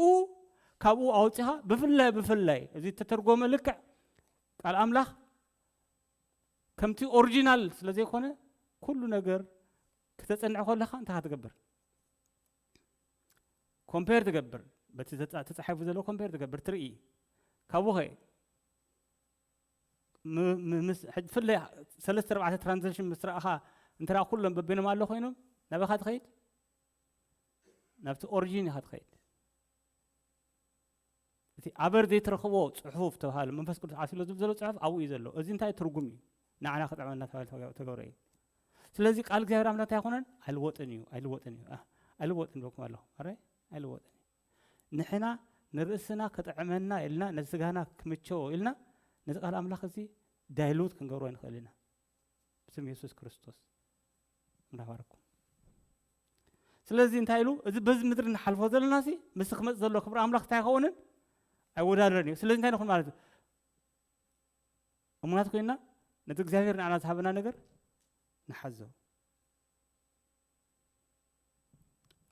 ካብኡ ኣውጺኻ ብፍላይ፣ ብፍላይ እዚ እተተርጎመ ልክዕ ቃል ኣምላኽ ከምቲ ኦሪጂናል ስለ ዘይኮነ ኩሉ ነገር ክተጸንዕ ከለኻ እንታይ ክትገብር? ኮምፔር ትገብር። በቲ ዘጻ-፣ ተጻሒፉ ዘሎ ኮምፔር ትገብር፣ ትርኢ። ካብኡ ኸ ም-፣ ም-፣ ምስ-፣ ሕጂ ብፍላይ ሰለስተ ኣርባዕተ ትራንዛክሽን ምስ ረኣኻ፣ እንተ ደኣ ኩሎም በበይኖም ኣሎ ኮይኖም፣ ናበይ ኢኻ ትኸይድ? ናብቲ ኦሪጂን ኢኻ ትኸይድ። እቲ ኣበር ዘይትረኽቦ ጽሑፍ ተባሃለ፣ መንፈስ ቅዱስ ዓሲሎ ዝብል ዘሎ ጽሑፍ ኣብኡ እዩ ዘሎ። እዚ እንታይ ትርጉም እዩ? ንዓና ክጥዕመና ተባሂሉ ተገ-፣ ተገብረ እዩ። ስለዚ ቃል እግዚኣብሔር ኣምላኽ እንታይ ኣይኮነን? ኣይልወጥን እዩ፣ ኣይልወጥን እዩ። ኣ-፣ ኣይልወጥን በኩም ኣለኹ። ኣረ፣ ኣይልወጥን እዩ። ንሕና ንርእስና ክጥዕመና ኢልና፣ ነቲ ስጋና ክምቸዎ ኢልና፣ ነቲ ቃል ኣምላኽ እዚ ዳይሉት ክንገብሮ ኣይንኽእል ኢና። ብስም የሱስ ክርስቶስ። እንዳባረኩም። ስለዚ እንታይ ኢሉ? እዚ በዚ ምድሪ ንሓልፎ ዘለናሲ፣ ምስ ክመጽእ ዘሎ ክብሪ ኣምላኽ እንታይ ኣይኸውንን? ኣይወዳደርን እዩ። ስለዚ እንታይ ንኹን ማለት እዩ? እሙናት ኮይንና፣ ነቲ እግዚኣብሔር ንዓና ዝሃበና ነገር ንሓዞ።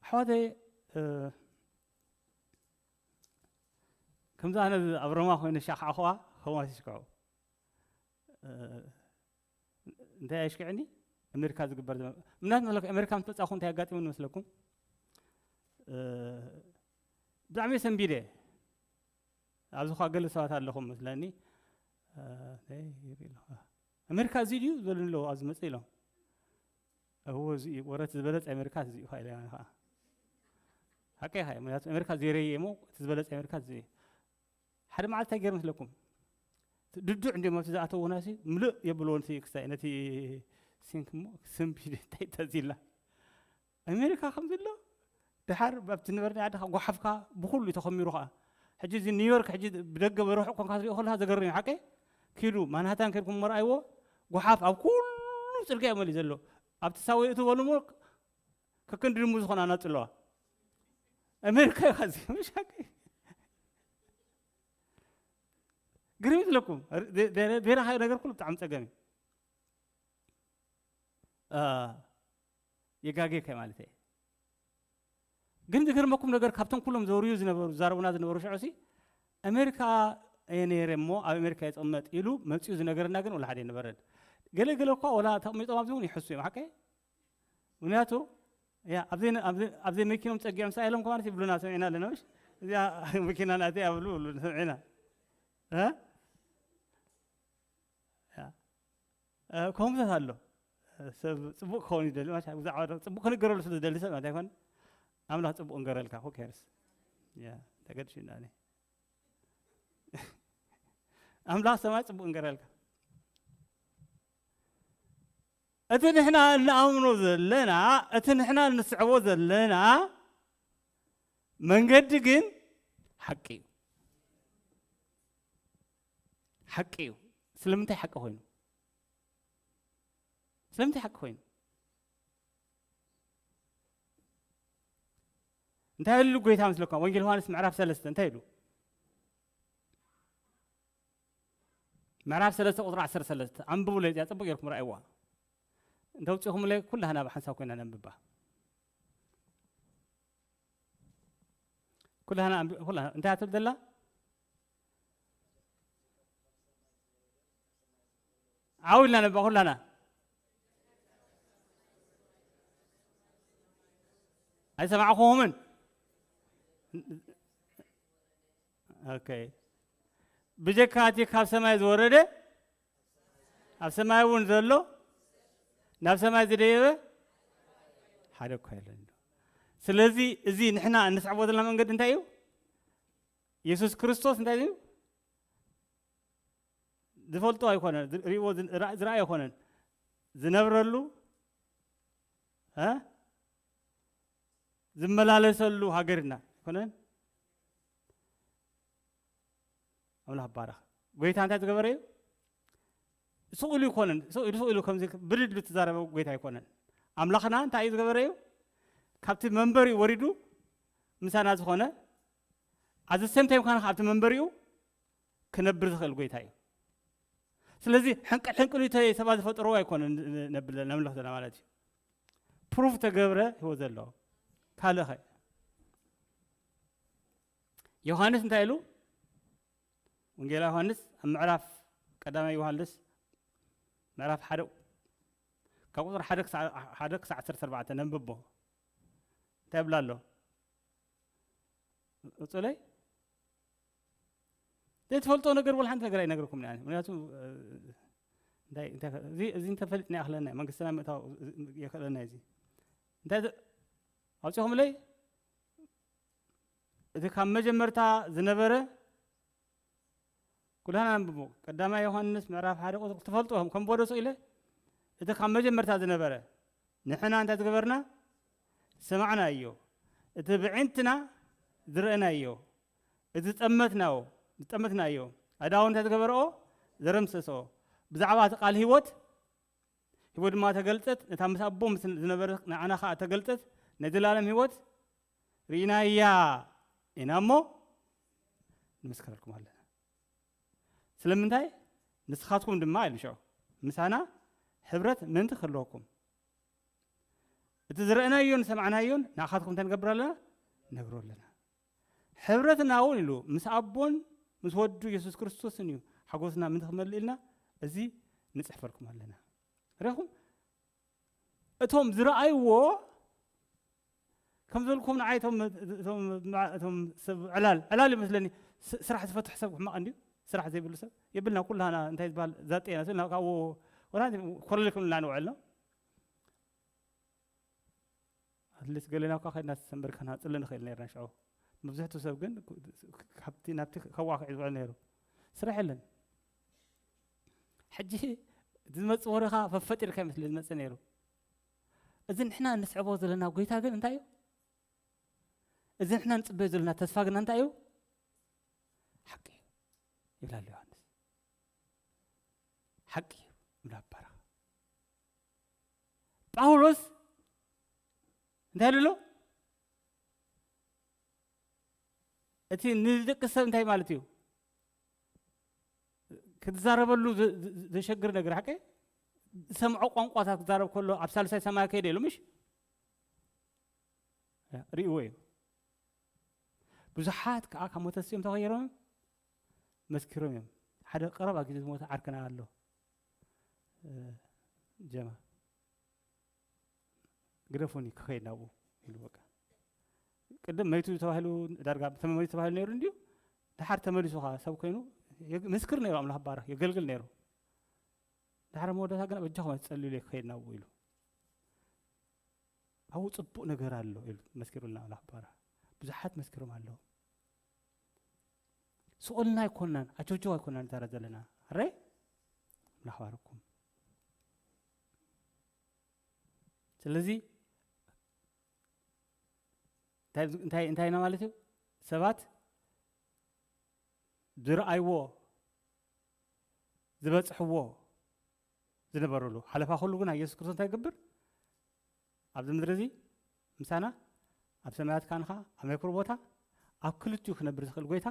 ኣሕዋተይ፣ እ፣ ከምዚ ኣነ ኣብ ሮማ ኮይነ ሻኽዓኹዋ፣ ከምኡ ኣይትሽክዑ። እ፣ እንታይ ኣየሽክዕኒ? ኣሜሪካ ዝግበር ዘ-፣ ምናት መለክ ኣሜሪካ ምስ መጻኹ እንታይ ኣጋጢሙኒ መስለኩም? እ፣ ብጣዕሚ ሰንቢደ። ኣብዚ ኸኣ ገለ ሰባት ኣለኹም መስለኒ። እ፣ እንታይ ይርኢ ኣለኹ? ኣሜሪካ እዚ ድዩ ዝበሉኒ ኣለዉ፣ ኣብዚ መጽእ ኢሎም። እዎ፣ እዚ እዩ። ወረ እቲ ዝበለጸ ኣሜሪካ እዚ እዩ ኢለ ኸኣ። ሓቀይ ኢኻ፣ ምክንያቱ ኣሜሪካ ዘይረየ እሞ፣ እቲ ዝበለጸ ኣሜሪካ እዚ እዩ። ሓደ መዓልቲ እንታይ ገይረ መስለኩም? ድዱዕ እንዲኦም ኣብቲ ዝኣተውናሲ ምልእ የብልዎ ነቲ ክስታይ፣ ነቲ ሲንክ እሞ፣ ስምቢ እንታይ ተዚላ። ኣሜሪካ ከም ዘሎ፣ ድሓር ኣብቲ ነበርና ዓድኻ ጓሓፍካ ብኹሉ እዩ ተኸሚሩ ኸኣ። ሕጂ እዚ ኒውዮርክ ሕጂ ብደገ ብርሑቕ ኮንካ ትሪኦ ከለኻ ዘገርም እዩ፣ ሓቀይ? ኪዱ ማንሃታን ከድኩም መርኣይዎ፣ ጓሓፍ ኣብ ኩሉ ጽርግያ እዩ መሊኡ ዘሎ። ኣብቲ ሳወይ እትበሉ እሞ ከክንዲ ድሙ ዝኾና ኣናጽለዋ። ኣሜሪካ እዩ ኸዚ፣ ምሽ ሓቀይ? ግርም ይትለኩም። ደ-፣ ደ-፣ ደይረኻዮ ነገር ኩሉ ብጣዕሚ ጸገም እዩ። አ፣ የጋጌ ከ ማለት እየ። ግን ዝገርመኩም ነገር ካብቶም ኩሎም ዘውርዩ ዝነበሩ፣ ዝዛረቡና ዝነበሩ ሽዑ ሲ፣ ኣሜሪካ እየ ነይረ እሞ ኣብ ኣሜሪካ ይቕመጥ ኢሉ መጺኡ ዝነገረና ግን ወላ ሓደ ኣይነበረን። ገለ ገለ እኳ ወላ ተቕሚጦም ኣብዚ እውን ይሕሱ እዮም፣ ሓቀይ? ምክንያቱ ያ ኣብዚ ኣብዚ ኣብዚ መኪኖም ጸጊዖም ሳይሎም ከማን ይብሉና ሰሚዕና ኣለና። ምሽ እዚኣ መኪና ናተይ ኣብሉ ብሉ ሰሚዕና። እ? ያ። እ፣ ከምኡታት ኣሎ። ሰብ ጽቡቕ ክኸውን ይደሊ፣ ማሻ፣ ብዛዕባ ዶ-፣ ጽቡቕ ክንገረሉ ስለ ዝደሊ ሰብ ማለት ኣይኮን። ኣምላኽ ጽቡቕ እንገረልካ፣ who cares? ያ፣ ተገድሽ እንዳኔ። ኣምላኽ ሰማይ ጽቡቕ እንገረልካ። እቲ ንሕና እንኣምኖ ዘለና፣ እቲ ንሕና እንስዕቦ ዘለና መንገዲ ግን ሓቂ እዩ። ሓቂ እዩ። ስለምንታይ ሓቂ ኮይኑ? ስለምንታይ ሓቂ ኮይኑ? እንታይ ኢሉ ጎይታ ምስለካ? ወንጌል ዮሃንስ ምዕራፍ ሰለስተ እንታይ ኢሉ? ምዕራፍ ሰለስተ ቁጽሪ ዓሰርተ ሰለስተ። ኣንብቡለይ፣ እዚኣ ጽቡቕ ጌርኩም ረኣይዋ። እንተውጺኹምለይ ኩላህና ብሓንሳብ ኮይና ነንብባ። ኩላህና ኣንብ-፣ ኩላህና እንታይ ትብል ዘላ? ዓው ኢልና ነባ ኩላና። ኣይሰማዕኹምን? ኦኬ። ብጀካ እቲ ካብ ሰማይ ዝወረደ፣ ኣብ ሰማይ እውን ዘሎ፣ ናብ ሰማይ ዝደየበ ሓደ እኳ የለን። ስለዚ እዚ ንሕና እንስዕቦ ዘለና መንገዲ እንታይ እዩ? የሱስ ክርስቶስ እንታይ እዩ? ዝፈልጦ ኣይኮነን፣ ዝ-፣ ሪእዎ ዝን-፣ ራ-፣ ዝረኣየ ኣይኮነን። ዝነብረሉ፣ እ? ዝመላለሰሉ ሃገርና ኣይኮነን። ኣምላኽ ባረኽ። ጎይታ እንታይ ዝገበረ እዩ? ስቕ ኢሉ ኣይኮነን። ስቕ ኢሉ፣ ስቕ ኢሉ ከምዚ ብድድ ኢሉ ዝተዛረበ ጎይታ ኣይኮነን። ኣምላኽና እንታይ እዩ ዝገበረ እዩ? ካብቲ መንበሪኡ ወሪዱ ምሳና ዝኾነ፣ at the same time ከኣ ካብቲ መንበሪኡ ክነብር ዝኽእል ጎይታ እዩ። ስለዚ ሕንቅል ሕንቅል እዩ፣ ተ-፣ ሰባት ዝፈጠርዎ ኣይኮነን ን-፣ ነብል-፣ ነምልኽ ዘለና ማለት እዩ። ፕሩፍ ተገብረ ህይወት ዘለዎ። ካልእ ኸ? ዮሃንስ እንታይ ኢሉ? ወንጌላ ዮሃንስ ኣብ ምዕራፍ ቀዳማይ ዮሃንስ ምዕራፍ ሓደ ካብ ቁጽሪ ሓደ ክሳዕ፣ ሓደ ክሳዕ ዓሰርተ ኣርባዕተ ነንብቦ። እንታይ ይብላ ኣሎ? እጹለይ ዘይትፈልጦ ነገር ወላ ሓንቲ ነገር ኣይነግርኩም እየ። ምክንያቱ፣ እ፣ እንታይ፣ እንታይ፣ እዚ፣ እዚ እንተፈሊጥና ይኣኽለና እዩ። መንግስትና ምእታው የኽእለና እዩ። እዚ እንታይ ዘ-፣ ኣውጺኹምለይ? እቲ ካብ መጀመርታ ዝነበረ፣ ኩላና ኣንብቦ። ቀዳማይ ዮሃንስ ምዕራፍ ሓደ ቁጽሪ ትፈልጡ ከም ቦደሱ ኢለ፣ እቲ ካብ መጀመርታ ዝነበረ፣ ንሕና እንታይ ዝገበርና? ዝሰማዕናዮ። እቲ ብዕንትና ዝረእናዮ። እቲ ዝጠመትናዮ፣ ዝጠመትናዮ። ኣዳው እንታይ ዝገበርኦ? ዘረምሰሶ። ብዛዕባ እቲ ቃል ህይወት፣ ህይወት ድማ ተገልጸት፣ ነታ ምስ ኣቦ ምስ ዝነበረ ንዓና ኸኣ ተገልጸት፣ ናይ ዘላለም ህይወት ርኢናያ ኢና እሞ ንምስክረልኩም ኣለና። ስለምንታይ? ንስኻትኩም ድማ ኢሉ ሽዑ ምሳና ሕብረት ምእንቲ ክህልወኩም። እቲ ዝረእናዮን ዝሰማዕናዮን ንኣኻትኩም እንታይ ንገብር ኣለና? ነግሮ ኣለና። ሕብረትና እውን ኢሉ ምስ ኣቦን ምስ ወዱ የሱስ ክርስቶስን እዩ ሓጎስና ምእንቲ ክመልእ ኢልና እዚ ንጽሕፈልኩም ኣለና። ርኢኹም? እቶም ዝረኣይዎ ከም ዘልኩም ንዓይ እቶም፣ እቶም፣ እቶም ሰብ ዕላል፣ ዕላል ይመስለኒ። ስ-፣ ስራሕ ዝፈትሕ ሰብ ሕማቕ እንድዩ። ስራሕ ዘይብሉ ሰብ የብልና። ኩላና እንታይ ዝበሃል ዛጤና ስልና ካብኡ ወላ ኮለል ክንብላ ንውዕል ነው። ኣትሊስት ገሌና እኳ ከድና ሰንበርካና ጽሊ ንኽእል ነርና ሽዑ። መብዝሕቱ ሰብ ግን ካብቲ ናብቲ ከዋኽዕ ዝውዕል ነይሩ። ስራሕ የለን። ሕጂ እቲ ዝመጽእ ወረኻ ፈፈጢርካ ይመስል ዝመጽእ ነይሩ። እዚ ንሕና እንስዕቦ ዘለና ጎይታ ግን እንታይ እዩ? እዚ ንሕና ንጽበዮ ዘለና ተስፋ ግና እንታይ እዩ? ሓቂ እዩ ይብላ ኣሎ ዮሃንስ። ሓቂ እዩ ይብላ ኣባራ። ጳውሎስ እንታይ ኢሉ ኣሎ? እቲ ንደቂ ሰብ እንታይ ማለት እዩ? ክትዛረበሉ ዘ-፣ ዘ-፣ ዘሸግር ነገር፣ ሓቂ? ዝሰምዖ ቋንቋታት ክዛረብ ከሎ ኣብ ሳልሳይ ሰማይ ከይደ ኢሉ፣ ምሽ? ያ፣ ርእይዎ እዩ። ብዙሓት ከዓ ካብ ሞተ ተሰዮም ተኸይሮም መስኪሮም እዮም። ሓደ ቀረባ ግዜ ዝሞተ ዓርክና ኣሎ፣ እ፣ ጀማ። ግደፉኒ ክኸይድ ናብኡ ኢሉ። በቃ ቅድም መይቱ ተባሂሉ፣ ዳርጋ ተመ- መይቱ ተባሂሉ ነይሩ እንድዩ። ድሓር ተመሊሱ ኸዓ ሰብ ኮይኑ የግ- ምስክር ነይሩ፣ ኣምላኽ ባረኽ የገልግል ነይሩ። ድሓር መወዳእታ ግና በጃኹም ኣይትጸልዩለይ ክኸይድ ናብኡ ኢሉ። ኣብኡ ጽቡቕ ነገር ኣሎ ኢሉ መስኪሩልና ኣምላኽ ባረኽ። ብዙሓት መስኪሮም ኣለዉ። ስቕ ኢልና ኣይኮናን፣ ኣጆጆ ኣይኮናን ንዛረብ ዘለና። ኣረ ኣምላኽ ባርኩም። ስለዚ እንታይ እንታይ እንታይ ኢና ማለት እዩ? ሰባት ዝረኣይዎ፣ ዝበጽሕዎ ዝነበሩሉ ሓለፋ ኩሉ ግና የሱስ ክርስቶስ እንታይ ይገብር? ኣብዚ ምድሪ እዚ ምሳና፣ ኣብ ሰማያት ካንኻ ኣብ ናይ ኩሉ ቦታ ኣብ ክልቲኡ ክነብር ዝኽእል ጎይታ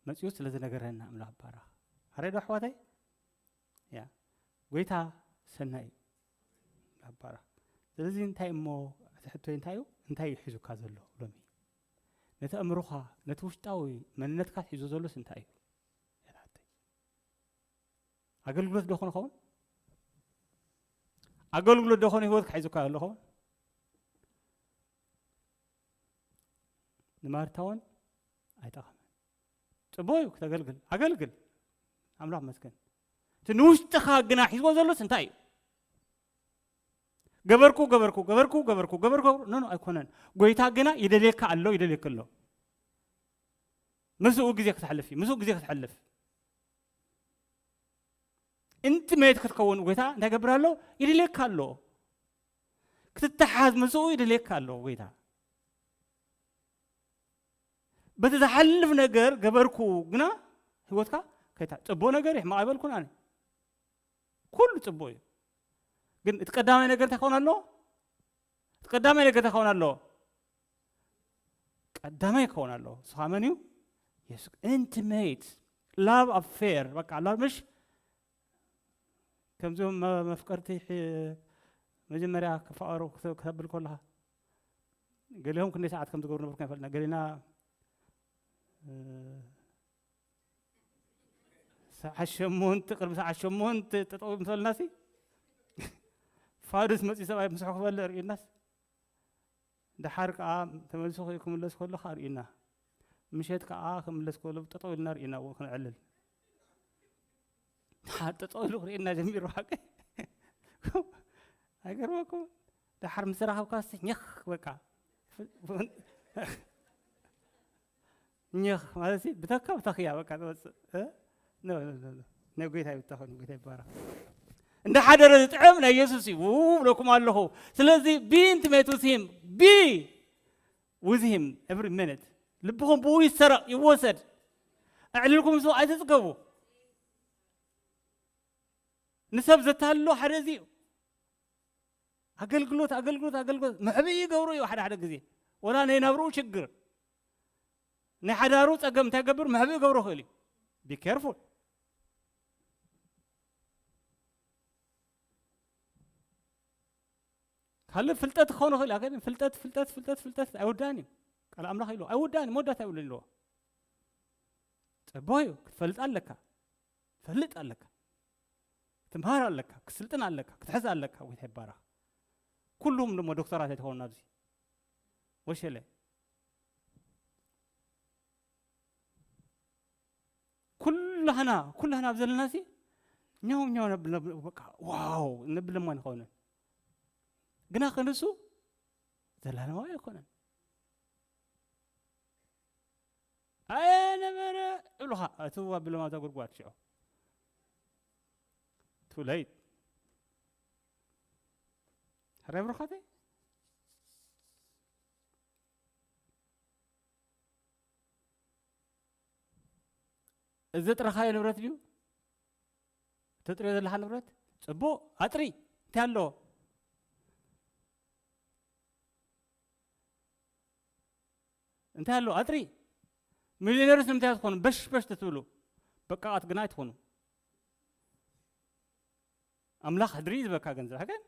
መጺኡ ስለ ዝነገረና ኣምላኽ ይባረኽ። ኣረ ዶ ኣሕዋተይ? ያ ጎይታ ሰናይ እዩ። ኣምላኽ ይባረኽ። ስለዚ እንታይ እሞ እቲ ሕቶይ እንታይ እዩ? እንታይ እዩ ሒዙካ ዘሎ ሎሚ? ነቲ ኣእምሮኻ፣ ነቲ ውሽጣዊ መንነትካ ሒዞ ዘሎስ እንታይ እዩ? እያ ትሓተይ። ኣገልግሎት ዶ ኾነ ኸውን? ኣገልግሎት ዶ ኾነ ህይወትካ ሒዙካ ዘሎ ኸውን? ንማርታ እውን ኣይጠቐመን። ጽቡቕ እዩ ክተገልግል፣ ኣገልግል፣ ኣምላኽ መስገን። እቲ ንውሽጥኻ ግና ሒዝዎ ዘሎስ እንታይ እዩ? ገበርኩ ገበርኩ ገበርኩ ገበርኩ ገበርኩ ኖ ኖ ኣይኮነን። ጎይታ ግና ይደልየካ ኣሎ፣ ይደልየካ ኣሎ። ምስኡ ግዜ ክተሕልፍ እዩ፣ ምስኡ ግዜ ክተሕልፍ። ኢንቲሜት ክትከውን ጎይታ እንታይ ገብር ኣሎ? ይደልየካ ኣሎ። ክትተሓዝ ምስኡ ይደልየካ ኣሎ ጎይታ። በቲ ዝሓልፍ ነገር ገበርኩ ግና ህይወትካ ከይታ ጽቡቕ ነገር እዩ፣ ሕማቕ ኣይበልኩን ኣነ። ኩሉ ጽቡቕ እዩ። ግን እቲ ቀዳማይ ነገር እንታይ ክኸውን ኣለዎ? እቲ ቀዳማይ ነገር እንታይ ክኸውን ኣለዎ? ቀዳማይ ክኸውን ኣለዎ። ንሱ ኸኣ መን እዩ? የሱስ። ኢንቲሜት ላቭ ኣፌር በቃ ኣላ ምሽ ከምዚኦም መ- መፍቀርቲ ሕ- መጀመርያ ክፋቐሩ ክተ- ክተብል ከለኻ ገሊኦም ክንደይ ሰዓት ከም ዝገብሩ ነበርኩም ይፈልጥና ገሊና እ፣ ሰዓት ሸሞንተ ቅድሚ ሰዓት ሸሞንተ ጠጠው ምሰልና ሲ ፋዱስ መፂ ሰብኣይ ምስሑ ክበልዕ ርእዩናስ ደሓር ከዓ ተመልሶ ክምለስ ከሎ ከዓ ርእዩና ምሸት ከዓ ክምለስ ከሎ ጠጠው ኢልና ርእዩና ኣብኡ ክነዕልል ደሓር ጠጠው ኢሉ ክርእየና ጀሚሩ ሓቂ ኣይገርመኩም ደሓር ምስ ረኸብካ ስ ኘኽ በቃ ኘኽ ማለት ብተካ ብተኽያ በቃ ትወፅእ ናይ ጎይታ ይብተኸን ጎይታ ይባረክ እንደ ሓደረ ዝጥዕም ናይ የሱስ እዩ ብለኩም ኣለኹ ስለዚ be intimate with him be with him every minute ልብኹም ብኡ ይሰረቕ ይወሰድ ኣዕልልኩም ስ ኣይትፅገቡ ንሰብ ዘታልሎ ሓደ እዚ እዩ ኣገልግሎት ኣገልግሎት ኣገልግሎት መሕብኢ ይገብሮ እዩ ሓደ ሓደ ግዜ ወላ ናይ ናብርኡ ችግር ናይ ሓዳሩ ፀገም እንታይ ገብር መሕብኢ ይገብሮ ይኽእል እዩ be careful ካልእ ፍልጠት ክኸውን ይኽእል እዩ ፍልጠት ፍልጠት ፍልጠት ፍልጠት ኣይወዳእን እዩ ቃል ኣምላኽ ኢሉ ኣይወዳእን እዩ መወዳእታ ይብሉ ኣለዎ ፅቡቕ እዩ ክትፈልጥ ኣለካ ትፈልጥ ኣለካ ትምሃር ኣለካ ክትስልጥን ኣለካ ክትሕዝ ኣለካ ጎይታ ይባረኽ ኩሉም ደሞ ዶክተራት ኣይትኸውን ኣብዚ ወሸለ ኩላህና ኩላህና ኣብ ዘለና ሲ ኛው ኛው ነብል ነብል በቃ ዋው ነብል እሞ ንኸውን ግና ክንሱ ዘላለማዊ ኣይኮነን ኣየነበረ እብሉኻ እቲ ኣቢሎም ኣብዛ ጉድጓድ ሽዑ too late ሕራይ ብሩኻተይ እዚ ጥረኻዮ ንብረት ድዩ ተጥርዮ ዘለኻ ንብረት ፅቡቕ ኣጥሪ እንታይ ኣለዎ እንታይ ኣሎ ኣጥሪ ሚሊዮነርስ ንምንታይ ትኾኑ በሽበሽ ትትብሉ በቃ ኣትግና ኣይትኾኑ ኣምላኽ ሕድሪ ዝበካ ገንዘብ ሓገን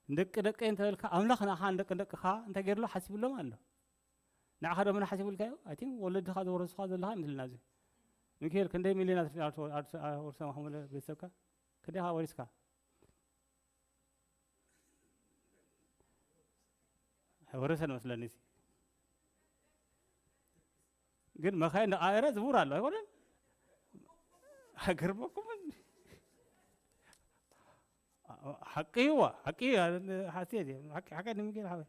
ንደቂ ደቂ እንተበልካ ኣምላኽ ንኣኻ ንደቂ ደቅኻ እንታይ ገይርሎ ሓሲብሎም ኣሎ ንዓኻ ዶ መን ሓሲቡልካ እዩ ኣይ ቲንክ ወለድኻ ዝወረስኻ ዘለኻ ይመስልና እዚ ሚካኤል ክንደይ ሚሊዮን ኣትርፊ ወርሶም ሓሙለ ቤተሰብካ ክንደይ ኻ ወሪስካ ወረሰን መስለኒ። ግን መኻይን እንዳቐያየረ ዝውር ኣሎ ኣይኮነን? ኣይገርመኩምን? ሓቂ እዋ፣ ሓቂ እዩ። ሓሴት እዩ። ሓቂ፣ ሓቂ ንሚካኤል ሓወይ።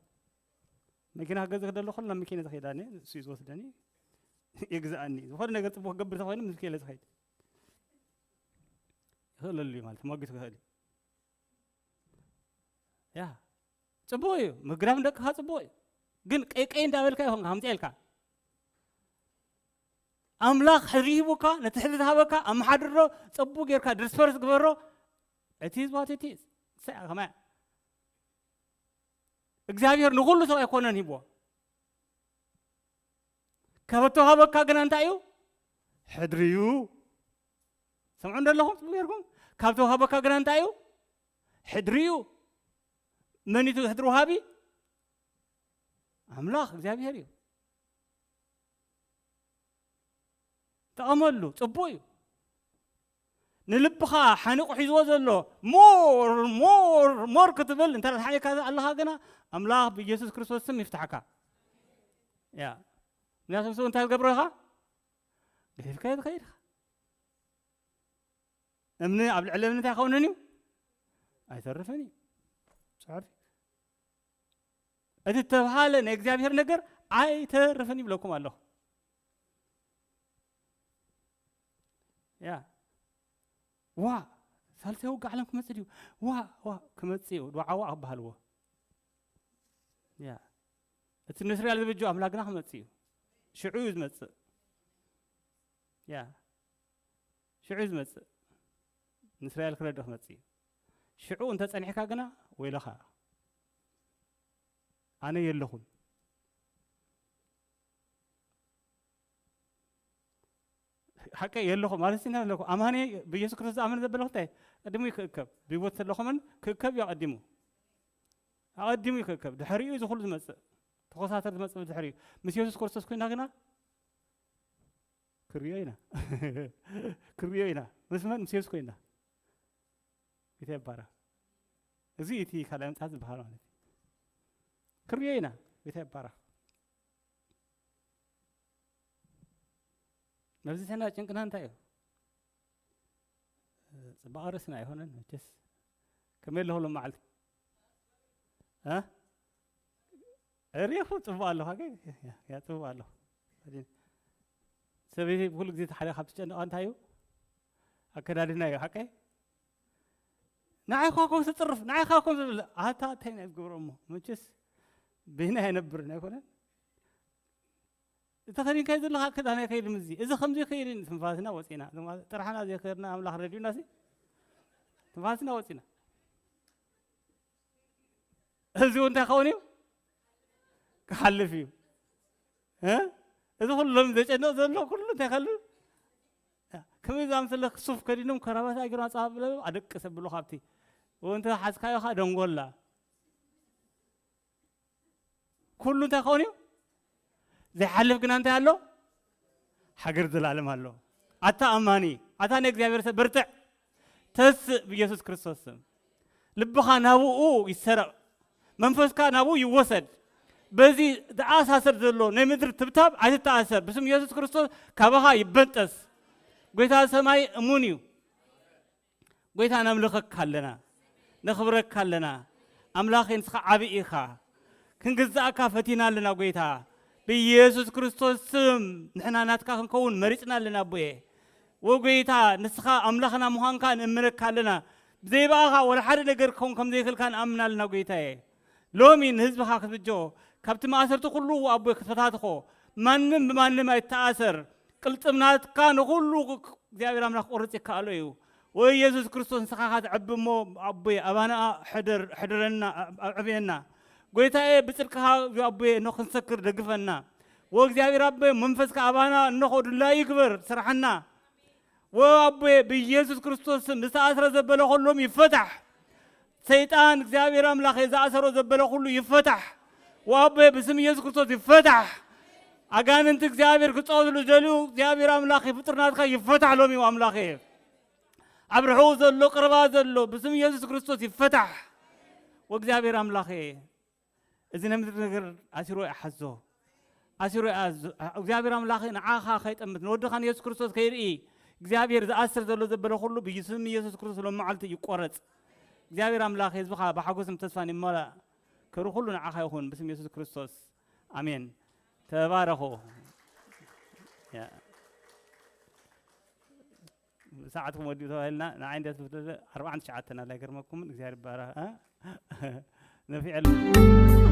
መኪና ክገዝእ ከሎ ኩሉ ናብ መኪና ዝኸይዳኒ፣ እሱ እዩ ዝወስደኒ፣ ይግዛኣኒ። ዝኾነ ነገር ጽቡቕ ክገብር ተኾይኑ ምስ ሚካኤል ዝኸይድ። ይኽእለሉ እዩ ማለት፣ ተሟጊቱ ክኽእል እዩ። ያ፣ ጽቡቕ እዩ። ምግራም ደቅኻ ጽቡቕ እዩ። ግን ቀይ ቀይ እንዳበልካ ይኹን ከምጽኤልካ። ኣምላኽ ሕድሪ ሂቡካ፣ ነቲ ሕድሪ ዝሃበካ ኣመሓድሮ፣ ጽቡቕ ጌርካ ድስፐርስ ግበሮ። እቲ ህዝቢ እቲ፣ እቲ፣ ከማያ እግዚኣብሔር ንኹሉ ሰብ ኣይኮነን ሂብዎ። ካብ እተዋህበካ ግና እንታይ እዩ? ሕድሪ እዩ። ሰምዑ እንደለኹም ጽቡቕ ጌርኩም። ካብ ተዋህበካ ግና እንታይ እዩ? ሕድሪ እዩ። መን እዩ እቲ ሕድሪ ወሃቢ? ኣምላኽ እግዚኣብሔር እዩ። ተቐመሉ፣ ጽቡቕ እዩ። ንልብኻ ሓኒቑ ሒዝዎ ዘሎ ሞር፣ ሞር፣ ሞር ክትብል እንተ ሓኒካ ኣለኻ ግና ኣምላኽ ብኢየሱስ ክርስቶስ ስም ይፍታሕካ። ያ። ምክንያቱ ንሱ እንታይ ዝገብሮ ኢኻ? ገፊፍካዮ ትኸይድ ኢኻ። እምኒ ኣብ ልዕሊ እምኒ እንታይ ይኸውን እዩ? ኣይተርፍን እዩ። ሶሪ። እቲ እተብሃለ ናይ እግዚኣብሔር ነገር ኣይተርፍን ይብለኩም ኣለኹ። ያ። ዋ፣ ሳልሳይ ውግእ ዓለም ክመጽእ ድዩ? ዋ፣ ዋ፣ ክመጽእ እዩ። ዱዓዋ ክበሃልዎ። ያ። እቲ ንእስራኤል ዝበጆ ኣምላክ ግና ክመጽእ እዩ። ሽዑ እዩ ዝመጽእ። ያ። ሽዑ እዩ ዝመጽእ። ንእስራኤል ክረድእ ክመጽእ እዩ። ሽዑ እንተ ጸኒሕካ ግና ወይለኻ። ኣነ የለኹን። ሓቀይ የለኹ ማለት ሲና ኣለኹ። ኣማኒ ብኢየሱስ ክርስቶስ ዝኣምን ዘበለኹ እንታይ? ቅድሙ እዩ ክእከብ። ብህይወት ዘለኹምን ክእከብ እዩ ኣቐዲሙ። ኣቐዲሙ እዩ ክእከብ። ድሕሪኡ እዩ ዝኹሉ ዝመጽእ። ተኾሳተር ዝመጽእ ድሕሪኡ። ምስ ኢየሱስ ክርስቶስ ኮይና ግና ክሪኦ ኢና። ክሪኦ ኢና። ምስ መን? ምስ ኢየሱስ ኮይና። ቤተ ይባረኽ። እዚ እቲ ካልኣይ ምጽኣት ዝበሃል ማለት እዩ። ክሪኦ ኢና። ቤተ ይባረኽ። መብዝሕና ጭንቅና እንታይ እዩ? ጽባቐ ርእስና ኣይኮነን መቸስ። ከመይ ኣለኹ ሎም መዓልቲ? እ? ዕሬኹ ጽቡቕ ኣለኹ፣ ሓቀይ? ያ፣ ያ፣ ጽቡቕ ኣለኹ። ሰበይተይ ብኹሉ ግዜ እቲ ሓደ ካብ ትጨንቓ እንታይ እዩ? ኣከዳድና እዩ፣ ሓቀይ? ንዓይ ኳ ኮም ትጽርፍ፣ ንዓይ ኳ ኮም ዝብል፣ ኣታ እንታይ ናይ ዝገብሮ እሞ? መቸስ በይና ኣይነብርን ኣይኮነን? እተኸዲንካዮ ዘለኻ ክዳን ኣይከይድን እዚ። እዚ ከምዚ ይኸይድን ትንፋስና ወጺና። ጥርሓና ዘይከድና ኣምላኽ ረድዩና ሲ ትንፋስና ወጺና። እዚ እውን እንታይ ክኸውን እዩ? ክሓልፍ እዩ። እ? እዚ ኩሉ ሎሚ ዘጨንቕ ዘሎ ኩሉ እንታይ ከሉ? ከመይ ዝኣምሰለ ሱፍ ከዲኖም ከራባት ኣገይሮም ኣጻባብ ብለው ኣደቅስ ኣብሉ ካብቲ። ወንተ ሓዝካዮ ኻ ደንጎላ። ኩሉ እንታይ ክኸውን እዩ? ዘይሓልፍ ግና እንታይ ኣሎ? ሃገር ዘላለም ኣሎ። ኣታ ኣማኒ፣ ኣታ ናይ እግዚኣብሔር ሰብ በርትዕ። ተስእ ብኢየሱስ ክርስቶስ ስም። ልብኻ ናብኡ ይሰረቕ። መንፈስካ ናብኡ ይወሰድ። በዚ ዝኣሳሰር ዘሎ ናይ ምድሪ ትብታብ ኣይትተኣሰር። ብስም ኢየሱስ ክርስቶስ ካባኻ ይበንጠስ። ጎይታ ሰማይ እሙን እዩ። ጎይታ ነምልኸካ ኣለና፣ ነኽብረካ ኣለና። ኣምላኸይ ንስኻ ዓቢ ኢኻ። ክንግዛእካ ፈቲና ኣለና ጎይታ። ብኢየሱስ ክርስቶስ ስም ንሕና ናትካ ክንከውን መሪጽና ኣለና ኣቦየ። ወጎይታ ንስኻ ኣምላኽና ምዃንካ ንእምነካ ኣለና። ብዘይ ብኣኻ ወላ ሓደ ነገር ክኸውን ከም ዘይክእልካ ንኣምን ኣለና ጎይታየ። ሎሚ ንህዝብኻ ክትብጆ፣ ካብቲ ማእሰርቲ ኩሉ ኣቦይ ክትፈታትኾ፣ ማንም ብማንም ኣይተኣሰር። ቅልጥምናትካ ንኹሉ እግዚኣብሔር ኣምላኽ ክቑርጽ ይከኣሎ እዩ። ወይ የሱስ ክርስቶስ ንስኻ ኻትዕቢ እሞ ኣቦይ ኣባና ሕደር፣ ሕደረና፣ ኣዕብየና። ጎይታየ ብጽድቅኻ ኣቦየ እኖ ክንሰክር ደግፈና። ወእግዚኣብሔር ኣቦይ መንፈስካ ኣባና እነኾ ድላዩ ይግበር፣ ስራሕና። ወኣቦየ ብኢየሱስ ክርስቶስ ስም ዝተኣስረ ዘበለ ኩሎም ይፈታሕ። ሰይጣን እግዚኣብሔር ኣምላኸ ዝኣሰሮ ዘበለ ኩሉ ይፈታሕ። ወኣቦየ ብስም ኢየሱስ ክርስቶስ ይፈታሕ። ኣጋንንቲ እግዚኣብሔር ክጻወትሉ ዝደልዩ እግዚኣብሔር ኣምላኸ ፍጡር ናትካ ይፈታሕ ሎሚ ኣምላኸ። ኣብ ርሑቕ ዘሎ ቅርባ ዘሎ ብስም ኢየሱስ ክርስቶስ ይፈታሕ። ወእግዚኣብሔር ኣምላኸ እዚ ናይ ምድሪ ነገር ኣሲሩ ይሓዞ፣ ኣሲሩ ይኣዞ። እግዚኣብሔር ኣምላኽ ንዓኻ ከይጠምት፣ ንወድኻ ንየሱስ ክርስቶስ ከይርኢ፣ እግዚኣብሔር ዝኣስር ዘሎ ዘበለ ኩሉ ብስም ኢየሱስ ክርስቶስ ሎም መዓልቲ ይቆረጽ። እግዚኣብሔር ኣምላኽ ህዝብኻ ብሓጎስን ተስፋን ይመላእ። ክብሪ ኩሉ ንዓኻ ይኹን ብስም ኢየሱስ ክርስቶስ ኣሜን። ተባረኹ። ሰዓትኩም ወዲኡ ተባሂልና ንዓይ እንዲያ ትፍትለ ኣርባዓን ትሽዓተን ኣላ ይገርመኩም እግዚኣብሔር ይባረኽ። ነፊዐሉ።